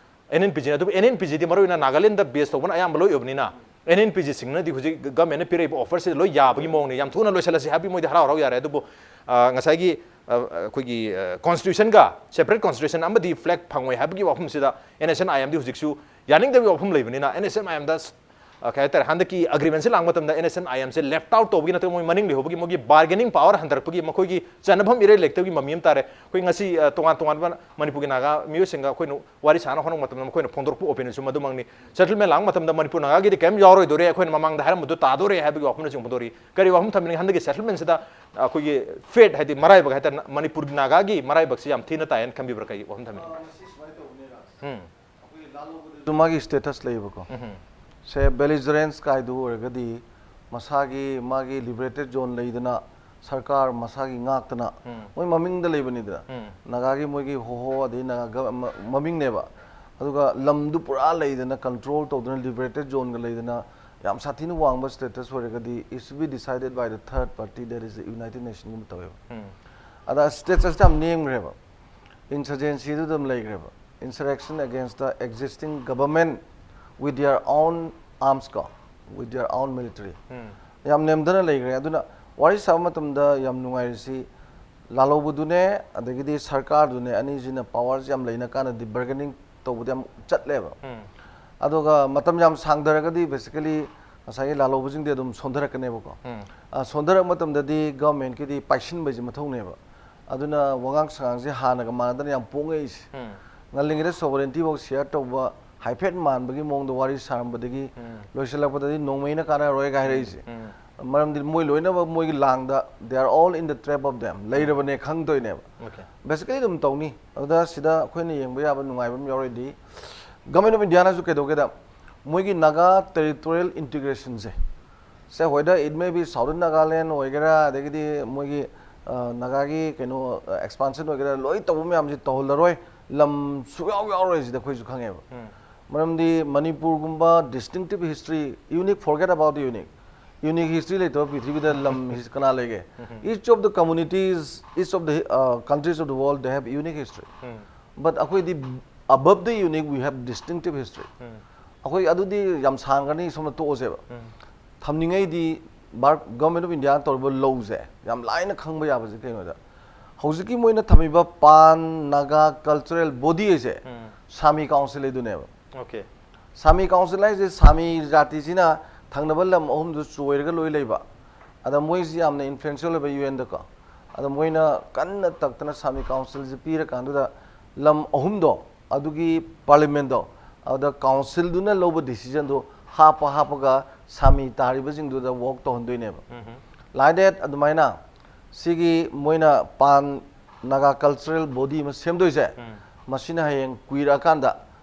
ꯑꯦꯟ ꯑꯦꯟ ꯄꯤ ꯖꯤ꯫ ꯑꯗꯨꯕꯨ ꯑꯦꯟ ꯑꯦꯟ ꯄꯤ ꯖꯤꯗꯤ ꯃꯔꯨꯑꯣꯏꯅ ꯅꯥꯒꯥꯂꯦꯟꯗ ꯕꯦꯁ ꯇꯧꯕꯅ ꯑꯌꯥꯝꯕ ꯂꯣꯏ ꯑꯣꯏꯕꯅꯤꯅ, ꯑꯦꯟ ꯑꯦꯟ ꯄꯤ ꯖꯤꯁꯤꯡꯅꯗꯤ ꯍꯧꯖꯤꯛ ꯒꯃꯦꯟꯅ ꯄꯤꯔꯛꯏꯕ ꯑꯣꯐꯔꯁꯤ ꯂꯣꯏ ꯌꯥꯕꯒꯤ ꯃꯑꯣꯡꯅꯤ, ꯌꯥꯝ ꯊꯨꯅ ꯂꯣꯏꯁꯤꯜꯂꯁꯤ ꯍꯥꯏꯕꯒꯤ ꯃꯣꯏꯗꯤ ꯍꯔꯥꯎ ꯍꯔꯥꯎ ꯌꯥꯔꯦ꯫ ꯑꯗꯨꯕꯨ ꯑ, ꯉꯁꯥꯏꯒꯤ ꯑ, ꯑ, ꯑꯩꯈꯣꯏꯒꯤ ꯀꯣꯟꯁꯇꯤꯇ꯭ꯌꯨꯁꯟꯒ ꯁꯦꯄꯔꯦꯠ ꯀꯣꯟꯁꯇꯤꯇ꯭ꯌꯨꯁꯟ ꯑꯃꯗꯤ ꯐ꯭ꯂꯦꯛ ꯐꯪꯉꯣꯏ ꯍꯥꯏꯕꯒꯤ ꯋꯥꯐꯝꯁꯤꯗ ꯑꯦꯟ ꯑꯦꯁ ꯑꯦꯟ ꯑꯥꯏ ꯑꯦꯝꯗꯤ ꯍꯧꯖꯤꯛꯁꯨ ꯌꯥꯅꯤꯡꯗꯕꯒꯤ ꯋꯥꯐꯝ ꯂꯩꯕꯅꯤꯅ, ꯑꯦꯟ ꯑꯦꯁ ꯑꯦꯟ ꯑꯥꯏ ꯑꯦꯝꯗ ꯀꯩ ꯍꯥꯏꯇꯥꯔꯦ, ꯍꯟꯗꯛꯀꯤ ꯑꯦꯒ꯭ꯔꯤꯃꯦꯟꯁꯤ ꯂꯥꯛꯄ ꯃꯇꯝꯗ ꯑꯦꯟ ꯑꯦꯁ ꯑꯦꯟ ꯑꯥꯏ ꯑꯦꯝꯁꯦ ꯂꯦꯐ ꯑꯥꯎꯠ ꯇꯧꯕꯒꯤ ꯅꯠꯇ꯭ꯔꯒ ꯃꯣꯏ ꯃꯅꯤꯡ ꯂꯩꯍꯧꯕꯒꯤ ꯃꯣꯏꯒꯤ ꯕꯥꯔꯒꯦꯅꯤꯡ ꯄꯥꯋꯔ ꯍꯟꯊꯔꯛꯄꯒꯤ ꯃꯈꯣꯏꯒꯤ ꯆꯟꯅꯐꯝ ꯏꯔꯩ ꯂꯩꯇꯕꯒꯤ ꯃꯃꯤ ꯑꯃ ꯇꯥꯔꯦ꯫ ꯑꯩꯈꯣꯏ ꯉꯁꯤ ꯑ, ꯇꯣꯉꯥꯟ ꯇꯣꯉꯥꯟꯕ ꯃꯅꯤꯄꯨꯔꯒꯤ ꯅꯥꯒꯥ ꯃꯤꯑꯣꯏꯁꯤꯡꯒ ꯑꯩꯈꯣꯏꯅ ꯋꯥꯔꯤ ꯁꯥꯟꯅ ꯍꯣꯠꯅꯕ ꯃꯇꯝꯗ ꯃꯈꯣꯏꯅ ꯐꯣꯡꯗꯣꯔꯛꯄ ꯑꯣꯄꯤꯅꯤꯌꯟꯁꯨ ꯃꯗꯨꯃꯛꯅꯤ꯫ ꯁꯦꯇꯜꯃꯦꯟ ꯂꯥꯛꯄ ꯃꯇꯝꯗ ꯃꯅꯤꯄꯨꯔ ꯅꯥꯒꯥꯒꯤꯗꯤ ꯀꯔꯤꯝ ꯌꯥꯎꯔꯣꯏꯗꯣꯔꯦ, ꯑꯩꯈꯣꯏꯅ ꯃꯃꯥꯡꯗ ꯍꯥꯏꯔꯝꯕꯗꯣ ꯇꯥꯗꯣꯔꯦ ꯍꯥꯏꯕꯒꯤ ꯋꯥꯐꯝꯅꯆꯤꯡꯕ ꯐꯣꯡꯗꯣꯔꯛꯏ꯫ ꯀꯔꯤ ꯋꯥꯐꯝ ꯊꯝꯕꯤꯅꯤꯡꯉꯤ? ꯍꯟꯗꯛꯀꯤ ꯁꯦꯇꯜꯃꯦꯟꯁꯤꯗ ꯑꯩꯈꯣꯏꯒꯤ ꯐꯦꯠ ꯍꯥꯏꯗꯤ ꯃꯔꯥꯏꯕꯛ ꯍꯥꯏꯇꯥꯔꯦ, ꯃꯅꯤꯄꯨꯔ ꯅꯥꯒꯥꯒꯤ ꯃꯔꯥꯏꯕꯛꯁꯤ ꯌꯥꯝ ꯊꯤꯅ ꯇꯥꯏ ꯍꯥꯏꯅ ꯈꯟꯕꯤꯕ꯭ꯔꯥ? ꯀꯩ ꯋꯥꯐꯝ ꯊꯝꯕꯤꯅꯤꯡꯉꯤ? ꯎꯝ꯫ ꯑꯗꯨ ꯃꯥꯒꯤ ꯁ꯭ꯇꯦꯇꯁ ꯂꯩꯌꯦꯕꯀꯣ꯫ ꯁꯦ ꯕꯦꯂꯤꯖꯔꯦꯟꯁ ꯀꯥꯏꯗꯨ ꯑꯣꯏꯔꯒꯗꯤ ꯃꯁꯥꯒꯤ ꯃꯥꯒꯤ ꯂꯤꯕꯔꯦꯇꯦꯠ ꯖꯣꯟ ꯂꯩꯗꯅ ꯁꯔꯀꯥꯔ ꯃꯁꯥꯒꯤ ꯉꯥꯛꯇꯅ ꯃꯣꯏ ꯃꯃꯤꯡꯗ ꯂꯩꯕꯅꯤꯗꯅ, ꯅꯥꯒꯥꯒꯤ ꯃꯣꯏꯒꯤ ꯍꯣꯍꯣ ꯑꯗꯩ ꯅꯥꯒꯥ ꯃ- ꯃꯃꯤꯡꯅꯦꯕ꯫ ꯑꯗꯨꯒ ꯂꯝꯗꯨ ꯄꯨꯔꯥ ꯂꯩꯗꯅ ꯀꯟꯇ꯭ꯔꯣꯜ ꯇꯧꯗꯅ ꯂꯤꯕꯔꯦꯇꯦꯠ ꯖꯣꯟꯒ ꯂꯩꯗꯅ ꯌꯥꯝ ꯁꯥꯊꯤꯅ ꯋꯥꯡꯕ ꯁ꯭ꯇꯦꯇꯁ ꯑꯣꯏꯔꯒꯗꯤ it's to be decided by the third party, that is the United Nationꯒꯨꯝꯕ ꯇꯧꯋꯦꯕ꯫ ꯑꯗ ꯁ꯭ꯇꯦꯇꯁꯇ ꯌꯥꯝ ꯅꯦꯝꯈ꯭ꯔꯦꯕ, ꯏꯟꯁꯔꯖꯦꯟꯁꯤꯗꯨ ꯑꯗꯨꯝ ꯂꯩꯈ꯭ꯔꯦꯕ꯫ Insurrection against the existing government with their own arms ꯀꯣ, with their own military꯫ ꯌꯥꯝ ꯅꯦꯝꯊꯅ ꯂꯩꯈ꯭ꯔꯦ꯫ ꯑꯗꯨꯅ ꯋꯥꯔꯤ ꯁꯥꯕ ꯃꯇꯝꯗ ꯌꯥꯝ ꯅꯨꯡꯉꯥꯏꯔꯤꯁꯤ ꯂꯥꯜꯍꯧꯕꯗꯨꯅꯦ ꯑꯗꯒꯤꯗꯤ ꯁꯔꯀꯥꯔꯗꯨꯅꯦ, ꯑꯅꯤꯁꯤꯅ ꯄꯥꯋꯔꯁꯤ ꯌꯥꯝ ꯂꯩꯅ ꯀꯥꯟꯗꯗꯤ ꯕꯥꯔꯒꯦꯅꯤꯡ ꯇꯧꯕꯗ ꯌꯥꯝ ꯆꯠꯂꯦꯕ꯫ ꯑꯗꯨꯒ ꯃꯇꯝ ꯌꯥꯝ ꯁꯥꯡꯊꯔꯒꯗꯤ ꯕꯦꯁꯤꯀꯦꯂꯤ ꯉꯁꯥꯏꯒꯤ ꯂꯥꯜꯍꯧꯕꯁꯤꯡꯗꯤ ꯑꯗꯨꯝ ꯁꯣꯟꯊꯔꯛꯀꯅꯦꯕꯀꯣ꯫ ꯑ, ꯁꯣꯟꯊꯔꯛꯄ ꯃꯇꯝꯗꯗꯤ ꯒꯚꯔꯟꯃꯦꯟꯠꯀꯤꯗꯤ ꯄꯥꯏꯁꯤꯟꯕꯁꯤ ꯃꯊꯧꯅꯦꯕ꯫ ꯑꯗꯨꯅ ꯋꯥꯉꯥꯡ ꯁꯉꯥꯡꯁꯦ ꯍꯥꯟꯅꯒ ꯃꯥꯟꯅꯗꯅ ꯌꯥꯝ ꯄꯣꯡꯉꯛꯏꯁꯦ꯫ ꯉꯜꯂꯤꯉꯩꯗ ꯁꯣꯚꯔꯦꯟꯇꯤ ꯐꯥꯎ ꯁꯤꯌꯔ ꯇꯧꯕ ꯍꯥꯏꯐꯦꯠ ꯃꯥꯟꯕꯒꯤ ꯃꯑꯣꯡꯗ ꯋꯥꯔꯤ ꯁꯥꯔꯝꯕꯗꯒꯤ ꯂꯣꯏꯁꯤꯜꯂꯛꯄꯗꯗꯤ ꯅꯣꯡꯃꯩꯅ ꯀꯥꯟꯅꯔꯣꯏꯒ ꯍꯥꯏꯔꯛꯏꯁꯦ꯫ ꯃꯔꯝꯗꯤ ꯃꯣꯏ ꯂꯣꯏꯅꯃꯛ ꯃꯣꯏꯒꯤ ꯂꯥꯡꯗ, they are all in the trap of them, ꯂꯩꯔꯕꯅꯦ ꯈꯪꯗꯣꯏꯅꯦꯕ꯫ Okay. ꯕꯦꯁꯤꯀꯦꯂꯤ ꯑꯗꯨꯝ ꯇꯧꯅꯤ꯫ ꯑꯗꯨꯗ ꯁꯤꯗ ꯑꯩꯈꯣꯏꯅ ꯌꯦꯡꯕ ꯌꯥꯕ ꯅꯨꯡꯉꯥꯏꯕ ꯑꯃ ꯌꯥꯎꯔꯤꯗꯤ, ꯒꯚꯔꯟꯃꯦꯟꯠ ꯑꯣꯐ ꯏꯟꯗꯤꯌꯥꯅꯁꯨ ꯀꯩꯗꯧꯒꯦꯗ, ꯃꯣꯏꯒꯤ Naga territorial ꯏꯟꯇꯤꯒ꯭ꯔꯦꯁꯟꯁꯦ, say whether it may be Southern Nagaland ꯑꯣꯏꯒꯦꯔꯥ, ꯑꯗꯒꯤꯗꯤ ꯃꯣꯏꯒꯤ ꯑ, ꯅꯥꯒꯥꯒꯤ ꯀꯩꯅꯣ ꯑꯦꯛꯁꯄꯥꯟꯁꯟ ꯑꯣꯏꯒꯦꯔꯥ, ꯂꯣꯏ ꯇꯧꯕ ꯃꯌꯥꯝꯁꯤ ꯇꯧꯍꯜꯂꯔꯣꯏ, ꯂꯝ ꯁꯨꯛꯌꯥꯎ ꯌꯥꯎꯔꯣꯏ ꯁꯤꯗ ꯑꯩꯈꯣꯏꯁꯨ ꯈꯪꯉꯦꯕ꯫ ꯃꯔꯝꯗꯤ ꯃꯅꯤꯄꯨꯔꯒꯨꯝꯕ distinctive history, unique, forget about the unique, unique history ꯂꯩꯇꯕ ꯄ꯭ꯔꯤꯊꯤꯕꯤꯗ ꯂꯝ ꯀꯅꯥ ꯂꯩꯒꯦ? Each of the communities, each of the uh, countries of the world, they have unique history. But ꯑꯩꯈꯣꯏꯗꯤ above the unique, we have distinctive history. ꯑꯩꯈꯣꯏ ꯑꯗꯨꯗꯤ ꯌꯥꯝ ꯁꯥꯡꯒꯅꯤ, ꯁꯣꯝꯗ ꯇꯣꯛꯑꯁꯦꯕ꯫ ꯊꯝꯅꯤꯡꯉꯩꯗꯤ ꯚꯥꯔꯠ ꯒꯚꯔꯟꯃꯦꯟ ꯑꯣꯐ ꯏꯟꯗꯤꯌꯥꯅ ꯇꯧꯔꯤꯕ ꯂꯧꯁꯦ ꯌꯥꯝ ꯂꯥꯏꯅ ꯈꯪꯕ ꯌꯥꯕꯁꯦ ꯀꯩꯅꯣꯗ, ꯍꯧꯖꯤꯛꯀꯤ ꯃꯣꯏꯅ ꯊꯝꯃꯤꯕ ꯄꯥꯟ ꯅꯥꯒꯥ ꯀꯜꯆꯔꯦꯜ ꯕꯣꯗꯤ ꯍꯥꯏꯁꯦ ꯁꯥꯃꯤ ꯀꯥꯎꯟꯁꯤꯜ ꯍꯥꯏꯗꯨꯅꯦꯕ꯫ ꯑꯣꯀꯦ꯫ ꯁꯥꯃꯤ ꯀꯥꯎꯟꯁꯤꯜ ꯍꯥꯏꯁꯦ ꯁꯥꯃꯤ ꯖꯥꯇꯤꯁꯤꯅ ꯊꯪꯅꯕ ꯂꯝ ꯑꯍꯨꯝꯗꯨ ꯆꯣꯏꯔꯒ ꯂꯣꯏ ꯂꯩꯕ꯫ ꯑꯗ ꯃꯣꯏꯁꯤ ꯌꯥꯝꯅ ꯏꯟꯐ꯭ꯂꯨꯌꯦꯟꯁꯤꯌꯦꯜ ꯑꯣꯏꯕ ꯌꯨ ꯑꯦꯟꯗꯀꯣ꯫ ꯑꯗ ꯃꯣꯏꯅ ꯀꯟꯅ ꯇꯛꯇꯅ ꯁꯥꯃꯤ ꯀꯥꯎꯟꯁꯤꯜꯁꯤ ꯄꯤꯔꯀꯥꯟꯗꯨꯗ ꯂꯝ ꯑꯍꯨꯝꯗꯣ ꯑꯗꯨꯒꯤ ꯄꯥꯔꯂꯤꯌꯥꯃꯦꯟꯗꯣ ꯑꯗꯨꯗ ꯀꯥꯎꯟꯁꯤꯜꯗꯨꯅ ꯂꯧꯕ ꯗꯤꯁꯤꯖꯟꯗꯣ ꯍꯥꯞꯄ ꯍꯥꯞꯄꯒ ꯁꯥꯃꯤ ꯇꯥꯔꯤꯕꯁꯤꯡꯗꯨꯗ ꯋꯥꯛ ꯇꯧꯍꯟꯗꯣꯏꯅꯦꯕ꯫ ꯂꯥꯏꯗꯦꯠ ꯑꯗꯨꯃꯥꯏꯅ ꯁꯤꯒꯤ ꯃꯣꯏꯅ ꯄꯥꯟ ꯅꯥꯒꯥ ꯀꯜꯆꯔꯦꯜ ꯕꯣꯗꯤ ꯑꯃ ꯁꯦꯝꯗꯣꯏꯁꯦ, ꯃꯁꯤꯅ ꯍꯌꯦꯡ ꯀꯨꯏꯔꯛꯑꯀꯥꯟꯗ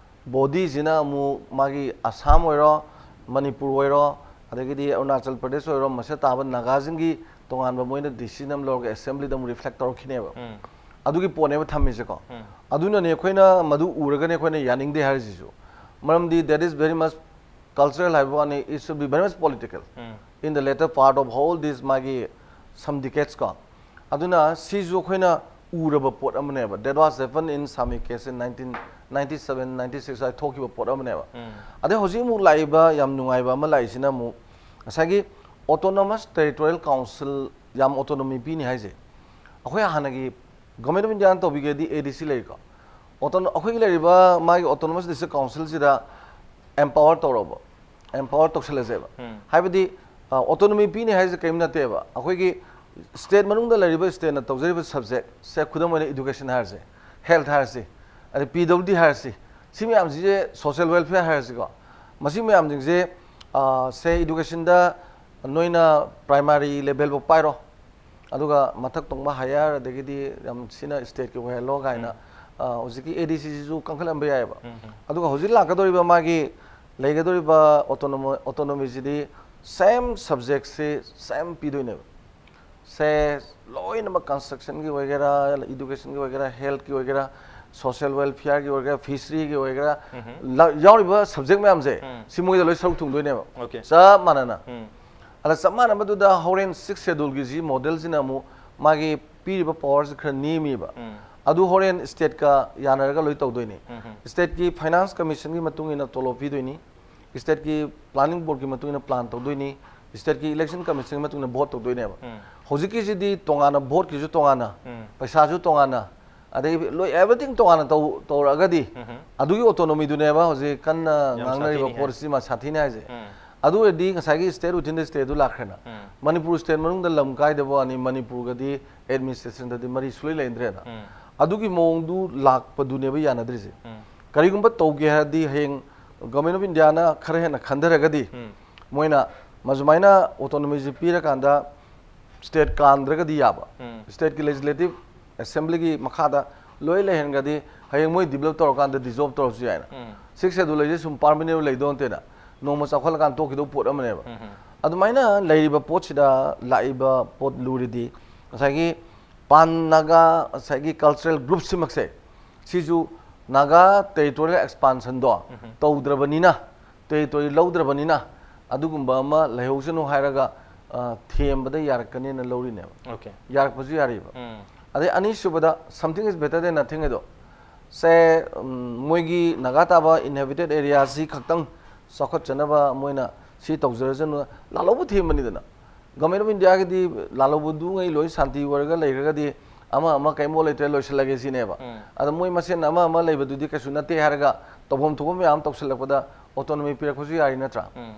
ꯕꯣꯗꯤꯁꯤꯅ ꯑꯃꯨꯛ ꯃꯥꯒꯤ ꯑꯁꯥꯝ ꯑꯣꯏꯔꯣ, ꯃꯅꯤꯄꯨꯔ ꯑꯣꯏꯔꯣ, ꯑꯗꯒꯤꯗꯤ ꯑꯔꯨꯅꯥꯆꯜ ꯄ꯭ꯔꯗꯦꯁ ꯑꯣꯏꯔꯣ, ꯃꯁꯤꯗ ꯇꯥꯕ ꯅꯥꯒꯥꯁꯤꯡꯒꯤ ꯇꯣꯉꯥꯟꯕ ꯃꯣꯏꯅ ꯗꯤꯁꯤꯖꯟ ꯑꯃ ꯂꯧꯔꯒ ꯑꯦꯁꯦꯝꯕ꯭ꯂꯤꯗ ꯑꯃꯨꯛ ꯔꯤꯐ꯭ꯂꯦꯛ ꯇꯧꯔꯛꯈꯤꯅꯦꯕ꯫ ꯑꯗꯨꯒꯤ ꯄꯣꯠꯅꯦꯕ ꯊꯝꯃꯤꯁꯦꯀꯣ꯫ ꯑꯗꯨꯅꯅꯦ ꯑꯩꯈꯣꯏꯅ ꯃꯗꯨ ꯎꯔꯒꯅꯦ ꯑꯩꯈꯣꯏꯅ ꯌꯥꯅꯤꯡꯗꯦ ꯍꯥꯏꯔꯤꯁꯤꯁꯨ꯫ ꯃꯔꯝꯗꯤ that is very much cultural ꯍꯥꯏꯕ ꯋꯥꯅꯤ, it should be very much political in the later part of all this ꯃꯥꯒꯤ some decades ꯀꯣ꯫ ꯑꯗꯨꯅ ꯁꯤꯁꯨ ꯑꯩꯈꯣꯏꯅ ꯎꯔꯕ ꯄꯣꯠ ꯑꯃꯅꯦꯕ꯫ That was happen in Sami case in nineteen ninety seven ninety six ꯍꯥꯏ ꯊꯣꯛꯈꯤꯕ ꯄꯣꯠ ꯑꯃꯅꯦꯕ꯫ ꯑꯗꯩ ꯍꯧꯖꯤꯛ ꯑꯃꯨꯛ ꯂꯥꯛꯏꯕ ꯌꯥꯝ ꯅꯨꯡꯉꯥꯏꯕ ꯑꯃ ꯂꯥꯛꯏꯁꯤꯅ ꯑꯃꯨꯛ ꯉꯁꯥꯏꯒꯤ autonomous territorial council, ꯌꯥꯝ autonomy ꯄꯤꯅꯤ ꯍꯥꯏꯁꯦ꯫ ꯑꯩꯈꯣꯏ ꯍꯥꯟꯅꯒꯤ ꯒꯚꯔꯟꯃꯦꯟ ꯑꯣꯐ ꯏꯟꯗꯤꯌꯥꯅ ꯇꯧꯕꯤꯒꯦꯗꯤ ꯑꯦ ꯗꯤ ꯁꯤ ꯂꯩꯔꯤꯀꯣ꯫ ꯑꯣꯇꯣꯅꯣ ꯑꯩꯈꯣꯏꯒꯤ ꯂꯩꯔꯤꯕ ꯃꯥꯒꯤ autonomous district councilꯁꯤꯗ empower ꯇꯧꯔꯕ, empower ꯇꯧꯁꯜꯂꯁꯦꯕ꯫ ꯍꯥꯏꯕꯗꯤ autonomy ꯄꯤꯅꯤ ꯍꯥꯏꯁꯦ ꯀꯔꯤꯝ ꯅꯠꯇꯦꯕ꯫ ꯑꯩꯈꯣꯏꯒꯤ ꯁ꯭ꯇꯦꯠ ꯃꯅꯨꯡꯗ ꯂꯩꯔꯤꯕ ꯁ꯭ꯇꯦꯠꯅ ꯇꯧꯖꯔꯤꯕ ꯁꯕꯖꯦꯛꯁꯦ, ꯈꯨꯗꯝ ꯑꯣꯏꯅ ꯏꯗꯨꯀꯦꯁꯟ ꯍꯥꯏꯔꯁꯦ, ꯍꯦꯜꯊ ꯍꯥꯏꯔꯁꯤ, ꯑꯗꯩ ꯄꯤ ꯗꯕ꯭ꯂꯤꯎ ꯗꯤ ꯍꯥꯏꯔꯁꯤ, ꯁꯤ ꯃꯌꯥꯝꯁꯤꯁꯦ, ꯁꯣꯁꯤꯌꯦꯜ ꯋꯦꯜꯐꯤꯌꯔ ꯍꯥꯏꯔꯁꯤꯀꯣ, ꯃꯁꯤ ꯃꯌꯥꯝꯁꯤꯡꯁꯦ ꯁꯦ ꯏꯗꯨꯀꯦꯁꯟꯗ ꯅꯣꯏꯅ ꯄ꯭ꯔꯥꯏꯃꯥꯔꯤ ꯂꯦꯚꯦꯜꯐꯥꯎ ꯄꯥꯏꯔꯣ, ꯑꯗꯨꯒ ꯃꯊꯛ ꯊꯣꯡꯕ ꯍꯥꯏꯌꯔ, ꯑꯗꯒꯤꯗꯤ ꯌꯥꯝ ꯁꯤꯅ ꯁ꯭ꯇꯦꯠꯀꯤ ꯑꯣꯏꯍꯜꯂꯣ ꯀꯥꯏꯅ ꯍꯧꯖꯤꯛꯀꯤ ꯑꯦ ꯗꯤ ꯁꯤꯁꯤꯁꯨ ꯀꯟꯈꯠꯍꯟꯕ ꯌꯥꯏꯑꯕ꯫ ꯑꯗꯨꯒ ꯍꯧꯖꯤꯛ ꯂꯥꯛꯀꯗꯧꯔꯤꯕ ꯃꯥꯒꯤ ꯂꯩꯒꯗꯧꯔꯤꯕ autonomy, autonomyꯁꯤꯗꯤ ꯁꯦꯝ ꯁꯕꯖꯦꯛꯁꯤ ꯁꯦꯝ ꯄꯤꯗꯣꯏꯅꯦꯕ꯫ ꯁꯦ ꯂꯣꯏꯅꯃꯛ ꯀꯟꯁꯇ꯭ꯔꯛꯁꯟꯒꯤ ꯑꯣꯏꯒꯦꯔꯥ, ꯏꯗꯨꯀꯦꯁꯟꯒꯤ ꯑꯣꯏꯒꯦꯔꯥ, ꯍꯦꯜꯊꯀꯤ ꯑꯣꯏꯒꯦꯔꯥ, ꯁꯣꯁꯤꯌꯦꯜ ꯋꯦꯜꯐꯤꯌꯔꯒꯤ ꯑꯣꯏꯒꯦꯔꯥ, ꯐꯤꯁꯔꯤꯒꯤ ꯑꯣꯏꯒꯦꯔꯥ, ꯌꯥꯎꯔꯤꯕ ꯁꯕꯖꯦꯛ ꯃꯌꯥꯝꯁꯦ ꯁꯤ ꯃꯣꯏꯗ ꯂꯣꯏ ꯁꯔꯨꯛ ꯊꯨꯡꯗꯣꯏꯅꯦꯕ꯫ Okay. ꯆꯞ ꯃꯥꯟꯅꯅ꯫ ꯑꯗ ꯆꯞ ꯃꯥꯟꯅꯕꯗꯨꯗ ꯍꯣꯔꯦꯟ ꯁꯤꯛꯁ ꯁꯦꯗꯨꯜꯒꯤꯁꯤ ꯃꯣꯗꯦꯜꯁꯤꯅ ꯑꯃꯨꯛ ꯃꯥꯒꯤ ꯄꯤꯔꯤꯕ ꯄꯋꯥꯔꯁꯤ ꯈꯔ ꯅꯦꯝꯃꯤꯕ꯫ ꯑꯗꯨ ꯍꯣꯔꯦꯟ stateꯀ ꯌꯥꯅꯔꯒ ꯂꯣꯏ ꯇꯧꯗꯣꯏꯅꯤ꯫ Stateꯀꯤ finance commissionꯒꯤ ꯃꯇꯨꯡ ꯏꯟꯅ ꯇꯣꯂꯣꯞ ꯄꯤꯗꯣꯏꯅꯤ, stateꯀꯤ planning boardꯀꯤ ꯃꯇꯨꯡ ꯏꯟꯅ plan ꯇꯧꯗꯣꯏꯅꯤ, stateꯀꯤ election commissionꯒꯤ ꯃꯇꯨꯡ ꯏꯟꯅ vote ꯇꯧꯗꯣꯏꯅꯦꯕ꯫ ꯍꯧꯖꯤꯛꯀꯤꯁꯤꯗꯤ ꯇꯣꯉꯥꯟꯅ, voteꯀꯤꯁꯨ ꯇꯣꯉꯥꯟꯅ, ꯄꯩꯁꯥꯁꯨ ꯇꯣꯉꯥꯟꯅ, ꯑꯗꯩ ꯂꯣꯏ everything ꯇꯣꯉꯥꯟꯅ ꯇꯧ-, ꯇꯧꯔꯛꯑꯒꯗꯤ ꯑꯗꯨꯒꯤ autonomyꯗꯨꯅꯦꯕ ꯍꯧꯖꯤꯛ ꯀꯟꯅ ꯉꯥꯡꯅꯔꯤꯕ ꯁꯥꯊꯤꯅꯤ ꯍꯥꯏ꯫ ꯄꯣꯠꯁꯤꯃ ꯁꯥꯊꯤꯅꯤ ꯍꯥꯏꯁꯦ꯫ ꯑꯗꯨ ꯑꯣꯏꯔꯗꯤ ꯉꯁꯥꯏꯒꯤ state within the stateꯗꯨ ꯂꯥꯛꯈ꯭ꯔꯦꯅ꯫ Manipur state ꯃꯅꯨꯡꯗ ꯂꯝ ꯀꯥꯏꯗꯕ ꯋꯥꯅꯤ, ꯃꯅꯤꯄꯨꯔꯒꯗꯤ administrationꯗꯗꯤ ꯃꯔꯤ ꯁꯨꯡꯂꯩ ꯂꯩꯅꯗ꯭ꯔꯦꯅ꯫ ꯑꯗꯨꯒꯤ ꯃꯑꯣꯡꯗꯨ ꯂꯥꯛꯄꯗꯨꯅꯦꯕ ꯌꯥꯅꯗ꯭ꯔꯤꯁꯦ꯫ ꯀꯔꯤꯒꯨꯝꯕ ꯇꯧꯒꯦ ꯍꯥꯏꯔꯗꯤ ꯍꯌꯦꯡ Government of Indiaꯅ ꯈꯔ ꯍꯦꯟꯅ ꯈꯟꯊꯔꯒꯗꯤ ꯃꯣꯏꯅ ꯃꯁꯨꯃꯥꯏꯅ autonomyꯁꯦ ꯄꯤꯔꯀꯥꯟꯗ state ꯀꯥꯟꯗ꯭ꯔꯒꯗꯤ ꯌꯥꯕ, stateꯀꯤ legislative assemblyꯒꯤ ꯃꯈꯥꯗ ꯂꯣꯏ ꯂꯩꯍꯟꯒꯗꯤ ꯍꯌꯦꯡ ꯃꯣꯏ develop ꯇꯧꯔꯀꯥꯟꯗ dissolve ꯇꯧꯔꯁꯨ ꯌꯥꯏꯅ꯫ Sixth schedule ꯍꯥꯏꯁꯦ ꯁꯨꯝ permanent ꯂꯩꯗꯧ ꯅꯠꯇꯦꯅ, ꯅꯣꯡꯃ ꯆꯥꯎꯈꯠꯂꯀꯥꯟꯗ ꯇꯣꯛꯈꯤꯗꯧꯕ ꯄꯣꯠ ꯑꯃꯅꯦꯕ꯫ ꯑꯗꯨꯃꯥꯏꯅ ꯂꯩꯔꯤꯕ ꯄꯣꯠꯁꯤꯗ ꯂꯥꯛꯏꯕ ꯄꯣꯠ ꯂꯨꯔꯤꯗꯤ ꯉꯁꯥꯏꯒꯤ pan Naga, ꯉꯁꯥꯏꯒꯤ cultural groupꯁꯤꯃꯛꯁꯦ, ꯁꯤꯁꯨ Naga territorial expansionꯗꯣ ꯇꯧꯗ꯭ꯔꯕꯅꯤꯅ, territory ꯂꯧꯗ꯭ꯔꯕꯅꯤꯅ ꯑꯗꯨꯒꯨꯝꯕ ꯑꯃ ꯂꯩꯍꯧꯁꯅꯨ ꯍꯥꯏꯔꯒ, ꯑ, ꯊꯦꯝꯕꯗ ꯌꯥꯔꯛꯀꯅꯦꯅ ꯂꯧꯔꯤꯅꯦꯕ꯫ Okay. ꯌꯥꯔꯛꯄꯁꯨ ꯌꯥꯔꯤꯕ꯫ ꯎꯝ. ꯑꯗꯩ ꯑꯅꯤꯁꯨꯕꯗ something is better than nothing ꯍꯥꯏꯗꯣ꯫ ꯁꯦ, ꯎꯝ, ꯃꯣꯏꯒꯤ Naga Taba inhabited areaꯁꯤ ꯈꯛꯇꯪ ꯆꯥꯎꯈꯠꯆꯅꯕ ꯃꯣꯏꯅ ꯁꯤ ꯇꯧꯖꯔꯁꯅꯨ, ꯂꯥꯜꯍꯧꯕ ꯊꯦꯝꯕꯅꯤꯗꯅ꯫ Government of Indiaꯒꯤꯗꯤ ꯂꯥꯜꯍꯧꯕꯗꯨꯉꯩ ꯂꯣꯏ ꯁꯥꯟꯇꯤ ꯑꯣꯏꯔꯒ ꯂꯩꯈ꯭ꯔꯒꯗꯤ ꯑꯃ ꯑꯃ ꯀꯩꯝ ꯂꯩꯇ꯭ꯔꯦ, ꯂꯣꯏꯁꯤꯜꯂꯒꯦ ꯁꯤꯅꯦꯕ꯫ ꯎꯝ. ꯑꯗ ꯃꯣꯏ ꯃꯁꯦꯟ ꯑꯃ ꯑꯃ ꯂꯩꯕꯗꯨꯗꯤ ꯀꯩꯁꯨ ꯅꯠꯇꯦ ꯍꯥꯏꯔꯒ ꯇꯧꯐꯝ ꯊꯣꯛꯄ ꯃꯌꯥꯝ ꯇꯧꯁꯤꯜꯂꯛꯄꯗ autonomy ꯄꯤꯔꯛꯄꯁꯨ ꯌꯥꯔꯤ ꯅꯠꯇ꯭ꯔꯥ? ꯎꯝ.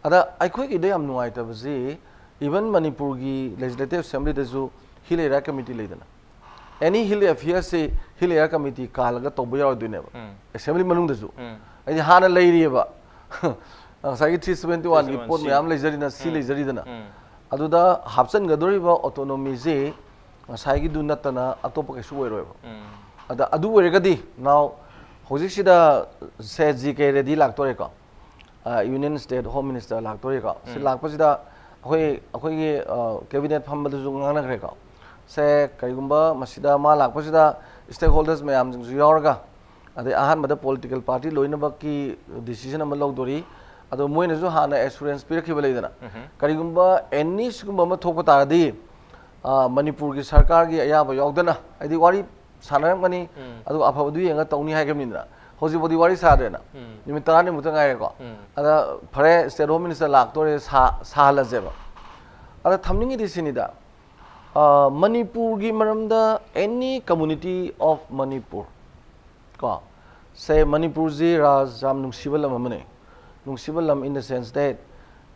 ꯑꯗ ꯑꯩꯈꯣꯏꯒꯤꯗ ꯌꯥꯝ ꯅꯨꯡꯉꯥꯏꯇꯕꯁꯤ even ꯃꯅꯤꯄꯨꯔꯒꯤ legislative assemblyꯗꯁꯨ hill area committee ꯂꯩꯗꯅ, any hill affairꯁꯤ hill area committee ꯀꯥꯜꯂꯒ ꯇꯧꯕ ꯌꯥꯔꯣꯏꯗꯣꯏꯅꯦꯕ ꯎꯝ. assembly ꯃꯅꯨꯡꯗꯁꯨ꯫ ꯎꯝ. ꯍꯥꯏꯗꯤ ꯍꯥꯟꯅ ꯂꯩꯔꯤꯑꯕ ꯉꯁꯥꯏꯒꯤ three seventy oneꯒꯤ ꯄꯣꯠ C. ꯃꯌꯥꯝ ꯂꯩꯖꯔꯤꯅ, ꯁꯤ ꯎꯝ. ꯂꯩꯖꯔꯤꯗꯅ꯫ ꯎꯝ. ꯑꯗꯨꯗ ꯍꯥꯞꯆꯤꯟꯒꯗꯧꯔꯤꯕ autonomyꯁꯤ ꯉꯁꯥꯏꯒꯤꯗꯨ ꯅꯠꯇꯅ ꯑꯇꯣꯞꯄ ꯀꯩꯁꯨ ꯑꯣꯏꯔꯣꯏꯕ꯫ ꯎꯝ. ꯑꯗ ꯑꯗꯨ ꯑꯣꯏꯔꯒꯗꯤ now ꯍꯧꯖꯤꯛꯁꯤꯗ ꯁꯦ G K Reddy ꯂꯥꯛꯇꯣꯔꯦꯀꯣ, ꯑ, Union State Home Minister ꯂꯥꯛꯇꯣꯔꯦꯀꯣ꯫ ꯁꯤ ꯎꯝ. ꯂꯥꯛꯄꯁꯤꯗ ꯑꯩꯈꯣꯏ, ꯑꯩꯈꯣꯏꯒꯤ, ꯑ, cabinet ꯐꯝꯕꯗꯁꯨ ꯉꯥꯡꯅꯈ꯭ꯔꯦꯀꯣ꯫ ꯁꯦ ꯀꯔꯤꯒꯨꯝꯕ ꯃꯁꯤꯗ ꯃꯥ ꯂꯥꯛꯄꯁꯤꯗ stakeholders ꯃꯌꯥꯝꯁꯤꯡꯁꯨ ꯌꯥꯎꯔꯒ, ꯑꯗꯩ ꯑꯍꯥꯟꯕꯗ political party ꯂꯣꯏꯅꯃꯛꯀꯤ decision ꯑꯃ ꯂꯧꯗꯣꯔꯤ꯫ ꯑꯗꯣ ꯃꯣꯏꯅꯁꯨ ꯍꯥꯟꯅ assurance ꯄꯤꯔꯛꯈꯤꯕ ꯂꯩꯗꯅ, ꯎꯝ. ꯀꯔꯤꯒꯨꯝꯕ any ꯁꯤꯒꯨꯝꯕ ꯑꯃ ꯊꯣꯛꯄ ꯇꯥꯔꯗꯤ, ꯑ, ꯃꯅꯤꯄꯨꯔꯒꯤ ꯁꯔꯀꯥꯔꯒꯤ ꯑꯌꯥꯕ ꯌꯥꯎꯗꯅ, ꯍꯥꯏꯗꯤ ꯋꯥꯔꯤ ꯁꯥꯟꯅꯔꯝꯒꯅꯤ, ꯑꯗꯨꯒ ꯑꯐꯕꯗꯨ ꯌꯦꯡꯉꯒ ꯇꯧꯅꯤ ꯍꯥꯏꯈꯤꯕꯅꯤꯗꯅ꯫ ꯍꯧꯖꯤꯛꯐꯥꯎꯗꯤ ꯋꯥꯔꯤ ꯁꯥꯗ꯭ꯔꯦꯅ꯫ ꯅꯨꯃꯤꯠ ꯇꯔꯥꯅꯤꯃꯨꯛꯇ ꯉꯥꯏꯔꯦꯀꯣ꯫ ꯑꯗ ꯐꯔꯦ, state home minister ꯂꯥꯛꯇꯣꯔꯦ, ꯁꯥ-, ꯁꯥꯍꯜꯂꯁꯦꯕ꯫ ꯑꯗ ꯊꯝꯅꯤꯡꯉꯤꯗꯤ ꯁꯤꯅꯤꯗ, ꯑ, ꯃꯅꯤꯄꯨꯔꯒꯤ ꯃꯔꯝꯗ, any community of Manipur, ꯀꯣ, ꯁꯦ, ꯃꯅꯤꯄꯨꯔꯁꯤ ꯔꯥꯖ ꯌꯥꯝ ꯅꯨꯡꯁꯤꯕ ꯂꯝ ꯑꯃꯅꯤ꯫ ꯅꯨꯡꯁꯤꯕ ꯂꯝ in the sense that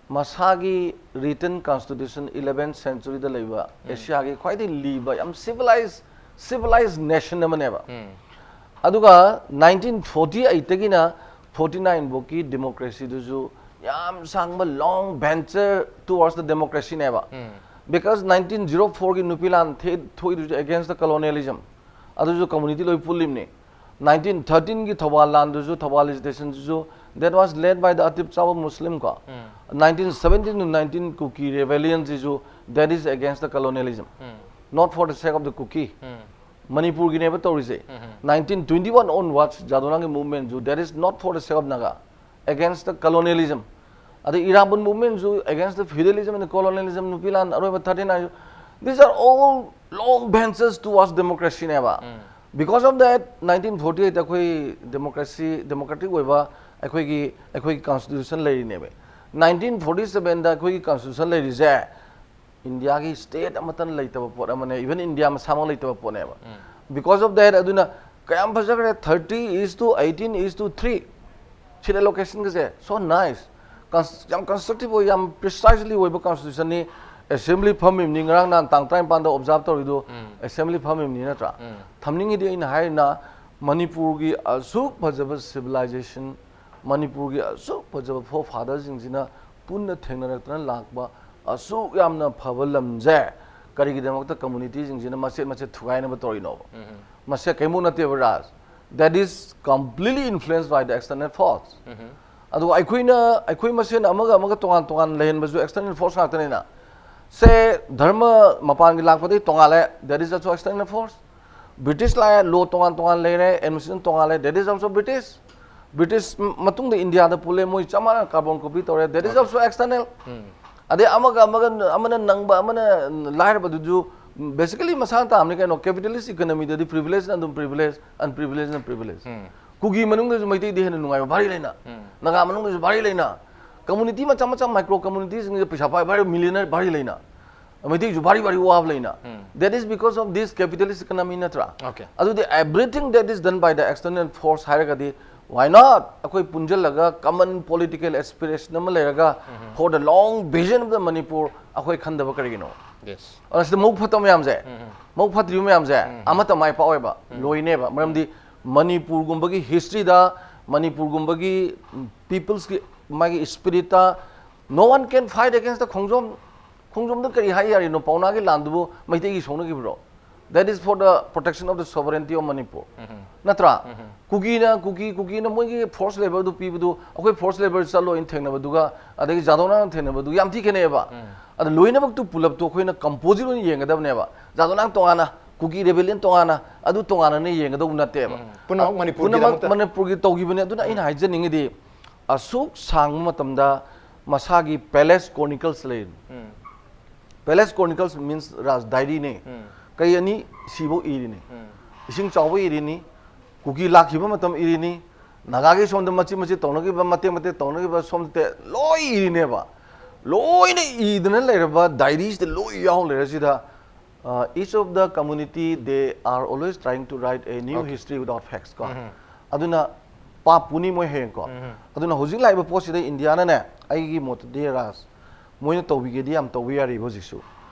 ꯃꯁꯥꯒꯤ written constitution eleventh century ꯗ ꯂꯩꯕ, ꯑꯦꯁꯤꯌꯥꯒꯤ ꯈ꯭ꯋꯥꯏꯗꯒꯤ ꯂꯤꯕ, ꯌꯥꯝ civilized, civilized nation ꯑꯃꯅꯦꯕ꯫ ꯑꯗꯨꯒ nineteen forty eight ꯇꯒꯤꯅ forty nine ꯐꯥꯎꯒꯤ democracy ꯗꯨꯁꯨ ꯌꯥꯝ ꯁꯥꯡꯕ long venture towards the democracy ꯅꯦꯕ꯫ Because nineteen zero four ꯒꯤ ꯅꯨꯄꯤ ꯂꯥꯟ ꯊꯦ-, ꯊꯣꯛꯏꯗꯨꯁꯨ against the colonialism, ꯑꯗꯨꯁꯨ community ꯂꯣꯏ ꯄꯨꯜꯂꯤꯕꯅꯤ꯫ Nineteen thirteen ꯒꯤ ꯊꯧꯕꯥꯜ ꯂꯥꯟꯗꯨꯁꯨ, ꯊꯧꯕꯥꯜ agitation ꯗꯨꯁꯨ, that was led by the Atip Chawba Muslim ꯀꯣ꯫ Nineteen seventeen to nineteen Kuki rebellion ꯁꯤꯁꯨ, that is against the colonialism, not for the sake of the Kuki꯫ ꯃꯅꯤꯄꯨꯔꯒꯤꯅꯦꯕ ꯇꯧꯔꯤꯁꯦ꯫ Nineteen twenty one onwards ꯖꯥꯗꯣꯅꯥꯡꯒꯤ movement ꯁꯨ, that is not for the sake of Naga, against the colonialism꯫ ꯑꯗꯩ ꯏꯔꯥꯕꯣꯠ movement ꯁꯨ against the feudalism and the colonialism, ꯅꯨꯄꯤ ꯂꯥꯟ ꯑꯔꯣꯏꯕ thirty nine꯫ These are all long ventures towards democracy ꯅꯦꯕ꯫ Because of that, nineteen forty eight ꯑꯩꯈꯣꯏ democracy, democratic ꯑꯣꯏꯕ ꯑꯩꯈꯣꯏꯒꯤ, ꯑꯩꯈꯣꯏꯒꯤ constitution ꯂꯩꯔꯤꯅꯦꯕ꯫ Nineteen forty seven ꯗ ꯑꯩꯈꯣꯏꯒꯤ constitution ꯂꯩꯔꯤꯁꯦ ꯏꯟꯗꯤꯌꯥꯒꯤ state ꯑꯃꯠꯇꯅ ꯂꯩꯇꯕ ꯄꯣꯠ ꯑꯃꯅꯦ, even ꯏꯟꯗꯤꯌꯥ ꯃꯁꯥꯃꯛ ꯂꯩꯇꯕ ꯄꯣꯠꯅꯦꯕ꯫ Because of that, ꯑꯗꯨꯅ ꯀꯌꯥꯝ ꯐꯖꯈ꯭ꯔꯦ, thirty is to eighteen is to three seat allocation ꯒꯁꯦ, so nice꯫ Cons-, ꯌꯥꯝ constructive ꯑꯣꯏ, ꯌꯥꯝ precisely ꯑꯣꯏꯕ constitution ꯅꯤ꯫ Assembly ꯐꯝꯃꯤꯕꯅꯤ, ꯉꯔꯥꯡ ꯅꯍꯥꯟ ꯇꯥꯡ ꯇꯔꯥꯅꯤꯄꯥꯟꯗ observe ꯇꯧꯔꯤꯗꯣ, assembly ꯐꯝꯃꯤꯕꯅꯤ ꯅꯠꯇ꯭ꯔꯥ? ꯊꯝꯅꯤꯡꯉꯤꯗꯤ ꯑꯩꯅ ꯍꯥꯏꯔꯤꯅ, ꯃꯅꯤꯄꯨꯔꯒꯤ ꯑꯁꯨꯛ ꯐꯖꯕ civilization, ꯃꯅꯤꯄꯨꯔꯒꯤ ꯑꯁꯨꯛ ꯐꯖꯕ forefather ꯁꯤꯡꯁꯤꯅ ꯄꯨꯟꯅ ꯊꯦꯡꯅꯔꯛꯇꯅ ꯂꯥꯛꯄ ꯑꯁꯨꯛ ꯌꯥꯝꯅ ꯐꯕ ꯂꯝꯁꯦ ꯀꯔꯤꯒꯤꯗꯃꯛꯇ community ꯁꯤꯡꯁꯤꯅ ꯃꯆꯦꯠ ꯃꯆꯦꯠ ꯊꯨꯒꯥꯏꯅꯕ ꯇꯧꯔꯤꯅꯣꯕ? ꯃꯁꯦ ꯀꯩꯃꯨꯛ ꯅꯠꯇꯦꯕ, ꯔꯥꯖ꯫ That is completely influenced by the external force꯫ ꯑꯗꯨꯒ ꯑꯩꯈꯣꯏꯅ, ꯑꯩꯈꯣꯏ ꯃꯁꯦꯟ ꯑꯃꯒ ꯑꯃꯒ ꯇꯣꯉꯥꯟ ꯇꯣꯉꯥꯟ ꯂꯩꯍꯟꯕꯁꯨ external force ꯉꯥꯛꯇꯅꯤꯅ꯫ ꯁꯦ, ꯙꯔꯃ ꯃꯄꯥꯟꯒꯤ ꯂꯥꯛꯄꯗꯒꯤ ꯇꯣꯉꯥꯜꯂꯦ, that is also external force꯫ British ꯂꯥꯛꯑꯦ, law ꯇꯣꯉꯥꯟ ꯇꯣꯉꯥꯟ ꯂꯩꯔꯦ, administration ꯇꯣꯉꯥꯜꯂꯦ, that is also British꯫ British ꯃꯇꯨꯡꯗ ꯏꯟꯗꯤꯌꯥꯗ ꯄꯨꯜꯂꯦ, ꯃꯣꯏ ꯆꯞ ꯃꯥꯟꯅꯅ carbon copy ꯇꯧꯔꯦ, that is also external꯫ ꯑꯗꯩ ꯑꯃꯒ ꯑꯃꯒ, ꯑꯃꯅ ꯅꯪꯕ, ꯑꯃꯅ ꯂꯥꯏꯔꯕꯗꯨꯁꯨ Basically ꯃꯁꯥꯅ ꯇꯥꯕꯅꯤ ꯀꯩꯅꯣ, capitalist economy ꯗꯗꯤ privilege ꯅ ꯑꯗꯨꯝ privilege, unprivilege ꯅ privilege꯫ ꯎꯝ꯫ ꯀꯨꯀꯤ ꯃꯅꯨꯡꯗꯁꯨ ꯃꯩꯇꯩꯗꯤ ꯍꯦꯟꯅ ꯅꯨꯡꯉꯥꯏꯕ ꯚꯥꯔꯤ ꯂꯩꯅ, ꯎꯝ꯫ ꯅꯥꯒꯥ ꯃꯅꯨꯡꯗꯁꯨ ꯚꯥꯔꯤ ꯂꯩꯅ, community ꯃꯆꯥ ꯃꯆꯥ micro community ꯁꯤꯡꯁꯦ ꯄꯩꯁꯥ ꯄꯥꯏ ꯚꯥꯔꯤ, millionaire ꯚꯥꯔꯤ ꯂꯩꯅ, ꯃꯩꯇꯩꯁꯨ ꯚꯥꯔꯤ ꯚꯥꯔꯤ ꯋꯥꯕ ꯂꯩꯅ꯫ ꯎꯝ꯫ That is because of this capitalist economy ꯅꯠꯇ꯭ꯔꯥ? Okay. ꯑꯗꯨꯗꯤ everything that is done by the external force ꯍꯥꯏꯔꯒꯗꯤ, why not ꯑꯩꯈꯣꯏ ꯄꯨꯟꯁꯤꯜꯂꯒ common political aspiration ꯑꯃ ꯂꯩꯔꯒ for the long vision of the Manipur ꯑꯩꯈꯣꯏ ꯈꯟꯗꯕ ꯀꯔꯤꯒꯤꯅꯣ? Yes. ꯑꯗ ꯁꯤꯗ ꯃꯕꯨꯛ ꯐꯠꯇꯕ ꯃꯌꯥꯝꯁꯦ, ꯃꯕꯨꯛ ꯐꯠꯇ꯭ꯔꯤꯕ ꯃꯌꯥꯝꯁꯦ ꯑꯃꯠꯇ ꯃꯥꯏ ꯄꯥꯛꯑꯣꯏꯕ, ꯂꯣꯏꯅꯦꯕ꯫ ꯃꯔꯝꯗꯤ ꯃꯅꯤꯄꯨꯔꯒꯨꯝꯕꯒꯤ history ꯗ, ꯃꯅꯤꯄꯨꯔꯒꯨꯝꯕꯒꯤ peoples ꯀꯤ ꯃꯥꯒꯤ spirit ꯇ, no one can fight against the ꯈꯣꯡꯖꯣꯝ꯫ ꯈꯣꯡꯖꯣꯝꯗ ꯀꯔꯤ ꯍꯥꯏ ꯌꯥꯔꯤꯅꯣ? ꯄꯥꯎꯅꯥꯒꯤ ꯂꯥꯟꯗꯨꯕꯨ ꯃꯩꯇꯩꯒꯤ ꯁꯣꯛꯅꯈꯤꯕ꯭ꯔꯣ? That is for the protection of the sovereignty of Manipur꯫ ꯅꯠꯇ꯭ꯔꯥ? ꯀꯨꯀꯤꯅ, ꯀꯨꯀꯤ, ꯀꯨꯀꯤꯅ ꯃꯣꯏꯒꯤ forced labour ꯗꯨ ꯄꯤꯕꯗꯨ, ꯑꯩꯈꯣꯏ forced labour ꯆꯠꯂꯣꯏꯅ ꯊꯦꯡꯅꯕꯗꯨꯒ ꯑꯗꯒꯤ ꯖꯥꯗꯧꯅꯥꯡꯅ ꯊꯦꯡꯅꯕꯗꯨ ꯌꯥꯝ ꯊꯤ ꯈꯦꯠꯅꯩꯑꯕ꯫ ꯑꯗ ꯂꯣꯏꯅꯃꯛꯇꯨ ꯄꯨꯂꯞꯇꯨ ꯑꯩꯈꯣꯏꯅ composite ꯑꯣꯏꯅ ꯌꯦꯡꯒꯗꯕꯅꯦꯕ꯫ ꯖꯥꯗꯧꯅꯥꯡ ꯇꯣꯉꯥꯟꯅ, ꯀꯨꯀꯤ rebellion ꯇꯣꯉꯥꯟꯅ, ꯑꯗꯨ ꯇꯣꯉꯥꯟꯅꯅ ꯌꯦꯡꯒꯗꯧꯕ ꯅꯠꯇꯦꯕ꯫ ꯄꯨꯝꯅꯃꯛ ꯃꯅꯤꯄꯨꯔꯒꯤꯗꯃꯛꯇ꯫ ꯄꯨꯝꯅꯃꯛ ꯃꯅꯤꯄꯨꯔꯒꯤ ꯇꯧꯈꯤꯕꯅꯦ꯫ ꯑꯗꯨꯅ ꯑꯩꯅ ꯍꯥꯏꯖꯅꯤꯡꯉꯤꯗꯤ, ꯑꯁꯨꯛ ꯁꯥꯡꯕ ꯃꯇꯝꯗ ꯃꯁꯥꯒꯤ palace chronicles ꯂꯩ꯫ ꯎꯝ꯫ Palace chronicles means ꯔꯥꯖ diary ꯅꯦ꯫ ꯎꯝ꯫ ꯀꯩ ꯑꯅꯤ ꯁꯤꯐꯧ ꯏꯔꯤꯅꯤ꯫ ꯎꯝ꯫ ꯏꯁꯤꯡ ꯆꯥꯎꯕ ꯏꯔꯤꯅꯤ꯫ ꯀꯨꯀꯤ ꯂꯥꯛꯈꯤꯕ ꯃꯇꯝ ꯏꯔꯤꯅꯤ꯫ ꯅꯥꯒꯥꯒꯤ ꯁꯣꯝꯗ ꯃꯆꯤꯠ ꯃꯆꯤꯠ ꯇꯧꯅꯈꯤꯕ, ꯃꯇꯦꯛ ꯃꯇꯦꯛ ꯇꯧꯅꯈꯤꯕ ꯁꯣꯝꯗ ꯂꯣꯏ ꯏꯔꯤꯅꯦꯕ꯫ ꯂꯣꯏꯅ ꯏꯗꯅ ꯂꯩꯔꯕ diary ꯁꯤꯗ ꯂꯣꯏ ꯌꯥꯎ ꯂꯩꯔꯁꯤꯗ, uh, each of the community, they are always trying to write a new Okay. history without facts ꯀꯣ꯫ ꯎꯝ꯫ ꯑꯗꯨꯅ ꯄꯥꯞ ꯄꯨꯅꯤ ꯃꯣꯏ ꯍꯌꯦꯡꯀꯣ꯫ ꯎꯝ꯫ ꯑꯗꯨꯅ ꯍꯧꯖꯤꯛ ꯂꯥꯛꯏꯕ ꯄꯣꯠꯁꯤꯗ ꯏꯟꯗꯤꯌꯥꯅꯅꯦ, ꯑꯩꯒꯤ ꯃꯣꯠꯇꯗꯤ ꯔꯥꯖ, ꯃꯣꯏꯅ ꯇꯧꯕꯤꯒꯦꯗꯤ ꯌꯥꯝ ꯇꯧꯕ ꯌꯥꯔꯤꯕ ꯍꯧꯖꯤꯛꯁꯨ꯫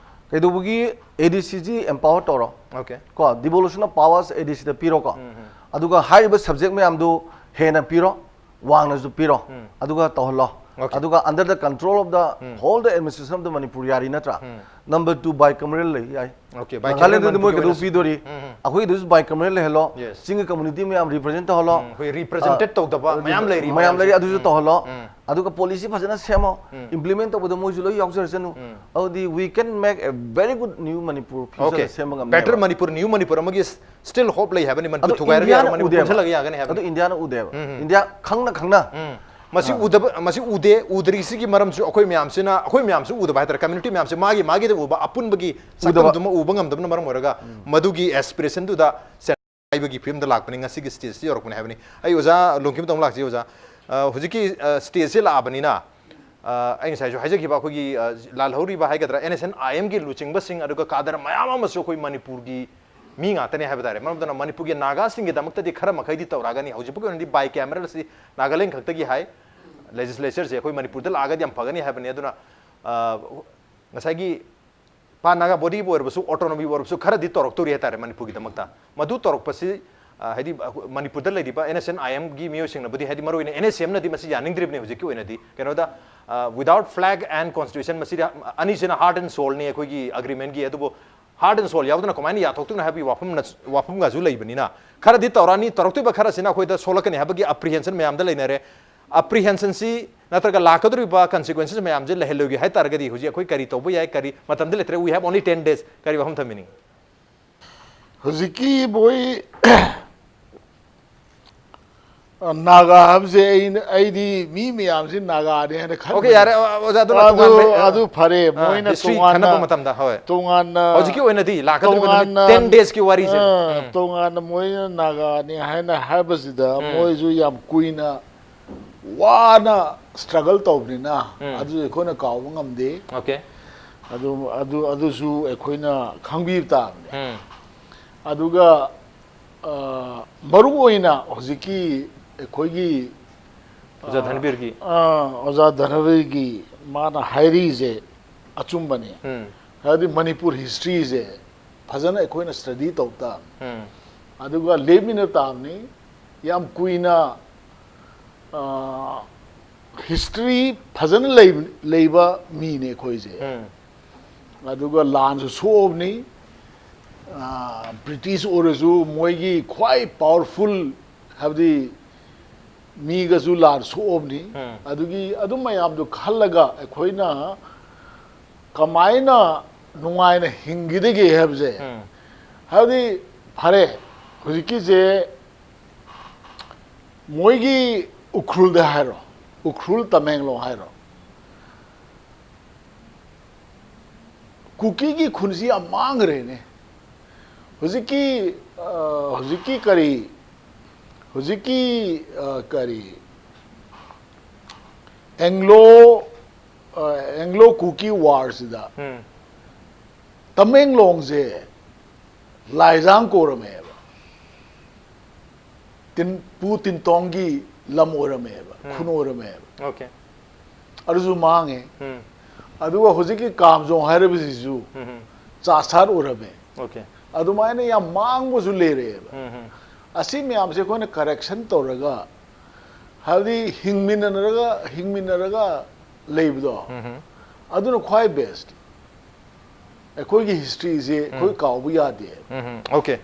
ꯀꯩꯗꯧꯕꯒꯤ A D C ꯁꯤ empower ꯇꯧꯔꯣ꯫ Okay. ꯀꯣ, devolution of powers A D C ꯗ ꯄꯤꯔꯣꯀꯣ꯫ ꯎꯝ, ꯎꯝ꯫ ꯑꯗꯨꯒ ꯍꯥꯏꯔꯤꯕ subject ꯃꯌꯥꯝꯗꯨ ꯍꯦꯟꯅ ꯄꯤꯔꯣ, ꯋꯥꯡꯅꯁꯨ ꯄꯤꯔꯣ꯫ ꯎꯝ꯫ ꯑꯗꯨꯒ ꯇꯧꯍꯜꯂꯣ꯫ Okay. ꯑꯗꯨꯒ under the control of the um. whole the administration of the Manipur ꯌꯥꯔꯤ ꯅꯠꯇ꯭ꯔꯥ? ꯎꯝ꯫ Number two, bicameral ꯂꯩ ꯌꯥꯏ꯫ Okay, ꯅꯥꯒꯥꯂꯦꯟꯗꯗꯤ bicameral ꯃꯣꯏ ꯃꯅꯤꯄꯨꯔꯒꯤ ꯀꯩꯗꯧ ꯑꯣꯏꯅ ꯄꯤꯗꯣꯔꯤ? ꯎꯝ, ꯎꯝ꯫ ꯑꯩꯈꯣꯏꯗꯁꯨ bicameral ꯂꯩꯍꯜꯂꯣ꯫ Yes. ꯆꯤꯡꯒꯤ community ꯃꯌꯥꯝ represent ꯇꯧꯍꯜꯂꯣ꯫ ꯎꯝ, ꯑꯩꯈꯣꯏ representative ꯑ, ꯇꯧꯗꯕ ꯃꯌꯥꯝ ꯂꯩꯔꯤ ꯃꯌꯥꯝ ꯂꯩꯔꯤ, ꯃꯌꯥꯝꯁꯦ꯫ ꯑꯗꯨꯁꯨ ꯎꯝ꯫ ꯇꯧꯍꯜꯂꯣ꯫ ꯎꯝ꯫ ꯑꯗꯨꯒ policy ꯐꯖꯅ ꯁꯦꯝꯃꯣ꯫ ꯎꯝ꯫ Implement ꯇꯧꯕꯗ ꯃꯣꯏꯁꯨ ꯂꯣꯏ ꯌꯥꯎꯖꯔꯁꯅꯨ꯫ ꯎꯝ꯫ ꯑꯗꯨꯗꯤ we can make a very good new Manipur future Okay. ꯁꯦꯝꯕ ꯉꯝꯅꯦꯕ꯫ Better ꯃꯅꯤꯄꯨꯔ, new ꯃꯅꯤꯄꯨꯔ ꯑꯃꯒꯤ still hope ꯂꯩ ꯍꯥꯏꯕꯅꯤ, ꯃꯅꯤꯄꯨꯔ ꯑꯗꯣ ꯊꯨꯒꯥꯏꯔꯒ ꯌꯥꯔꯣꯏ, ꯏꯟꯗꯤꯌꯥꯅ ꯃꯅꯤꯄꯨꯔ ꯎꯗꯦꯕ꯫ ꯄꯨꯟꯁꯤꯜꯂꯒ ꯌꯥꯒꯅꯤ ꯍꯥꯏꯕꯅꯤ꯫ ꯑꯗꯣ ꯏꯟꯗꯤꯌꯥꯅ ꯎꯗꯦꯕ꯫ ꯎꯝ, ꯎꯝ꯫ ꯏꯟꯗꯤꯌꯥ ꯈꯪꯅ ꯈꯪꯅ ꯎꯝ꯫ ꯃꯁꯤ ꯎꯗꯕ, ꯃꯁꯤ ꯎꯗꯦ, ꯎꯗ꯭ꯔꯤꯁꯤꯒꯤ ꯃꯔꯝꯁꯨ ꯑꯩꯈꯣꯏ ꯃꯌꯥꯝꯁꯤꯅ, ꯑꯩꯈꯣꯏ ꯃꯌꯥꯝꯁꯨ ꯎꯗꯕ ꯍꯥꯏꯇꯥꯔꯦ, ꯀꯝꯃ꯭ꯌꯨꯅꯤꯇꯤ ꯃꯌꯥꯝꯁꯤ ꯃꯥꯒꯤ ꯃꯥꯒꯤꯗ ꯎꯕ ꯑꯄꯨꯟꯕꯒꯤ ꯁꯛꯇꯝꯗꯨꯃ ꯎꯕ ꯉꯝꯗꯕꯅ ꯃꯔꯝ ꯑꯣꯏꯔꯒ ꯃꯗꯨꯒꯤ ꯑꯦꯁꯄꯤꯔꯦꯁꯟꯗꯨꯗ ꯍꯥꯏꯕꯒꯤ ꯐꯤꯕꯝꯗ ꯂꯥꯛꯄꯅꯤ, ꯉꯁꯤꯒꯤ ꯁ꯭ꯇꯦꯖꯁꯤ ꯌꯧꯔꯛꯄꯅꯤ ꯍꯥꯏꯕꯅꯤ꯫ ꯑꯩ ꯑꯣꯖꯥ ꯂꯣꯡꯀꯤꯝꯇ ꯑꯃꯨꯛ ꯂꯥꯛꯆꯩ꯫ ꯑꯣꯖꯥ, ꯑ, ꯍꯧꯖꯤꯛꯀꯤ, ꯑ, ꯁ꯭ꯇꯦꯖꯁꯤ ꯂꯥꯛꯑꯕꯅꯤꯅ, ꯑ, ꯑꯩ ꯉꯁꯥꯏꯁꯨ ꯍꯥꯏꯖꯈꯤꯕ ꯑꯩꯈꯣꯏꯒꯤ, ꯑ, ꯂꯥꯜꯍꯧꯔꯤꯕ ꯍꯥꯏꯒꯗ꯭ꯔꯥ, NSCN-IM-ꯒꯤ ꯂꯨꯆꯤꯡꯕꯁꯤꯡ, ꯑꯗꯨꯒ ꯀꯥꯗꯔ ꯃꯌꯥꯝ ꯑꯃꯁꯨ ꯑꯩꯈꯣꯏ ꯃꯅꯤꯄꯨꯔꯒꯤ ꯃꯤ ꯉꯥꯛꯇꯅꯦ ꯍꯥꯏꯕ ꯇꯥꯔꯦ꯫ ꯃꯔꯝ ꯑꯗꯨꯅ ꯃꯅꯤꯄꯨꯔꯒꯤ ꯅꯥꯒꯥꯁꯤꯡꯒꯤꯗꯃꯛꯇꯗꯤ ꯈꯔ ꯃꯈꯩꯗꯤ ꯇꯧꯔꯛꯑꯒꯅꯤ꯫ ꯍꯧꯖꯤꯛꯐꯥꯎꯒꯤ ꯑꯣꯏꯅꯗꯤ bicameral ꯑꯁꯤ ꯅꯥꯒꯥꯂꯦꯟ ꯈꯛꯇꯒꯤ ꯍꯥꯏ꯫ ꯂꯦꯖꯤꯁꯂꯦꯆꯔꯁꯦ ꯑꯩꯈꯣꯏ ꯃꯅꯤꯄꯨꯔꯗ ꯂꯥꯛꯑꯒꯗꯤ ꯌꯥꯝ ꯐꯒꯅꯤ ꯍꯥꯏꯕꯅꯤ꯫ ꯑꯗꯨꯅ, ꯑ, ꯉꯁꯥꯏꯒꯤ ꯄꯥꯟ ꯅꯥꯒꯥ ꯕꯣꯗꯤꯕꯨ ꯑꯣꯏꯔꯕꯁꯨ, ꯑꯣꯇꯣꯅꯣꯃꯤꯕꯨ ꯑꯣꯏꯔꯕꯁꯨ, ꯈꯔꯗꯤ ꯇꯧꯔꯛꯇꯣꯔꯤ ꯍꯥꯏꯇꯥꯔꯦ ꯃꯅꯤꯄꯨꯔꯒꯤꯗꯃꯛꯇ꯫ ꯃꯗꯨ ꯇꯧꯔꯛꯄꯁꯤ, ꯑ, ꯍꯥꯏꯗꯤ, ꯑꯩꯈꯣꯏ ꯃꯅꯤꯄꯨꯔꯗ ꯂꯩꯔꯤꯕ NSCN-IM-ꯒꯤ ꯃꯤꯑꯣꯏꯁꯤꯡꯅꯕꯨꯗꯤ, ꯍꯥꯏꯗꯤ, ꯃꯔꯨꯑꯣꯏꯅ NSCN-ꯅꯗꯤ ꯃꯁꯤ ꯌꯥꯅꯤꯡꯗ꯭ꯔꯤꯕꯅꯤ ꯍꯧꯖꯤꯛꯀꯤ ꯑꯣꯏꯅꯗꯤ꯫ ꯀꯩꯅꯣꯗ, ꯑ, without flag and constitution, ꯃꯁꯤꯗ ꯑꯅꯤꯁꯤꯅ heart and soul-ꯅꯤ ꯑꯩꯈꯣꯏꯒꯤ agreement-ꯒꯤ꯫ ꯑꯗꯨꯕꯨ heart and soul ꯌꯥꯎꯗꯅ ꯀꯃꯥꯏꯅ ꯌꯥꯊꯣꯛꯇꯣꯏꯅꯣ ꯍꯥꯏꯕꯒꯤ ꯋꯥꯐꯝꯅ, ꯋꯥꯐꯝꯒꯁꯨ ꯂꯩꯕꯅꯤꯅ, ꯈꯔꯗꯤ ꯇꯧꯔꯛꯑꯅꯤ, ꯇꯧꯔꯛꯇꯣꯏꯕ ꯈꯔꯁꯤꯅ ꯑꯩꯈꯣꯏꯗ ꯁꯣꯛꯂꯛꯀꯅꯤ ꯍꯥꯏꯕꯒꯤ apprehension ꯃꯌꯥꯝꯗ ꯂꯩꯅꯔꯦ꯫ Apprehension-ꯁꯤ ꯅꯠꯇ꯭ꯔꯒ ꯂꯥꯛꯀꯗꯧꯔꯤꯕ consequences ꯃꯌꯥꯝꯁꯦ ꯂꯩꯍꯜꯂꯣꯏꯒꯦ ꯍꯥꯏ ꯇꯥꯔꯒꯗꯤ, ꯍꯧꯖꯤꯛ ꯑꯩꯈꯣꯏ ꯀꯔꯤ ꯇꯧꯕ ꯌꯥꯏ? ꯀꯔꯤ ꯃꯇꯝꯗꯤ ꯂꯩꯇ꯭ꯔꯦ, we have only ten days꯫ ꯀꯔꯤ ꯋꯥꯐꯝ ꯊꯝꯕꯤꯅꯤꯡꯉꯤ? ꯍꯧꯖꯤꯛꯀꯤ ꯃꯣꯏ, ꯑ, ꯅꯥꯒꯥ ꯍꯥꯏꯕꯁꯦ ꯑꯩꯅ, ꯑꯩꯗꯤ ꯃꯤ ꯃꯌꯥꯝꯁꯤ ꯅꯥꯒꯥꯅꯤ ꯍꯥꯏꯅ ꯈꯟꯕꯅꯤ꯫ Okay, ꯌꯥꯔꯦ, ꯑꯣ-, ꯑꯣꯖꯥ, ꯑꯗꯨꯅ ꯑꯗꯨ, ꯇꯣꯉꯥꯟꯕ, ꯑ, ꯑꯗꯨ ꯐꯔꯦ, ꯑ, ꯃꯣꯏꯅ history ꯇꯣꯉꯥꯟꯅ, ꯈꯟꯅꯕ ꯃꯇꯝꯗ, ꯍꯣꯏ꯫ ꯇꯣꯉꯥꯟꯅ, ꯍꯧꯖꯤꯛꯀꯤ ꯑꯣꯏꯅꯗꯤ ꯂꯥꯛꯀꯗꯧꯔꯤꯕ ꯅꯨꯃꯤꯠ ꯇꯣꯉꯥꯟꯅ, ten days-ꯀꯤ ꯋꯥꯔꯤꯁꯦ꯫ ꯑ, ꯎꯝ꯫ ꯇꯣꯉꯥꯟꯅ ꯃꯣꯏꯅ ꯅꯥꯒꯥꯅꯤ ꯍꯥꯏꯅ ꯍꯥꯏꯕꯁꯤꯗ ꯎꯝ꯫ ꯃꯣꯏꯁꯨ ꯌꯥꯝ ꯀꯨꯏꯅ ꯋꯥꯅ struggle ꯇꯧꯕꯅꯤꯅ, ꯎꯝ꯫ ꯑꯗꯨ ꯑꯩꯈꯣꯏꯅ ꯀꯥꯎꯕ ꯉꯝꯗꯦ꯫ Okay꯫ ꯑꯗꯨ, ꯑꯗꯨ, ꯑꯗꯨꯁꯨ ꯑꯩꯈꯣꯏꯅ ꯈꯪꯕꯤꯕ ꯇꯥꯕꯅꯤ꯫ ꯎꯝ꯫ ꯑꯗꯨꯒ, ꯑ, ꯃꯔꯨ ꯑꯣꯏꯅ ꯍꯧꯖꯤꯛꯀꯤ ꯑꯩꯈꯣꯏꯒꯤ, ꯑꯣꯖꯥ ꯙꯅꯕꯤꯔꯒꯤ꯫ ꯑ, ꯑꯣꯖꯥ ꯙꯅꯕꯤꯔꯒꯤ ꯃꯥꯅ ꯍꯥꯏꯔꯤꯁꯦ ꯑꯆꯨꯝꯕꯅꯤ꯫ ꯎꯝ꯫ ꯍꯥꯏꯗꯤ ꯃꯅꯤꯄꯨꯔ history-ꯁꯦ ꯐꯖꯅ ꯑꯩꯈꯣꯏꯅ study ꯇꯧ ꯇꯥꯕꯅꯤ꯫ ꯎꯝ꯫ ꯑꯗꯨꯒ ꯂꯦꯞꯃꯤꯟꯅ ꯇꯥꯕꯅꯤ꯫ ꯌꯥꯝ ꯀꯨꯏꯅ, ꯑ, history ꯐꯖꯅ ꯂꯩꯕ, ꯂꯩꯕ ꯃꯤꯅꯦ ꯑꯩꯈꯣꯏꯁꯦ꯫ ꯎꯝ꯫ ꯑꯗꯨꯒ ꯂꯥꯟꯁꯨ ꯁꯣꯛꯑꯕꯅꯤ꯫ ꯑ, British ꯑꯣꯏꯔꯁꯨ ꯃꯣꯏꯒꯤ ꯈ꯭ꯋꯥꯏ powerful, ꯍꯥꯏꯕꯗꯤ ꯃꯤꯒꯁꯨ ꯂꯥꯟ ꯁꯣꯛꯑꯕꯅꯤ꯫ ꯎꯝ꯫ ꯑꯗꯨꯒꯤ, ꯑꯗꯨ ꯃꯌꯥꯝꯗꯨ ꯈꯜꯂꯒ ꯑꯩꯈꯣꯏꯅ ꯀꯃꯥꯏꯅ ꯅꯨꯡꯉꯥꯏꯅ ꯍꯤꯡꯈꯤꯗꯒꯦ ꯍꯥꯏꯕꯁꯦ, ꯎꯝ꯫ ꯍꯥꯏꯕꯗꯤ, ꯐꯔꯦ, ꯍꯧꯖꯤꯛꯀꯤꯁꯦ ꯃꯣꯏꯒꯤ ꯎꯈ꯭ꯔꯨꯜꯗ ꯍꯥꯏꯔꯣ, ꯎꯈ꯭ꯔꯨꯜ, ꯇꯃꯦꯡꯂꯣꯡ ꯍꯥꯏꯔꯣ, ꯀꯨꯀꯤꯒꯤ ꯈꯨꯟꯁꯤ ꯌꯥꯝ ꯃꯥꯡꯈ꯭ꯔꯦꯅꯦ꯫ ꯍꯧꯖꯤꯛꯀꯤ ꯑ, ꯍꯧꯖꯤꯛꯀꯤ ꯀꯔꯤ, ꯍꯧꯖꯤꯛꯀꯤ ꯑ, ꯀꯔꯤ, ꯑꯦꯡꯂꯣ, ꯑ, ꯑꯦꯡꯂꯣ ꯀꯨꯀꯤ ꯋꯥꯔꯁꯤꯗ ꯎꯝ ꯇꯃꯦꯡꯂꯣꯡꯁꯦ ꯂꯥꯏꯖꯥꯡ ꯀꯧꯔꯝꯃꯦꯕ꯫ ꯇꯤꯟ ꯄꯨ ꯇꯤꯟꯇꯣꯡꯒꯤ ꯂꯝ ꯑꯣꯏꯔꯝꯃꯦꯕ, ꯎꯝ꯫ ꯈꯨꯟ ꯑꯣꯏꯔꯝꯃꯦꯕ꯫ ꯑꯣꯀꯦ ꯑꯗꯨꯁꯨ ꯃꯥꯡꯉꯦ꯫ ꯎꯝ ꯑꯗꯨꯒ ꯍꯧꯖꯤꯛꯀꯤ ꯀꯥꯝꯖꯣꯡ ꯍꯥꯏꯔꯤꯕꯁꯤꯁꯨ ꯎꯝ ꯆꯥꯁꯥꯠ ꯑꯣꯏꯔꯝꯃꯦ꯫ ꯑꯣꯀꯦ ꯑꯗꯨꯃꯥꯏꯅ ꯌꯥꯝ ꯃꯥꯡꯕꯁꯨ ꯂꯩꯔꯛꯑꯦꯕ꯫ ꯎꯝ ꯎꯝ ꯑꯁꯤ ꯃꯌꯥꯝꯁꯦ ꯑꯩꯈꯣꯏꯅ correction ꯇꯧꯔꯒ, ꯍꯥꯏꯕꯗꯤ ꯍꯤꯡꯃꯤꯟꯅꯔꯒ, ꯍꯤꯡꯃꯤꯟꯅꯔꯒ ꯂꯩꯕꯗꯣ, ꯎꯝ ꯑꯗꯨꯅ ꯈ꯭ꯋꯥꯏ best꯫ ꯑꯩꯈꯣꯏꯒꯤ historyꯁꯦ ꯑꯩꯈꯣꯏ ꯀꯥꯎꯕ ꯌꯥꯗꯦ꯫ ꯎꯝ ꯎꯝ ꯑꯣꯀꯦ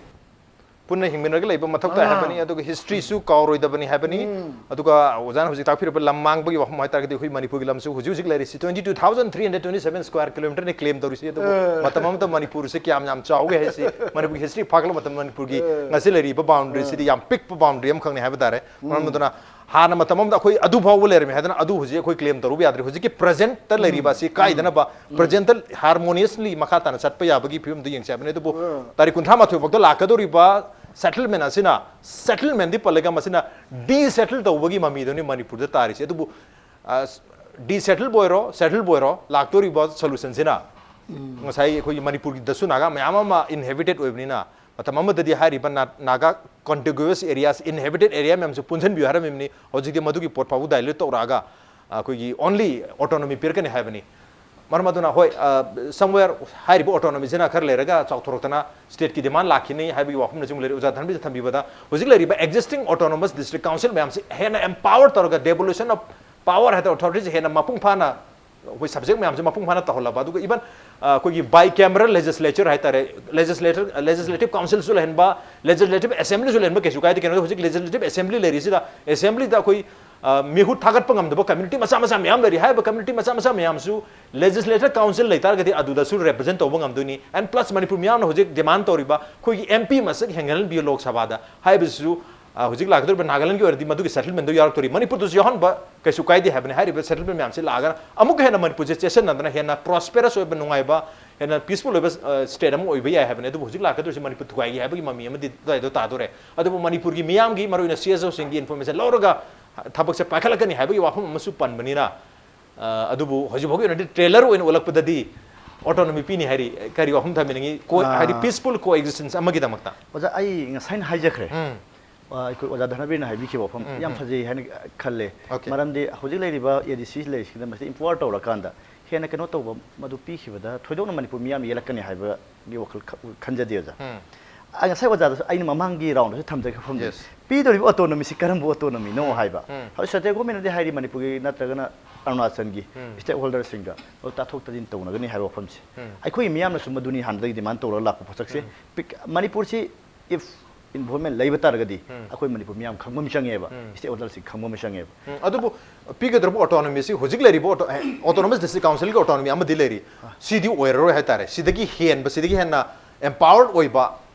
ꯄꯨꯟꯅ ꯍꯤꯡꯃꯤꯟꯅꯔꯒ ꯂꯩꯕ ꯃꯊꯧ ꯇꯥꯏ ꯑꯥ꯫ ꯍꯥꯏꯕꯅꯤ, ꯑꯗꯨꯒ historyꯁꯨ ꯀꯥꯎꯔꯣꯏꯗꯕꯅꯤ ꯍꯥꯏꯕꯅꯤ꯫ ꯎꯝ꯫ ꯑꯗꯨꯒ ꯑꯣꯖꯥꯅ ꯍꯧꯖꯤꯛ ꯇꯥꯛꯄꯤꯔꯤꯕ ꯂꯝ ꯃꯥꯡꯕꯒꯤ ꯋꯥꯐꯝ ꯍꯥꯏꯇꯥꯔꯒꯗꯤ, ꯑꯩꯈꯣꯏ ꯃꯅꯤꯄꯨꯔꯒꯤ ꯂꯝꯁꯨ ꯍꯧꯖꯤꯛ ꯍꯧꯖꯤꯛ ꯂꯩꯔꯤꯁꯤ twenty two thousand three hundred twenty seven square kilometerꯅꯤ claim ꯇꯧꯔꯤꯁꯤ꯫ ꯑꯗꯨꯕꯨ ꯑꯦ꯫ ꯃꯇꯝ ꯑꯃꯗ ꯃꯅꯤꯄꯨꯔꯁꯦ ꯀꯌꯥꯝ ꯌꯥꯝ ꯆꯥꯎꯒꯦ ꯍꯥꯏꯁꯤ ꯃꯅꯤꯄꯨꯔꯒꯤ history ꯐꯥꯒꯠꯂꯕ ꯃꯇꯝꯗ ꯃꯅꯤꯄꯨꯔꯒꯤ ꯑꯦ꯫ ꯉꯁꯤ ꯂꯩꯔꯤꯕ boundaryꯁꯤꯗꯤ ꯌꯥꯝ ꯄꯤꯛꯄ boundary ꯑꯃꯈꯛꯅꯤ ꯍꯥꯏꯕ ꯇꯥꯔꯦ꯫ ꯃꯔꯝ ꯑꯗꯨꯅ ꯍꯥꯟꯅ ꯃꯇꯝ ꯑꯃꯗ ꯑꯩꯈꯣꯏ ꯑꯗꯨ ꯐꯥꯎꯕ ꯂꯩꯔꯝꯃꯤ ꯍꯥꯏꯗꯅ ꯑꯗꯨ ꯍꯧꯖꯤꯛ ꯑꯩꯈꯣꯏ claim ꯇꯧꯔꯨꯕ ꯌꯥꯗ꯭ꯔꯦ꯫ ꯍꯧꯖꯤꯛꯀꯤ presentꯇ ꯂꯩꯔꯤꯕ ꯑꯁꯤ ꯀꯥꯏꯗꯅꯕ, presentꯇ harmoniously ꯃꯈꯥ ꯇꯥꯅ ꯆꯠꯄ ꯌꯥꯕꯒꯤ ꯐꯤꯕꯝꯗꯨ ꯌꯦꯡꯁꯦ ꯍꯥꯏꯕꯅꯤ꯫ ꯑꯗꯨꯕꯨ ꯑꯥ꯫ ꯇꯥꯔꯤꯛ ꯀꯨꯟꯊ꯭ꯔꯥ ꯃꯥꯊꯣꯏ ꯐꯥꯎꯗ ꯂꯥꯛꯀꯗꯧꯔꯤꯕ settlement ꯑꯁꯤꯅ, settlementꯗꯤ ꯄꯜꯂꯒ, ꯃꯁꯤꯅ desettle ꯇꯧꯕꯒꯤ ꯃꯃꯤꯗꯨꯅꯤ ꯃꯅꯤꯄꯨꯔꯗ ꯇꯥꯔꯤꯁꯦ꯫ ꯑꯗꯨꯕꯨ ꯑ, desettleꯕꯨ ꯑꯣꯏꯔꯣ, settleꯕꯨ ꯑꯣꯏꯔꯣ, ꯂꯥꯛꯇꯧꯔꯤꯕ solutionꯁꯤꯅ ꯉꯁꯥꯏ ꯑꯩꯈꯣꯏꯒꯤ ꯃꯅꯤꯄꯨꯔꯒꯤꯗꯁꯨ ꯅꯥꯒꯥ ꯃꯌꯥꯝ ꯑꯃ inhabited ꯑꯣꯏꯕꯅꯤꯅ, ꯃꯇꯝ ꯑꯃꯗꯗꯤ ꯍꯥꯏꯔꯤꯕ ꯅꯥ-, Naga contiguous areas, inhabited area ꯃꯌꯥꯝꯁꯦ ꯄꯨꯟꯁꯤꯟꯕꯤꯌꯨ ꯍꯥꯏꯔꯝꯃꯤꯕꯅꯤ꯫ ꯍꯧꯖꯤꯛꯇꯤ ꯃꯗꯨꯒꯤ ꯄꯣꯠ ꯐꯥꯎꯕ dilute ꯇꯧꯔꯛꯑꯒ ꯑꯩꯈꯣꯏꯒꯤ only autonomy ꯄꯤꯔꯛꯀꯅꯤ ꯍꯥꯏꯕꯅꯤ꯫ ꯃꯔꯝ ꯑꯗꯨꯅ ꯍꯣꯏ, ꯑ, somewhere ꯍꯥꯏꯔꯤꯕ autonomyꯁꯤꯅ ꯈꯔ ꯂꯩꯔꯒ ꯆꯥꯎꯊꯣꯔꯛꯇꯅ stateꯀꯤ demand ꯂꯥꯛꯈꯤꯅꯤ ꯍꯥꯏꯕꯒꯤ ꯋꯥꯐꯝꯅꯆꯤꯡꯕ ꯂꯩꯔꯤ꯫ ꯑꯣꯖꯥ ꯙꯟꯕꯤꯔ ꯊꯝꯕꯤꯕꯗ ꯍꯧꯖꯤꯛ ꯂꯩꯔꯤꯕ existing autonomous district council ꯃꯌꯥꯝꯁꯤ ꯍꯦꯟꯅ empower ꯇꯧꯔꯒ, devolution of power ꯍꯥꯏꯇꯥꯔꯦ, authorityꯁꯦ ꯍꯦꯟꯅ ꯃꯄꯨꯡ ꯐꯥꯅ, ꯑꯩꯈꯣꯏ subject ꯃꯌꯥꯝꯁꯦ ꯃꯄꯨꯡ ꯐꯥꯅ ꯇꯧꯍꯜꯂꯕ, ꯑꯗꯨꯒ even, ꯑ, ꯑꯩꯈꯣꯏꯒꯤ bicameral legislature ꯍꯥꯏꯇꯥꯔꯦ, legislator, legislative councilꯁꯨ ꯂꯩꯍꯟꯕ, legislative assemblyꯁꯨ ꯂꯩꯍꯟꯕ ꯀꯩꯁꯨ ꯀꯥꯏꯗꯦ꯫ ꯀꯩꯅꯣꯗ ꯍꯧꯖꯤꯛ legislative assembly ꯂꯩꯔꯤꯁꯤꯗ, assemblyꯗ ꯑꯩꯈꯣꯏ, ꯑ, ꯃꯤꯍꯨꯠ ꯊꯥꯒꯠꯄ ꯉꯝꯗꯕ community ꯃꯆꯥ ꯃꯆꯥ ꯃꯌꯥꯝ ꯂꯩꯔꯤ꯫ ꯍꯥꯏꯔꯤꯕ community ꯃꯆꯥ ꯃꯆꯥ ꯃꯌꯥꯝꯁꯨ legislator council ꯂꯩꯇꯥꯔꯒꯗꯤ ꯑꯗꯨꯗꯁꯨ represent ꯇꯧꯕ ꯉꯝꯗꯣꯏꯅꯤ꯫ And plus ꯃꯅꯤꯄꯨꯔ ꯃꯤꯌꯥꯝꯅ ꯍꯧꯖꯤꯛ demand ꯇꯧꯔꯤꯕ ꯑꯩꯈꯣꯏꯒꯤ MP ꯃꯁꯤꯡ ꯍꯦꯟꯒꯠꯍꯟꯕꯤꯌꯨ ꯂꯣꯛ ꯁꯚꯥꯗ ꯍꯥꯏꯕꯁꯤꯁꯨ ꯑ, ꯍꯧꯖꯤꯛ ꯂꯥꯛꯀꯗꯧꯔꯤꯕ ꯅꯥꯒꯥꯂꯦꯟꯒꯤ ꯑꯣꯏꯔꯗꯤ ꯃꯗꯨꯒꯤ ꯁꯦꯇꯜꯃꯦꯟꯗꯣ ꯌꯥꯎꯔꯛꯇꯣꯔꯤ꯫ ꯃꯅꯤꯄꯨꯔꯗꯁꯨ ꯌꯥꯎꯍꯟꯕ ꯀꯩꯁꯨ ꯀꯥꯏꯗꯦ ꯍꯥꯏꯕꯅꯤ꯫ ꯍꯥꯏꯔꯤꯕ ꯁꯦꯇꯜꯃꯦꯟ ꯃꯌꯥꯝꯁꯤ ꯂꯥꯛꯑꯒ ꯑꯃꯨꯛꯀ ꯍꯦꯟꯅ ꯃꯅꯤꯄꯨꯔꯁꯦ ꯆꯦꯁꯟꯅꯗꯅ, ꯍꯦꯟꯅ ꯄ꯭ꯔꯣꯁꯄꯦꯔꯁ ꯑꯣꯏꯕ, ꯅꯨꯡꯉꯥꯏꯕ, ꯍꯦꯟꯅ ꯄꯤꯁꯐꯨꯜ ꯑꯣꯏꯕ, ꯑ, ꯁ꯭ꯇꯦꯠ ꯑꯃ ꯑꯣꯏꯕ ꯌꯥꯏ ꯍꯥꯏꯕꯅꯤ꯫ ꯑꯗꯨꯕꯨ ꯍꯧꯖꯤꯛ ꯂꯥꯛꯀꯗꯧꯔꯤꯁꯤ ꯃꯅꯤꯄꯨꯔ ꯊꯨꯒꯥꯏꯒꯦ ꯍꯥꯏꯕꯒꯤ ꯃꯃꯤ ꯑꯃꯗꯤ ꯑꯗꯨꯋꯥꯏꯗꯣ ꯇꯥꯗꯣꯔꯦ꯫ ꯑꯗꯨꯕꯨ ꯃꯅꯤꯄꯨꯔꯒꯤ ꯃꯤꯌꯥꯝꯒꯤ, ꯃꯔꯨꯑꯣꯏꯅ ꯁꯤ ꯑꯦꯁ ꯑꯣꯁꯤꯡꯒꯤ ꯏꯟꯐꯣꯔꯃꯦꯁꯟ ꯂꯧꯔꯒ ꯊꯕꯛꯁꯦ ꯄꯥꯏꯈꯠꯂꯛꯀꯅꯤ ꯍꯥꯏꯕꯒꯤ ꯋꯥꯐꯝ ꯑꯃꯁꯨ ꯄꯟꯕꯅꯤꯅ, ꯑ, ꯑꯗꯨꯕꯨ ꯍꯧꯖꯤꯛ ꯐꯥꯎꯒꯤ ꯑꯣꯏꯅꯗꯤ ꯇ꯭ꯔꯦꯂꯔ ꯑꯣꯏꯅ ꯎꯠꯂꯛꯄꯗꯗꯤ ꯑꯣꯇꯣꯅꯣꯃꯤ ꯄꯤꯅꯤ ꯍꯥꯏꯔꯤ꯫ ꯀꯔꯤ ꯋꯥꯐꯝ ꯊꯝꯕꯤꯅꯤꯡꯉꯤ? ꯀꯣ-, ꯑꯥ꯫ ꯍꯥꯏꯗꯤ ꯄꯤꯁꯐꯨꯜ ꯀꯣ ꯑꯦꯛꯖꯤꯁꯇꯦꯟꯁ ꯑꯃꯒꯤꯗꯃꯛꯇ꯫ ꯑꯣꯖꯥ, ꯑꯩ ꯉꯁꯥꯏꯅ ꯍꯥꯏꯖꯈ꯭ꯔꯦ꯫ ꯎꯝ꯫ ꯑ, ꯑꯩꯈꯣꯏ ꯑꯣꯖꯥ ꯙꯅꯕꯤꯔꯅ ꯍꯥꯏꯕꯤꯈꯤꯕ ꯋꯥꯐꯝ ꯎꯝ, ꯌꯥꯝ ꯎꯝ꯫ ꯐꯖꯩ ꯍꯥꯏꯅ ꯈꯜꯂꯦ꯫ ꯑꯣꯀꯦ꯫ ꯃꯔꯝꯗꯤ ꯍꯧꯖꯤꯛ ꯂꯩꯔꯤꯕ ꯑꯦ ꯗꯤ ꯁꯤ ꯂꯩꯔꯤꯁꯤꯗ ꯃꯁꯤ ꯏꯝꯄꯥꯋꯔ ꯇꯧꯔꯀꯥꯟꯗ ꯍꯦꯟꯅ ꯀꯩꯅꯣ ꯇꯧꯕ, ꯃꯗꯨ ꯄꯤꯈꯤꯕꯗ ꯊꯣꯏꯗꯣꯛꯅ ꯃꯅꯤꯄꯨꯔ ꯃꯤꯌꯥꯝ ꯌꯦꯜꯂꯛꯀꯅꯤ ꯍꯥꯏꯕꯒꯤ ꯋꯥꯈꯜ ꯈ-, ꯈꯟꯖꯗꯦ, ꯑꯣꯖꯥ꯫ ꯎꯝ꯫ ꯑ, ꯉꯁꯥꯏ ꯑꯣꯖꯥꯗꯁꯨ ꯑꯩꯅ ꯃꯃꯥꯡꯒꯤ ꯔꯥꯎꯟꯗꯁꯨ ꯊꯝꯖꯈꯤꯕ ꯋꯥꯐꯝꯗꯨ, ꯌꯦꯁ꯫ ꯄꯤꯗꯧꯔꯤꯕ ꯑꯣꯇꯣꯅꯣꯃꯤꯁꯤ ꯀꯔꯝꯕ ꯑꯣꯇꯣꯅꯣꯃꯤꯅꯣ ꯎꯝ, ꯍꯥꯏꯕ꯫ ꯎꯝ꯫ ꯍꯧꯖꯤꯛ ꯁꯦꯟꯇ꯭ꯔꯦꯜ ꯒꯣꯔꯃꯦꯟꯅꯗꯤ ꯍꯥꯏꯔꯤ ꯃꯅꯤꯄꯨꯔꯒꯤ ꯅꯠꯇ꯭ꯔꯒꯅ ꯑꯔꯨꯅꯥꯆꯜꯒꯤ ꯎꯝ꯫ ꯁ꯭ꯇꯦꯛ ꯍꯣꯜꯗꯔꯁꯤꯡꯒ ꯃꯗꯨ ꯇꯥꯊꯣꯛ ꯇꯥꯁꯤꯟ ꯇꯧꯅꯒꯅꯤ ꯍꯥꯏꯕ ꯋꯥꯐꯝꯁꯦ꯫ ꯎꯝ꯫ ꯑꯩꯈꯣꯏꯒꯤ ꯃꯤꯌꯥꯝꯅꯁꯨ ꯃꯗꯨꯅꯤ ꯍꯥꯟꯅꯗꯒꯤ ꯗꯤꯃꯥꯟ ꯇꯧꯔꯒ ꯂꯥꯛꯄ ꯄꯣꯠꯁꯛꯁꯦ꯫ ꯎꯝ꯫ ꯄꯤꯛ-, ꯃꯅꯤꯄꯨꯔꯁꯤ if involvement ꯂꯩꯕ ꯇꯥꯔꯒꯗꯤ ꯎꯝ꯫ ꯑꯩꯈꯣꯏ ꯃꯅꯤꯄꯨꯔ ꯃꯤꯌꯥꯝ ꯈꯪꯕ ꯑꯃ ꯆꯪꯉꯦꯕ, ꯎꯝ꯫ ꯁ꯭ꯇꯦꯛ ꯍꯣꯜꯗꯔꯁꯤꯡ ꯈꯪꯕ ꯑꯃ ꯆꯪꯉꯦꯕ꯫ ꯎꯝ, ꯑꯗꯨꯕꯨ ꯄꯤꯒꯗꯧꯔꯤꯕ ꯑꯣꯇꯣꯅꯣꯃꯤꯁꯤ ꯍꯧꯖꯤꯛ ꯂꯩꯔꯤꯕ ꯑꯣꯇꯣ-, ꯑꯦ, ꯑꯣꯇꯣꯅꯣꯃꯁ ꯗꯤꯁꯇ꯭ꯔꯤꯛ ꯀꯥꯎꯟꯁꯤꯜꯒꯤ ꯑꯣꯇꯣꯅꯣꯃꯤ ꯑꯃꯗꯤ ꯂꯩꯔꯤ꯫ ꯑꯥ꯫ ꯁꯤꯗꯤ ꯑꯣꯏꯔꯔꯣꯏ ꯍꯥꯏꯇꯥꯔꯦ꯫ ꯁꯤꯗꯒꯤ ꯍꯦꯟꯕ, ꯁꯤꯗꯒꯤ ꯍꯦꯟꯅ ꯑꯦꯝꯄꯥꯋꯔꯗ ꯑꯣꯏꯕ,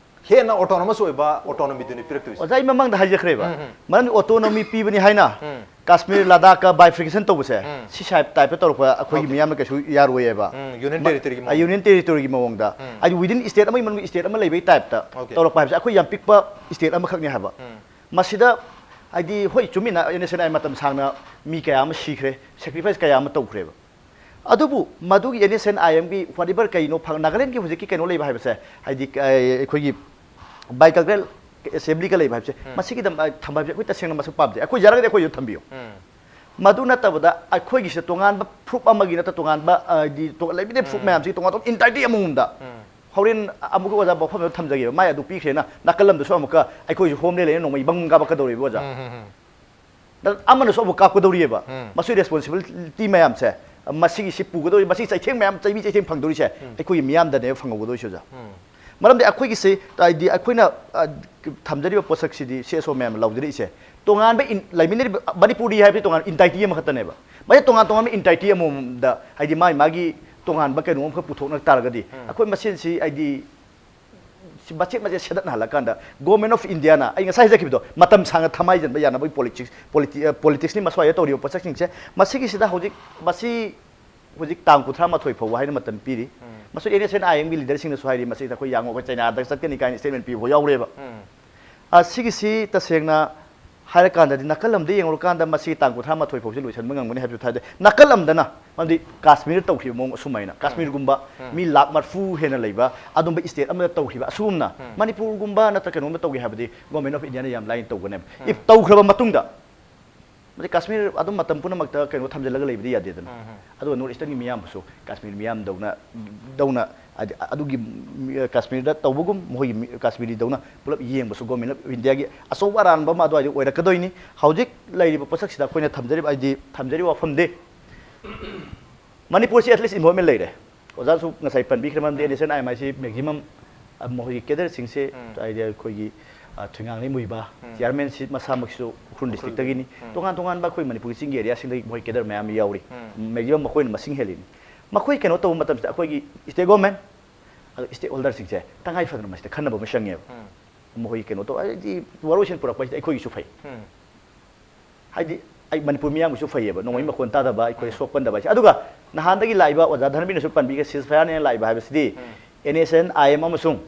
ꯍꯦꯟꯅ ꯑꯣꯇꯣꯅꯣꯃꯁ ꯑꯣꯏꯕ ꯑꯣꯇꯣꯅꯣꯃꯤꯗꯨꯅꯤ ꯄꯤꯔꯛꯇꯣꯏꯁꯦ꯫ ꯑꯣꯖꯥ, ꯑꯩ ꯃꯃꯥꯡꯗ ꯍꯥꯏꯖꯈ꯭ꯔꯦꯕ꯫ ꯎꯝ, ꯎꯝ꯫ ꯃꯔꯝꯗꯤ ꯑꯣꯇꯣꯅꯣꯃꯤ ꯄꯤꯕꯅꯤ ꯍꯥꯏꯅ ꯎꯝ꯫ ꯀꯥꯁꯃꯤꯔ, ꯂꯗꯥꯈꯀ bifurcation ꯇꯧꯕꯁꯦ, ꯎꯝ꯫ ꯁꯤ ꯁꯥꯏꯞ ꯇꯥꯏꯞꯇ ꯇꯧꯔꯛꯄ ꯑꯩꯈꯣꯏꯒꯤ ꯑꯣꯀꯦ꯫ ꯃꯤꯌꯥꯝꯅ ꯀꯩꯁꯨ ꯌꯥꯔꯣꯏꯌꯦꯕ꯫ ꯎꯝ, ꯌꯨꯅꯤꯌꯟ ꯃ-, ꯇꯦꯔꯤꯇꯣꯔꯤꯒꯤ ꯑ, ꯃꯑꯣꯡ꯫ ꯌꯨꯅꯤꯌꯟ ꯇꯦꯔꯤꯇꯣꯔꯤꯒꯤ ꯃꯑꯣꯡꯗ꯫ ꯎꯝ꯫ ꯍꯥꯏꯗꯤ within state ꯑꯃꯒꯤ ꯃꯅꯨꯡꯗ state ꯑꯃ ꯂꯩꯕꯒꯤ ꯇꯥꯏꯞꯇ ꯑꯣꯀꯦ꯫ ꯇꯧꯔꯛꯄ ꯍꯥꯏꯕꯁꯦ ꯑꯩꯈꯣꯏ ꯌꯥꯝ ꯄꯤꯛꯄ state ꯑꯃꯈꯛꯅꯤ ꯍꯥꯏꯕ꯫ ꯎꯝ꯫ ꯃꯁꯤꯗ ꯍꯥꯏꯗꯤ ꯍꯣꯏ ꯆꯨꯝꯃꯤꯅ ꯑꯦꯟ ꯑꯦꯁ ꯑꯦꯟ ꯑꯥꯏ ꯃꯇꯝ ꯁꯥꯡꯅ ꯃꯤ ꯀꯌꯥ ꯑꯃ ꯁꯤꯈ꯭ꯔꯦ, sacrifice ꯀꯌꯥ ꯑꯃ ꯇꯧꯈ꯭ꯔꯦꯕ꯫ ꯑꯗꯨꯕꯨ ꯃꯗꯨꯒꯤ ꯑꯦꯟ ꯑꯦꯁ ꯑꯦꯟ ꯑꯥꯏ ꯑꯦꯝꯒꯤ whatever ꯀꯩꯅꯣ ꯐꯪ-, ꯅꯥꯒꯥꯂꯦꯟꯒꯤ ꯍꯧꯖꯤꯛꯀꯤ ꯀꯩꯅꯣ ꯂꯩꯕ ꯍꯥꯏꯕꯁꯦ, ꯍꯥꯏꯗꯤ, ꯑ, ꯑꯩꯈꯣꯏꯒꯤ bicameral assemblyꯒ ꯂꯩꯕ ꯍꯥꯏꯕꯁꯦ, ꯎꯝ꯫ ꯃꯁꯤꯒꯤꯗꯃꯛ ꯊꯝꯕ ꯍꯥꯏꯕꯁꯦ ꯑꯩꯈꯣꯏ ꯇꯁꯦꯡꯅ ꯃꯁꯛ ꯄꯥꯝꯗꯦ꯫ ꯑꯩꯈꯣꯏ ꯌꯥꯔꯒꯗꯤ ꯑꯩꯈꯣꯏꯁꯨ ꯊꯝꯕꯤꯌꯨ꯫ ꯎꯝ꯫ ꯃꯗꯨ ꯅꯠꯇꯕꯗ ꯑꯩꯈꯣꯏꯒꯤꯁꯤꯗ ꯇꯣꯉꯥꯟꯕ ꯐꯨꯔꯨꯞ ꯑꯃꯒꯤ ꯅꯠꯇ꯭ꯔ ꯇꯣꯉꯥꯟꯕ, ꯑ, ꯍꯥꯏꯗꯤ ꯇꯣ-, ꯂꯩꯃꯤꯟꯅ ꯐꯨꯔꯨꯞ ꯎꯝ꯫ ꯃꯌꯥꯝꯁꯤꯒꯤ ꯇꯣꯉꯥꯟ ꯇꯣꯉꯥꯟ entity ꯑꯃꯃꯝꯗ ꯎꯝ꯫ ꯍꯣꯔꯦꯟ ꯑꯃꯨꯛꯀ ꯑꯣꯖꯥ ꯋꯥꯐꯝ ꯑꯃ ꯊꯝꯖꯒꯦꯕ꯫ ꯃꯥꯏ ꯑꯗꯨ ꯄꯤꯈ꯭ꯔꯦꯅ ꯅꯥꯀꯜ ꯑꯃꯗꯁꯨ ꯑꯃꯨꯛꯀ ꯑꯩꯈꯣꯏꯁꯨ ꯍꯣꯝꯂꯦꯟ ꯂꯩꯅ ꯅꯣꯡꯃꯩ ꯕꯪ ꯀꯥꯞꯄꯛꯀꯗꯧꯔꯤꯕ ꯑꯣꯖꯥ꯫ ꯎꯝ, ꯎꯝ, ꯎꯝ꯫ ꯅ-, ꯑꯃꯅꯁꯨ ꯑꯃꯨꯛ ꯀꯥꯞꯀꯗꯧꯔꯤꯑꯕ꯫ ꯎꯝ꯫ ꯃꯁꯤ responsibility ꯃꯌꯥꯝꯁꯦ, ꯃꯁꯤꯒꯤ ꯁꯤ ꯄꯨꯒꯗꯧꯔꯤ, ꯃꯁꯤ ꯆꯩꯊꯦꯡ ꯃꯌꯥꯝ, ꯆꯩꯕꯤ ꯆꯩꯊꯦꯡ ꯐꯪꯗꯧꯔꯤꯁꯦ ꯎꯝ꯫ ꯑꯩꯈꯣꯏꯒꯤ ꯃꯤꯌꯥꯝꯗꯅꯦꯕ ꯐꯪꯍꯧꯒꯗꯧꯔꯤꯁꯦ, ꯑꯣꯖꯥ꯫ ꯎꯝ꯫ ꯃꯔꯝꯗꯤ ꯑꯩꯈꯣꯏꯒꯤꯁꯤ, ꯍꯥꯏꯗꯤ ꯑꯩꯈꯣꯏꯅ, ꯑ, ꯊꯝꯖꯔꯤꯕ ꯄꯣꯠꯁꯛꯁꯤꯗꯤ ꯁꯤ ꯑꯦꯁ ꯑꯣ ꯃꯌꯥꯝꯅ ꯂꯧꯖꯔꯛꯏꯁꯦ, ꯇꯣꯉꯥꯟꯕ ꯏꯟ-, ꯂꯩꯃꯤꯟꯅꯔꯤꯕ ꯃꯅꯤꯄꯨꯔꯤ ꯍꯥꯏꯕꯁꯤ ꯇꯣꯉꯥꯟꯕ entity ꯑꯃꯈꯛꯇꯅꯦꯕ꯫ ꯃꯁꯤ ꯇꯣꯉꯥꯟ ꯇꯣꯉꯥꯟꯕ entity ꯑꯃꯃꯝꯗ, ꯍꯥꯏꯗꯤ ꯃꯥꯒꯤ ꯃꯥꯒꯤ ꯇꯣꯉꯥꯟꯕ ꯀꯩꯅꯣ ꯑꯃꯈꯛ ꯄꯨꯊꯣꯛꯅ ꯇꯥꯔꯒꯗꯤ, ꯎꯝ꯫ ꯑꯩꯈꯣꯏ ꯃꯁꯦꯟꯁꯤ, ꯍꯥꯏꯗꯤ ꯃꯆꯦꯠ ꯃꯆꯦꯠ ꯁꯦꯗꯠꯅꯍꯜꯂꯀꯥꯟꯗ Government of Indiaꯅ ꯑꯩ ꯉꯁꯥꯏ ꯍꯥꯏꯖꯈꯤꯕꯗꯣ ꯃꯇꯝ ꯁꯥꯡꯅ ꯊꯝꯍꯥꯏꯖꯟꯕ ꯌꯥꯅꯕꯒꯤ politics, politi-, politicsꯅꯤ ꯃꯁ꯭ꯋꯥꯏꯗ ꯇꯧꯔꯤꯕ ꯄꯣꯠꯁꯛꯁꯤꯡꯁꯦ꯫ ꯃꯁꯤꯒꯤꯁꯤꯗ ꯍꯧꯖꯤꯛ ꯃꯁꯤ ꯍꯧꯖꯤꯛ ꯇꯥꯡ ꯀꯨꯟꯊ꯭ꯔꯥ ꯃꯥꯊꯣꯏ ꯐꯥꯎꯕ ꯍꯥꯏꯅ ꯃꯇꯝ ꯄꯤꯔꯤ꯫ ꯃꯁꯤ NSCN-IMꯒꯤ leaderꯁꯤꯡꯅꯁꯨ ꯍꯥꯏꯔꯤ, ꯃꯁꯤꯗ ꯑꯩꯈꯣꯏ ꯌꯥꯡꯉꯣ, ꯑꯩꯈꯣꯏ ꯆꯩꯅꯥꯗ ꯆꯠꯀꯅꯤ ꯀꯥꯏꯅ statement ꯄꯤꯕ ꯐꯥꯎ ꯌꯥꯎꯔꯦꯕ꯫ ꯑ, ꯁꯤꯒꯤꯁꯤ ꯇꯁꯦꯡꯅ ꯍꯥꯏꯔꯀꯥꯟꯗꯗꯤ ꯅꯥꯀꯜ ꯑꯃꯗ ꯌꯦꯡꯉꯨꯔꯀꯥꯟꯗ ꯃꯁꯤ ꯇꯥꯡ ꯀꯨꯟꯊ꯭ꯔꯥ ꯃꯥꯊꯣꯏ ꯐꯥꯎꯁꯤ ꯂꯣꯏꯁꯤꯟꯕ ꯉꯝꯒꯅꯤ ꯍꯥꯏꯕꯁꯨ ꯊꯥꯖꯗꯦ꯫ ꯅꯥꯀꯜ ꯑꯃꯗꯅ ꯃꯔꯝꯗꯤ ꯀꯥꯁꯃꯤꯔꯗ ꯇꯧꯈꯤꯕ ꯃꯑꯣꯡ ꯑꯁꯨꯃꯥꯏꯅ ꯀꯥꯁꯃꯤꯔꯒꯨꯝꯕ ꯃꯤ ꯂꯥꯈ ꯃꯔꯤꯐꯨ ꯍꯦꯟꯅ ꯂꯩꯕ ꯑꯗꯨꯝꯕ state ꯑꯃꯗ ꯇꯧꯈꯤꯕ ꯑꯁꯨꯒꯨꯝꯅ ꯃꯅꯤꯄꯨꯔꯒꯨꯝꯕ ꯅꯠꯇ꯭ꯔ ꯀꯩꯅꯣꯒꯨꯝꯕ ꯇꯧꯒꯦ ꯍꯥꯏꯕꯗꯤ Government of Indiaꯅ ꯌꯥꯝ ꯂꯥꯏꯅ ꯇꯧꯒꯅꯦꯕ꯫ If ꯇꯧꯈ꯭ꯔꯕ ꯃꯇꯨꯡꯗ ꯃꯁꯤ ꯀꯥꯁꯃꯤꯔ ꯑꯗꯨꯝ ꯃꯇꯝ ꯄꯨꯝꯅꯃꯛꯇ ꯀꯩꯅꯣ ꯊꯝꯖꯤꯜꯂꯒ ꯂꯩꯕꯗꯤ ꯌꯥꯗꯦꯗꯅ꯫ ꯑꯗꯨꯒ North Easternꯒꯤ ꯃꯤꯌꯥꯝꯕꯨꯁꯨ ꯀꯥꯁꯃꯤꯔ ꯃꯤꯌꯥꯝꯗꯧꯅ ꯗꯧꯅ ꯍꯥꯏꯗꯤ ꯑꯗꯨꯒꯤ ꯃꯤ-, ꯀꯥꯁꯃꯤꯔꯗ ꯇꯧꯕꯒꯨꯝ ꯃꯈꯣꯏꯒꯤ ꯃꯤ-, ꯀꯥꯁꯃꯤꯔꯤꯗꯧꯅ ꯄꯨꯂꯞ ꯌꯦꯡꯕꯁꯨ Government of Indiaꯒꯤ ꯑꯆꯧꯕ ꯑꯔꯥꯟꯕ ꯑꯃ ꯑꯗꯨꯋꯥꯏꯗ ꯑꯣꯏꯔꯛꯀꯗꯣꯏꯅꯤ꯫ ꯍꯧꯖꯤꯛ ꯂꯩꯔꯤꯕ ꯄꯣꯠꯁꯛꯁꯤꯗ ꯑꯩꯈꯣꯏꯅ ꯊꯝꯖꯔꯤꯕ ꯍꯥꯏꯗꯤ ꯊꯝꯖꯔꯤꯕ ꯋꯥꯐꯝꯗꯤ ꯃꯅꯤꯄꯨꯔꯁꯤ at least involvement ꯂꯩꯔꯦ꯫ ꯑꯣꯖꯥꯁꯨ ꯉꯁꯥꯏ ꯄꯟꯕꯤꯈ꯭ꯔꯦ, ꯃꯔꯝꯗꯤ NSCN-IM ꯍꯥꯏꯁꯤ maximum, ꯑ, ꯃꯈꯣꯏꯒꯤ cadreꯁꯤꯡꯁꯦ ꯍꯥꯏꯗꯤ ꯑꯩꯈꯣꯏꯒꯤ, ꯑ, ꯊꯣꯏꯉꯥꯡꯂꯩꯃ ꯃꯨꯏꯕ chairmanꯁꯤ ꯃꯁꯥꯃꯛꯁꯨ ꯎꯈ꯭ꯔꯨꯜ districtꯇꯒꯤꯅꯤ꯫ ꯇꯣꯉꯥꯟ ꯇꯣꯉꯥꯟꯕ ꯑꯩꯈꯣꯏ ꯃꯅꯤꯄꯨꯔꯒꯤ ꯆꯤꯡꯒꯤ areaꯁꯤꯡꯗꯒꯤ ꯃꯈꯣꯏ cadre ꯃꯌꯥꯝ ꯌꯥꯎꯔꯤ꯫ Maximum ꯃꯈꯣꯏꯅ ꯃꯁꯤꯡ ꯍꯦꯜꯂꯤꯅꯤ꯫ ꯃꯈꯣꯏ ꯀꯩꯅꯣ ꯇꯧꯕ ꯃꯇꯝꯁꯤꯗ ꯑꯩꯈꯣꯏꯒꯤ state government ꯑꯗꯨ stakeholderꯁꯤꯡꯁꯦ ꯇꯉꯥꯏ ꯐꯗꯅ ꯃꯁꯤꯗ ꯈꯟꯅꯕ ꯑꯃ ꯆꯪꯉꯦꯕ꯫ ꯃꯈꯣꯏ ꯀꯩꯅꯣ ꯇꯧ ꯍꯥꯏꯗꯤ ꯋꯥꯔꯣꯏꯁꯤꯟ ꯄꯨꯔꯛꯄ ꯍꯥꯏꯁꯤꯗꯤ ꯑꯩꯈꯣꯏꯒꯤꯁꯨ ꯐꯩ꯫ ꯍꯥꯏꯗꯤ ꯑꯩ ꯃꯅꯤꯄꯨꯔ ꯃꯤꯌꯥꯝꯒꯤꯁꯨ ꯐꯩꯌꯦꯕ, ꯅꯣꯡꯃꯩ ꯃꯈꯣꯟ ꯇꯥꯗꯕ, ꯑꯩꯈꯣꯏ ꯁꯣꯛꯄꯟꯗꯕ ꯍꯥꯏꯁꯦ꯫ ꯑꯗꯨꯒ ꯅꯍꯥꯟꯗꯒꯤ ꯂꯥꯛꯏꯕ ꯑꯣꯖꯥ ꯙꯔꯃꯦꯟꯗ꯭ꯔꯁꯨ ꯄꯟꯕꯤꯈ꯭ꯔꯦ, ceasefireꯅꯦꯅ ꯂꯥꯛꯏꯕ ꯍꯥꯏꯕꯁꯤꯗꯤ NSCN-IM ꯑꯃꯁꯨꯡ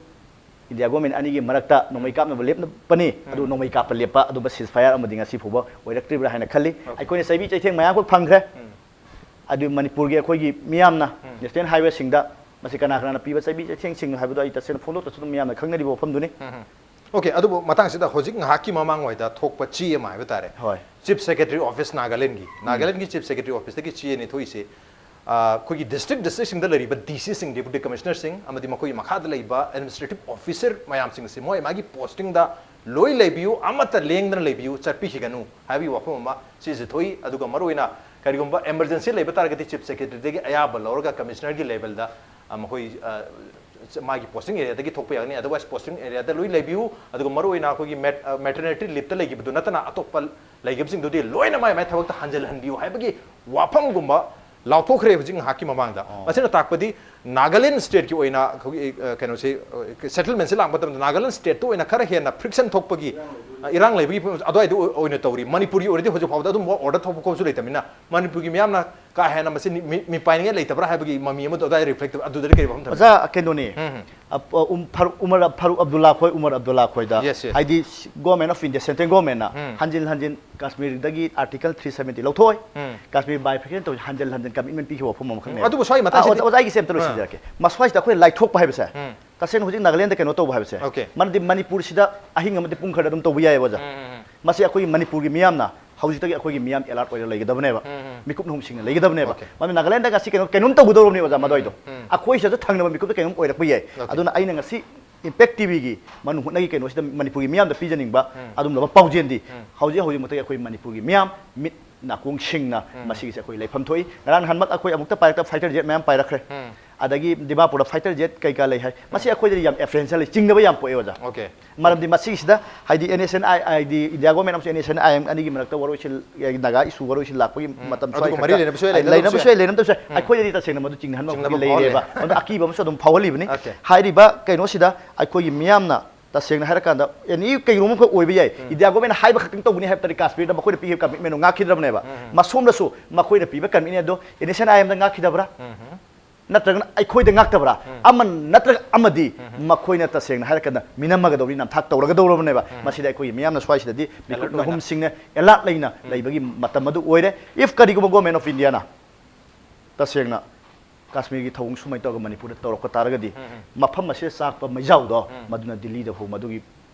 India government ꯑꯅꯤꯒꯤ ꯃꯔꯛꯇ ꯅꯣꯡꯃꯩ ꯀꯥꯞꯅꯕ ꯂꯦꯞꯅꯕꯅꯤ꯫ ꯑꯗꯨ ꯅꯣꯡꯃꯩ ꯀꯥꯞꯄ ꯂꯦꯞꯄ ꯑꯗꯨꯝꯕ ceasefire ꯑꯃꯗꯤ ꯉꯁꯤ ꯐꯥꯎꯕ ꯑꯣꯏꯔꯛꯇ꯭ꯔꯤꯕ꯭ꯔꯥ ꯍꯥꯏꯅ ꯈꯜꯂꯤ꯫ ꯑꯩꯈꯣꯏꯅ ꯆꯩꯕꯤ ꯆꯩꯊꯦꯡ ꯃꯌꯥꯝ ꯑꯃ ꯐꯪꯈ꯭ꯔꯦ꯫ ꯑꯗꯨ ꯃꯅꯤꯄꯨꯔꯒꯤ ꯑꯩꯈꯣꯏꯒꯤ ꯃꯤꯌꯥꯝꯅ national highwayꯁꯤꯡꯗ ꯃꯁꯤ ꯀꯅꯥ ꯀꯅꯥꯅ ꯄꯤꯕ ꯆꯩꯕꯤ ꯆꯩꯊꯦꯡꯁꯤꯡ ꯍꯥꯏꯕꯗꯣ ꯑꯩ ꯇꯁꯦꯡꯅ ꯐꯣꯡꯗꯣꯛꯇ꯭ꯔꯁꯨ ꯑꯗꯨꯝ ꯃꯤꯌꯥꯝꯅ ꯈꯪꯅꯔꯤꯕ ꯋꯥꯐꯝꯗꯨꯅꯤ꯫ OK, ꯑꯗꯨꯕꯨ ꯃꯇꯥꯡꯁꯤꯗ ꯍꯧꯖꯤꯛ ꯉꯥꯏꯍꯥꯛꯀꯤ ꯃꯃꯥꯡꯋꯥꯏꯗ ꯊꯣꯛꯄ ꯆꯦ ꯑꯃ ꯍꯥꯏꯕ ꯇꯥꯔꯦ꯫ ꯍꯣꯏ꯫ Chief Secretary Office Nagalandꯒꯤ, Nagalandꯒꯤ Chief Secretary Officeꯇꯒꯤ ꯆꯦ ꯑꯅꯤ ꯊꯣꯛꯏꯁꯦ, ꯑ, ꯑꯩꯈꯣꯏꯒꯤ district districtꯁꯤꯡꯗ ꯂꯩꯔꯤꯕ DCꯁꯤꯡ, Deputy Commissionerꯁꯤꯡ ꯑꯃꯗꯤ ꯃꯈꯣꯏꯒꯤ ꯃꯈꯥꯗ ꯂꯩꯕ administrative officer ꯃꯌꯥꯝꯁꯤꯡꯁꯦ ꯃꯣꯏ ꯃꯥꯒꯤ postingꯗ ꯂꯣꯏ ꯂꯩꯕꯤꯌꯨ, ꯑꯃꯠꯇ ꯂꯦꯡꯗꯅ ꯂꯩꯕꯤꯌꯨ, ꯆꯠꯄꯤꯈꯤꯒꯅꯨ ꯍꯥꯏꯕꯒꯤ ꯋꯥꯐꯝ ꯑꯃ ꯁꯤꯁꯦ ꯊꯣꯛꯏ꯫ ꯑꯗꯨꯒ ꯃꯔꯨꯑꯣꯏꯅ ꯀꯔꯤꯒꯨꯝꯕ emergency ꯂꯩꯕ ꯇꯥꯔꯒꯗꯤ Chief Secretaryꯗꯒꯤ ꯑꯌꯥꯕ ꯂꯧꯔꯒ Commissionerꯒꯤ levelꯗ, ꯑ, ꯃꯈꯣꯏ, ꯑ, ꯃꯥꯒꯤ posting areaꯗꯒꯤ ꯊꯣꯛꯄ ꯌꯥꯒꯅꯤ꯫ Otherwise posting areaꯗ ꯂꯣꯏ ꯂꯩꯕꯤꯌꯨ꯫ ꯑꯗꯨꯒ ꯃꯔꯨꯑꯣꯏꯅ ꯑꯩꯈꯣꯏꯒꯤ mat-, ꯑ, maternity leaveꯇ ꯂꯩꯈꯤꯕꯗꯨ ꯅꯠꯇꯅ ꯑꯇꯣꯞꯄ ꯂꯩꯈꯤꯕꯁꯤꯡꯗꯨꯗꯤ ꯂꯣꯏꯅ ꯃꯥꯏ ꯃꯥꯏ ꯊꯕꯛꯇ ꯍꯟꯖꯤꯜꯍꯟꯕꯤꯌꯨ ꯍꯥꯏꯕꯒꯤ ꯋꯥꯐꯝꯒꯨꯝꯕ ꯂꯥꯎꯊꯣꯛꯈ꯭ꯔꯦ ꯍꯧꯖꯤꯛ ꯉꯥꯏꯍꯥꯛꯀꯤ ꯃꯃꯥꯡꯗ꯫ ꯑꯣ꯫ ꯃꯁꯤꯅ ꯇꯥꯛꯄꯗꯤ ꯅꯥꯒꯥꯂꯦꯟ ꯁ꯭ꯇꯦꯠꯀꯤ ꯑꯣꯏꯅ ꯑꯩꯈꯣꯏꯒꯤ, ꯑ, ꯀꯩꯅꯣꯁꯤ, ꯑ, ꯁꯦꯇꯜꯃꯦꯟꯁꯤ ꯂꯥꯛꯄ ꯃꯇꯝꯗ ꯅꯥꯒꯥꯂꯦꯟ ꯁ꯭ꯇꯦꯠꯇ ꯑꯣꯏꯅ ꯈꯔ ꯍꯦꯟꯅ ꯐ꯭ꯔꯤꯛꯁꯟ ꯊꯣꯛꯄꯒꯤ, ꯑ, ꯏꯔꯥꯡ ꯂꯩꯕꯒꯤ ꯑꯗꯨꯋꯥꯏꯗ ꯑꯣꯏ-, ꯑꯣꯏꯅ ꯇꯧꯔꯤ꯫ ꯃꯅꯤꯄꯨꯔꯒꯤ ꯑꯣꯏꯔꯗꯤ ꯍꯧꯖꯤꯛ ꯐꯥꯎꯕꯗ ꯑꯗꯨꯝꯕ ꯑꯣꯔꯗꯔ ꯊꯣꯛꯄ ꯈꯣꯠꯄꯁꯨ ꯂꯩꯇꯕꯅꯤꯅ ꯃꯅꯤꯄꯨꯔꯒꯤ ꯃꯤꯌꯥꯝꯅ ꯀꯥ ꯍꯦꯟꯅ ꯃꯁꯤ ꯃꯤ-, ꯃꯤ-, ꯃꯤꯄꯥꯏꯅꯤꯡꯉꯥꯏ ꯂꯩꯇꯕ꯭ꯔꯥ ꯍꯥꯏꯕꯒꯤ ꯃꯃꯤ ꯑꯃꯗꯣ ꯑꯗꯨꯋꯥꯏꯗ ꯔꯤꯐ꯭ꯂꯦꯛ ꯇꯧꯏ꯫ ꯑꯗꯨꯗꯗꯤ ꯀꯔꯤ ꯋꯥꯐꯝ ꯊꯝꯕꯤ? ꯑꯣꯖꯥ, ꯀꯩꯅꯣꯅꯤ꯫ ꯎꯝ, ꯎꯝ꯫ ꯑꯞ-, ꯑ, ꯎꯝ, ꯐꯥꯔꯨꯛ, ꯎꯃꯔ ꯑꯞ-, ꯐꯥꯔꯨꯛ ꯑꯕꯗꯨꯜꯂꯥ ꯈꯣꯏ, ꯎꯃꯔ ꯑꯕꯗꯨꯜꯂꯥ ꯈꯣꯏꯗ, Yes, yes. ꯍꯥꯏꯗꯤ ꯁꯤ-, Government of India, Central Governmentꯅ ꯎꯝ꯫ ꯍꯟꯖꯤꯟ ꯍꯟꯖꯤꯟ ꯀꯥꯁꯃꯤꯔꯗꯒꯤ Article three seventy ꯂꯧꯊꯣꯛꯑꯣꯏ, ꯎꯝ꯫ ꯀꯥꯁꯃꯤꯔ bifurcation ꯇꯧꯁꯤ, ꯍꯟꯖꯤꯟ ꯍꯟꯖꯤꯟ commitment ꯄꯤꯈꯤꯕ ꯋꯥꯐꯝ ꯑꯃꯈꯛꯅꯦꯕ꯫ ꯎꯝ, ꯑꯗꯨꯕꯨ ꯁ꯭ꯋꯥꯏꯒꯤ ꯑꯥ, ꯃꯇꯥꯡꯁꯤꯗꯤ ꯑꯣꯖꯥ, ꯑꯣꯖꯥ, ꯑꯩꯒꯤꯁꯦ ꯑꯝꯇ ꯑꯥ꯫ ꯂꯣꯏꯁꯤꯟꯖꯔꯛꯀꯦ꯫ ꯃꯁ꯭ꯋꯥꯏꯁꯤꯗ ꯑꯩꯈꯣꯏ ꯂꯥꯏꯊꯣꯛꯄ ꯍꯥꯏꯕꯁꯦ, ꯎꯝ꯫ ꯇꯁꯦꯡꯅ ꯍꯧꯖꯤꯛ ꯅꯥꯒꯥꯂꯦꯟꯗ ꯀꯩꯅꯣ ꯇꯧꯕ ꯍꯥꯏꯕꯁꯦ, Okay. ꯃꯔꯝꯗꯤ ꯃꯅꯤꯄꯨꯔꯁꯤꯗ ꯑꯍꯤꯡ ꯑꯃꯗꯤ ꯄꯨꯡ ꯈꯔꯗ ꯑꯗꯨꯝ ꯇꯧꯕ ꯌꯥꯏꯑꯕ, ꯑꯣꯖꯥ꯫ ꯎꯝ, ꯎꯝ, ꯎꯝ꯫ ꯃꯁꯤ ꯑꯩꯈꯣꯏꯒꯤ ꯃꯅꯤꯄꯨꯔꯒꯤ ꯃꯤꯌꯥꯝꯅ ꯍꯧꯖꯤꯛꯇꯒꯤ ꯑꯩꯈꯣꯏꯒꯤ ꯃꯤꯌꯥꯝ alert ꯑꯣꯏꯔ ꯂꯩꯒꯗꯕꯅꯦꯕ꯫ ꯎꯝ, ꯎꯝ꯫ ꯃꯤꯀꯨꯞ ꯅꯍꯨꯝꯁꯤꯡꯅ ꯂꯩꯒꯗꯕꯅꯦꯕ꯫ Okay. ꯃꯔꯝꯗꯤ ꯅꯥꯒꯥꯂꯦꯟꯗ ꯉꯁꯤ ꯀꯩꯅꯣ, ꯀꯩꯅꯣꯝ ꯇꯧꯒꯗꯧꯔꯕꯅꯦ, ꯑꯣꯖꯥ, ꯃꯗꯨꯋꯥꯏꯗꯣ꯫ ꯎꯝ, ꯎꯝ꯫ ꯑꯩꯈꯣꯏ ꯁꯤꯗꯁꯨ ꯊꯪꯅꯕ ꯃꯤꯀꯨꯞꯇ ꯀꯩꯅꯣꯝ ꯑꯣꯏꯔꯛꯄ ꯌꯥꯏ꯫ Okay. ꯑꯗꯨꯅ ꯑꯩꯅ ꯉꯁꯤ Impact TVꯒꯤ ꯃꯅꯨꯡ ꯍꯨꯠꯅꯒꯤ ꯀꯩꯅꯣꯁꯤꯗ ꯃꯅꯤꯄꯨꯔꯒꯤ ꯃꯤꯌꯥꯝꯗ ꯄꯤꯖꯅꯤꯡꯕ ꯎꯝ꯫ ꯑꯗꯨꯒꯨꯝꯂꯕ ꯄꯥꯎꯖꯦꯜꯗꯤ ꯎꯝ꯫ ꯍꯧꯖꯤꯛ ꯍꯧꯖꯤꯛꯃꯛꯇꯒꯤ ꯑꯩꯈꯣꯏ ꯃꯅꯤꯄꯨꯔꯒꯤ ꯃꯤꯌꯥꯝ ꯃꯤꯠ ꯅꯥꯀꯣꯡ ꯁꯤꯡꯅ ꯎꯝ꯫ ꯃꯁꯤꯒꯤꯁꯦ ꯑꯩꯈꯣꯏ ꯂꯩꯐꯝ ꯊꯣꯛꯏ꯫ ꯉꯔꯥꯡ ꯅꯍꯥꯟꯃꯛ ꯑꯩꯈꯣꯏ ꯑꯃꯨꯛꯇ ꯄꯥꯏꯔꯛꯇ fighter jet ꯃꯌꯥꯝ ꯄꯥꯏꯔꯛꯈ꯭ꯔꯦ꯫ ꯎꯝ꯫ ꯑꯗꯒꯤ ꯗꯤꯃꯥꯄꯨꯔꯗ fighter jet ꯀꯩꯀꯥ ꯂꯩ ꯍꯥꯏ꯫ ꯃꯁꯤ ꯎꯝ꯫ ꯑꯩꯈꯣꯏꯗꯗꯤ ꯌꯥꯝ apprehension ꯂꯩ, ꯆꯤꯡꯅꯕ ꯌꯥꯝ ꯄꯣꯛꯑꯦ, ꯑꯣꯖꯥ꯫ Okay꯫ ꯃꯔꯝꯗꯤ ꯃꯁꯤꯒꯤꯁꯤꯗ ꯍꯥꯏꯗꯤ NSCN-I, ꯍꯥꯏꯗꯤ India Government ꯑꯃꯁꯨꯡ NSCN-IM ꯑꯅꯤꯒꯤ ꯃꯔꯛꯇ ꯋꯥꯔꯣꯏꯁꯤꯜ, ꯅꯥꯒꯥ issue ꯋꯥꯔꯣꯏꯁꯤꯜ ꯂꯥꯛꯄꯒꯤ ꯎꯝ꯫ ꯃꯇꯝ ꯑꯗꯨꯒ ꯁ꯭ꯋꯥꯏ ꯃꯔꯤ ꯈꯛꯇ ꯂꯩꯅꯕꯁꯨ ꯌꯥꯏ, ꯂꯩꯅꯗꯕꯁꯨ ꯂꯩꯅꯕꯁꯨ ꯌꯥꯏ꯫ ꯌꯥꯏ, ꯂꯩꯅꯗꯕꯁꯨ ꯌꯥꯏ꯫ ꯎꯝ꯫ ꯑꯩꯈꯣꯏꯗꯗꯤ ꯇꯁꯦꯡꯅ ꯃꯗꯨ ꯆꯤꯡꯅꯍꯟꯕ ꯆꯤꯡꯅꯕ ꯑꯃꯈꯛꯇꯤ ꯐꯥꯎꯍꯜꯂꯤꯕꯅꯤ꯫ ꯂꯩꯔꯦꯕ꯫ ꯑꯗꯨꯅ ꯑꯀꯤꯕ ꯑꯃꯁꯨ ꯑꯗꯨꯝ ꯐꯥꯎꯍꯜꯂꯤꯕꯅꯤ꯫ Okay꯫ ꯍꯥꯏꯔꯤꯕ ꯀꯩꯅꯣꯁꯤꯗ ꯑꯩꯈꯣꯏꯒꯤ ꯃꯤꯌꯥꯝꯅ ꯇꯁꯦꯡꯅ ꯍꯥꯏꯔꯀꯥꯟꯗ any ꯀꯩꯒꯨꯝꯕ ꯑꯃꯈꯛ ꯑꯣꯏꯕ ꯌꯥꯏ꯫ ꯎꯝ꯫ India Government ꯍꯥꯏꯕ ꯈꯛꯇꯪ ꯇꯧꯒꯅꯤ ꯍꯥꯏꯕ ꯇꯥꯔꯗꯤ ꯀꯥꯁꯃꯤꯔꯗ ꯃꯈꯣꯏꯅ ꯄꯤꯈꯤꯕ commitment ꯉꯥꯛꯈꯤꯗ꯭ꯔꯕꯅꯦꯕ꯫ ꯎꯝ, ꯎꯝ꯫ ꯃꯁꯣꯝꯗꯁꯨ ꯃꯈꯣꯏꯅ ꯄꯤꯕ commitment ꯑꯗꯣ NSCN-IMꯗ ꯉꯥꯛꯈꯤꯗꯕ꯭ꯔꯥ? ꯎꯝ, ꯎꯝ꯫ ꯅꯠꯇ꯭ꯔꯒꯅ ꯑꯩꯈꯣꯏꯗ ꯉꯥꯛꯇꯕ꯭ꯔꯥ? ꯎꯝ꯫ ꯑꯃ ꯅꯠꯇ꯭ꯔꯒ ꯑꯃꯗꯤ ꯎꯝ꯫ ꯃꯈꯣꯏꯅ ꯇꯁꯦꯡꯅ ꯍꯥꯏꯔꯀꯥꯟꯗ ꯃꯤꯅꯝꯃꯒꯗꯧꯔꯤ, ꯅꯝꯊꯥꯛ ꯇꯧꯔꯒꯗꯧꯔꯕꯅꯦꯕ꯫ ꯎꯝ꯫ ꯃꯁꯤꯗ ꯑꯩꯈꯣꯏꯒꯤ ꯃꯤꯌꯥꯝꯅ ꯁ꯭ꯋꯥꯏꯁꯤꯗꯗꯤ ꯃꯤꯀꯨꯞ alert ꯑꯣꯏꯅ꯫ ꯅꯍꯨꯝꯁꯤꯡꯅ alert ꯂꯩꯅ ꯎꯝ꯫ ꯂꯩꯕꯒꯤ ꯃꯇꯝ ꯑꯗꯨ ꯑꯣꯏꯔꯦ꯫ If ꯀꯔꯤꯒꯨꯝꯕ Government of Indiaꯅ ꯇꯁꯦꯡꯅ ꯀꯥꯁꯃꯤꯔꯒꯤ ꯊꯧꯑꯣꯡ ꯁꯨꯃꯥꯏꯅ ꯇꯧꯔꯒ ꯃꯅꯤꯄꯨꯔꯗ ꯇꯧꯔꯛꯄ ꯇꯥꯔꯒꯗꯤ ꯎꯝ, ꯎꯝ꯫ ꯃꯐꯝ ꯑꯁꯤꯗ ꯆꯥꯛꯄ ꯃꯩꯖꯥꯎꯗꯣ ꯎꯝ꯫ ꯃꯗꯨꯅ ꯗꯤꯜꯂꯤꯗ ꯐꯥꯎ ꯃꯗꯨꯒꯤ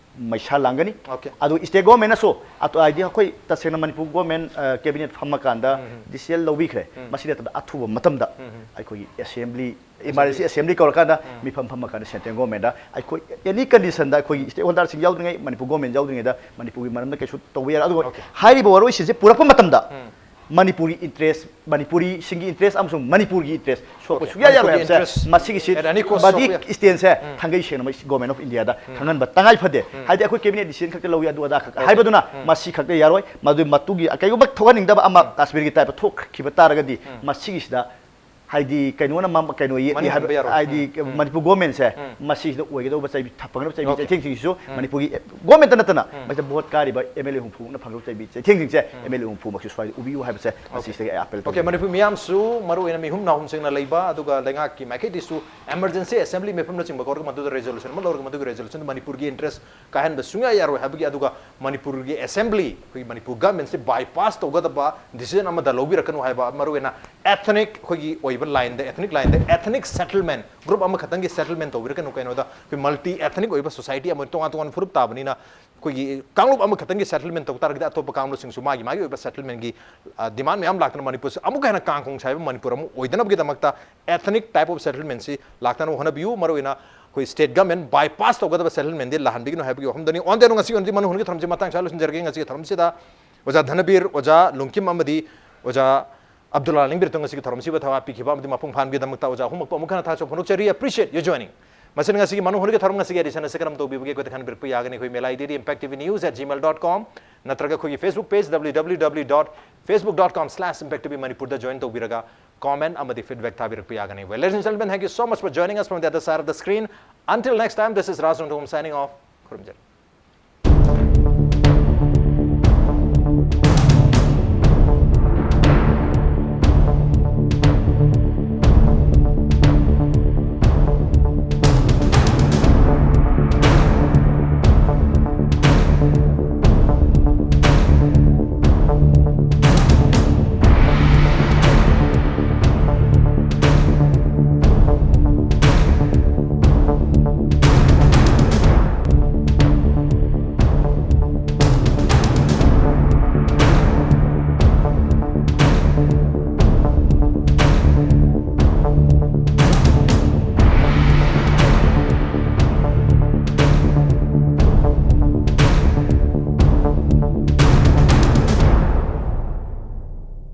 ꯃꯩꯁꯥ ꯂꯥꯡꯒꯅꯤ꯫ Okay꯫ ꯑꯗꯨ state governmentꯅꯁꯨ ꯑꯇꯣ-, ꯍꯥꯏꯗꯤ ꯑꯩꯈꯣꯏ ꯇꯁꯦꯡꯅ ꯃꯅꯤꯄꯨꯔ government, ꯑ, cabinet ꯐꯝꯃꯀꯥꯟꯗ ꯎꯝ, ꯎꯝ꯫ Decision ꯂꯧꯕꯤꯈ꯭ꯔꯦ꯫ ꯎꯝ꯫ ꯃꯁꯤ ꯅꯠꯇꯅ ꯑꯊꯨꯕ ꯃꯇꯝꯗ ꯎꯝ, ꯎꯝ꯫ ꯑꯩꯈꯣꯏꯒꯤ assembly, Assembly꯫ Emergency assembly ꯀꯧꯔꯀꯥꯟꯗ ꯎꯝ꯫ ꯃꯤꯐꯝ ꯐꯝꯃꯀꯥꯟꯗ central governmentꯗ ꯑꯩꯈꯣꯏ any conditionꯗ ꯑꯩꯈꯣꯏꯒꯤ stakeholderꯁꯤꯡ ꯌꯥꯎꯗ꯭ꯔꯤꯉꯩ, ꯃꯅꯤꯄꯨꯔ government ꯌꯥꯎꯗ꯭ꯔꯤꯉꯩꯗ ꯃꯅꯤꯄꯨꯔꯒꯤ ꯃꯔꯝꯗ ꯀꯩꯁꯨ ꯇꯧꯕ ꯌꯥꯔꯣꯏ꯫ ꯑꯗꯨꯒ Okay꯫ ꯍꯥꯏꯔꯤꯕ ꯋꯥꯔꯣꯏꯁꯤꯟꯁꯦ ꯄꯨꯔꯛꯄ ꯃꯇꯝꯗ ꯎꯝ꯫ ꯃꯅꯤꯄꯨꯔꯤ ꯏꯟꯇꯔꯦꯁ, ꯃꯅꯤꯄꯨꯔꯤꯁꯤꯡꯒꯤ ꯏꯟꯇꯔꯦꯁ ꯑꯃꯁꯨꯡ ꯃꯅꯤꯄꯨꯔꯒꯤ ꯏꯟꯇꯔꯦꯁ ꯁꯣꯛꯄ ꯁꯨꯛꯌꯥ ꯌꯥꯔꯣꯏ ꯍꯥꯏꯕꯁꯦ ꯃꯁꯤꯒꯤꯁꯤ ꯕꯗꯤ ꯏꯁꯇꯦꯟꯁꯦ ꯊꯥꯡꯒꯩ ꯁꯦꯡꯅ ꯒꯣꯔꯃꯦꯟ ꯑꯣꯐ ꯏꯟꯗꯤꯌꯥꯗ ꯈꯪꯍꯟꯕ ꯇꯉꯥꯏ ꯐꯗꯦ꯫ ꯍꯥꯏꯗꯤ ꯑꯩꯈꯣꯏ ꯀꯦꯕꯤꯅꯦꯠ ꯗꯤꯁꯤꯖꯟ ꯈꯛꯇ ꯂꯧꯏ ꯑꯗꯨ ꯑꯗꯥ ꯈꯛ ꯍꯥꯏꯕꯗꯨꯅ ꯃꯁꯤ ꯈꯛꯇ ꯌꯥꯔꯣꯏ꯫ ꯃꯗꯨ ꯃꯇꯨꯡꯒꯤ ꯀꯩꯒꯨꯝꯕ ꯊꯣꯛꯍꯟꯅꯤꯡꯗꯕ ꯑꯃ ꯀꯥꯁꯃꯤꯔꯒꯤ ꯇꯥꯏꯞꯇ ꯊꯣꯛꯈꯤꯕ ꯇꯥꯔꯒꯗꯤ ꯃꯁꯤꯒꯤꯁꯤꯗ ꯍꯥꯏꯗꯤ ꯀꯩꯅꯣꯅ ꯃꯝ-, ꯀꯩꯅꯣ ꯌꯦꯠꯂꯤ ꯃꯅꯤꯡ ꯍꯥꯏꯕ, ꯍꯟꯕ ꯌꯥꯔꯣꯏ꯫ ꯍꯥꯏꯗꯤ ꯃꯅꯤꯄꯨꯔ ꯒꯣꯔꯃꯦꯟꯁꯦ ꯃꯁꯤꯁꯤꯗ ꯑꯣꯏꯒꯗꯧꯕ ꯆꯩꯕꯤ, ꯐꯪꯒꯗꯕ ꯆꯩꯕꯤ ꯆꯩꯊꯦꯡꯁꯤꯡꯁꯤꯁꯨ ꯃꯅꯤꯄꯨꯔꯒꯤ ꯒꯣꯔꯃꯦꯟꯇ ꯅꯠꯇꯅ ꯃꯁꯤꯗ ꯚꯣꯠ ꯀꯥꯔꯤꯕ ꯑꯦꯝ ꯑꯦꯜ ꯑꯦ ꯍꯨꯝꯐꯨꯃꯨꯛꯅ ꯐꯪꯒꯗꯕ ꯆꯩꯕꯤ ꯆꯩꯊꯦꯡꯁꯤꯡꯁꯦ ꯑꯦꯝ ꯑꯦꯜ ꯑꯦ ꯍꯨꯝꯐꯨꯃꯛꯁꯨ ꯁ꯭ꯋꯥꯏꯗ ꯎꯕꯤꯌꯨ ꯍꯥꯏꯕꯁꯦ ꯃꯁꯤꯁꯤꯗꯒꯤ ꯑꯩ ꯑꯄꯤꯜ ꯇꯧꯖꯒꯦ꯫ ꯃꯅꯤꯄꯨꯔ ꯃꯤꯌꯥꯝꯁꯨ ꯃꯔꯨ ꯑꯣꯏꯅ ꯃꯤꯍꯨꯝ ꯅꯥꯍꯨꯝꯁꯤꯡꯅ ꯂꯩꯕ ꯑꯗꯨꯒ ꯂꯩꯉꯥꯛꯀꯤ ꯃꯥꯏꯀꯩꯗꯒꯤꯁꯨ ꯏꯃꯔꯖꯦꯟꯁꯤ ꯑꯦꯁꯦꯝꯕ꯭ꯂꯤ ꯃꯤꯐꯝꯅꯆꯤꯡꯕ ꯀꯧꯔꯒ ꯃꯗꯨꯗ ꯔꯦꯖꯣꯂꯨꯁꯟ ꯑꯃ ꯂꯧꯔꯒ ꯃꯗꯨꯒꯤ ꯔꯦꯖꯣꯂꯨꯁꯟꯗꯨ ꯃꯅꯤꯄꯨꯔꯒꯤ ꯏꯟꯇꯔꯦꯁ ꯀꯥꯏꯍꯟꯕ ꯁꯨꯡꯌꯥ ꯌꯥꯔꯣꯏ ꯍꯥꯏꯕꯒꯤ, ꯑꯗꯨꯒ ꯃꯅꯤꯄꯨꯔꯒꯤ ꯑꯦꯁꯦꯝꯕ꯭ꯂꯤ, ꯑꯩꯈꯣꯏꯒꯤ ꯃꯅꯤꯄꯨꯔ ꯒꯃꯦꯟꯁꯤ ꯕꯥꯏꯄꯥꯁ ꯇꯧꯒꯗꯕ ꯗꯤꯁꯤꯖꯟ ꯑꯃꯗ ꯂꯧꯕꯤꯔꯛꯀꯅꯨ ꯍꯥꯏꯕ, ꯃꯔꯨꯑꯣꯏꯅ ethnic, ꯑꯩꯈꯣꯏꯒꯤ ꯑꯣꯏꯕ ꯂꯥꯏꯟꯗ, ethnic ꯂꯥꯏꯟꯗ, ethnic settlement, ꯒ꯭ꯔꯨꯞ ꯑꯃꯈꯛꯇꯪꯒꯤ ꯁꯦꯇꯜꯃꯦꯟ ꯇꯧꯕꯤꯔꯛꯀꯅꯨ꯫ ꯀꯩꯅꯣꯗ ꯑꯩꯈꯣꯏ ꯃꯜꯇꯤ ꯑꯦꯊꯅꯤꯛ ꯑꯣꯏꯕ ꯁꯣꯁꯥꯏꯇꯤ ꯑꯃ, ꯇꯣꯉꯥꯟ ꯇꯣꯉꯥꯟꯕ ꯐꯨꯔꯨꯞ ꯇꯥꯕꯅꯤꯅ ꯑꯩꯈꯣꯏꯒꯤ ꯀꯥꯡꯂꯨꯞ ꯑꯃꯈꯛꯇꯪꯒꯤ ꯁꯦꯇꯜꯃꯦꯟ ꯇꯧ ꯇꯥꯔꯒꯗꯤ ꯑꯇꯣꯞꯄ ꯀꯥꯡꯂꯨꯞꯁꯤꯡꯁꯨ ꯃꯥꯒꯤ ꯃꯥꯒꯤ ꯑꯣꯏꯕ ꯁꯦꯇꯜꯃꯦꯟꯒꯤ ꯗꯤꯃꯥꯟ ꯃꯌꯥꯝ ꯂꯥꯛꯇꯅ ꯃꯅꯤꯄꯨꯔꯁꯤ ꯑꯃꯨꯛꯀ ꯍꯦꯟꯅ ꯀꯥꯡꯈꯣꯡ ꯁꯥꯏꯕ ꯃꯅꯤꯄꯨꯔ ꯑꯃ ꯑꯣꯏꯗꯅꯕꯒꯤꯗꯃꯛꯇ ethnic type of settlementꯁꯤ ꯂꯥꯛꯇꯅꯕ ꯍꯣꯠꯅꯕꯤꯌꯨ꯫ ꯃꯔꯨꯑꯣꯏꯅ ꯑꯩꯈꯣꯏ ꯁ꯭ꯇꯦꯠ ꯒꯃꯦꯟ ꯕꯥꯏꯄꯥꯁ ꯇꯧꯒꯗꯕ ꯁꯦꯇꯜꯃꯦꯟꯗꯤ ꯂꯥꯛꯍꯟꯕꯤꯒꯅꯨ ꯍꯥꯏꯕꯒꯤ ꯋꯥꯐꯝꯗꯅꯤ꯫ On the ꯉꯁꯤꯒꯤ ꯑꯣꯏꯅꯗꯤ ꯃꯅꯨꯡ ꯍꯨꯠꯅꯒꯤ ꯊꯧꯔꯝꯁꯤ ꯃꯇꯥꯡ ꯁ꯭ꯋꯥꯏꯗ ꯂꯣꯏꯁꯤꯟꯖꯔꯒꯦ꯫ ꯉꯁꯤꯒꯤ ꯊꯧꯔꯝꯁꯤꯗ ꯑꯣꯖꯥ ꯙꯅꯕꯤꯔ, ꯑꯣꯖꯥ ꯂꯨꯡꯀꯤꯝ ꯑꯃꯗꯤ ꯑꯣꯖꯥ ꯑꯕꯗꯨꯜꯂꯥ ꯂꯤꯡꯕꯤꯔꯠꯇ ꯉꯁꯤꯒꯤ ꯊꯧꯔꯝꯁꯤꯕꯨ ꯊꯧ ꯍꯥꯞꯄꯤꯈꯤꯕ ꯑꯃꯗꯤ ꯃꯄꯨꯡ ꯐꯥꯍꯟꯕꯤꯗꯃꯛꯇ ꯑꯣꯖꯥ ꯑꯍꯨꯝꯃꯛꯄꯨ ꯑꯃꯨꯛ ꯍꯟꯅ ꯊꯥꯒꯠꯆꯕ ꯐꯣꯡꯗꯣꯛꯆꯔꯤ꯫ Appreciate your joining꯫ ꯃꯁꯤꯅ ꯉꯁꯤꯒꯤ ꯃꯅꯨꯡ ꯍꯨꯠꯅꯒꯤ ꯊꯧꯔꯝ ꯉꯁꯤꯒꯤ ꯑꯦꯗꯤꯁꯟ ꯑꯁꯤ ꯀꯔꯝ ꯇꯧꯕꯤꯕꯒꯦ? ꯑꯩꯈꯣꯏꯗ ꯈꯟꯕꯤꯔꯛꯄ ꯌꯥꯒꯅꯤ꯫ ꯑꯩꯈꯣꯏ email ID D impact T V news at gmail dot com ꯅꯠꯇ꯭ꯔꯒ ꯑꯩꯈꯣꯏꯒꯤ Facebook page W W W dot facebook dot com slash impact T V Manipur ꯗ join ꯇꯧꯕꯤꯔꯒ comment ꯑꯃꯗꯤ feedback ꯊꯥꯕꯤꯔꯛꯄ ꯌꯥꯒꯅꯤ꯫ Well, ladies and gentlemen, thank you so much for joining us from the other side of the screen. Until next time, this is Raj Rongthom signing off. ꯈꯨꯔꯨꯝꯖꯔꯤ꯫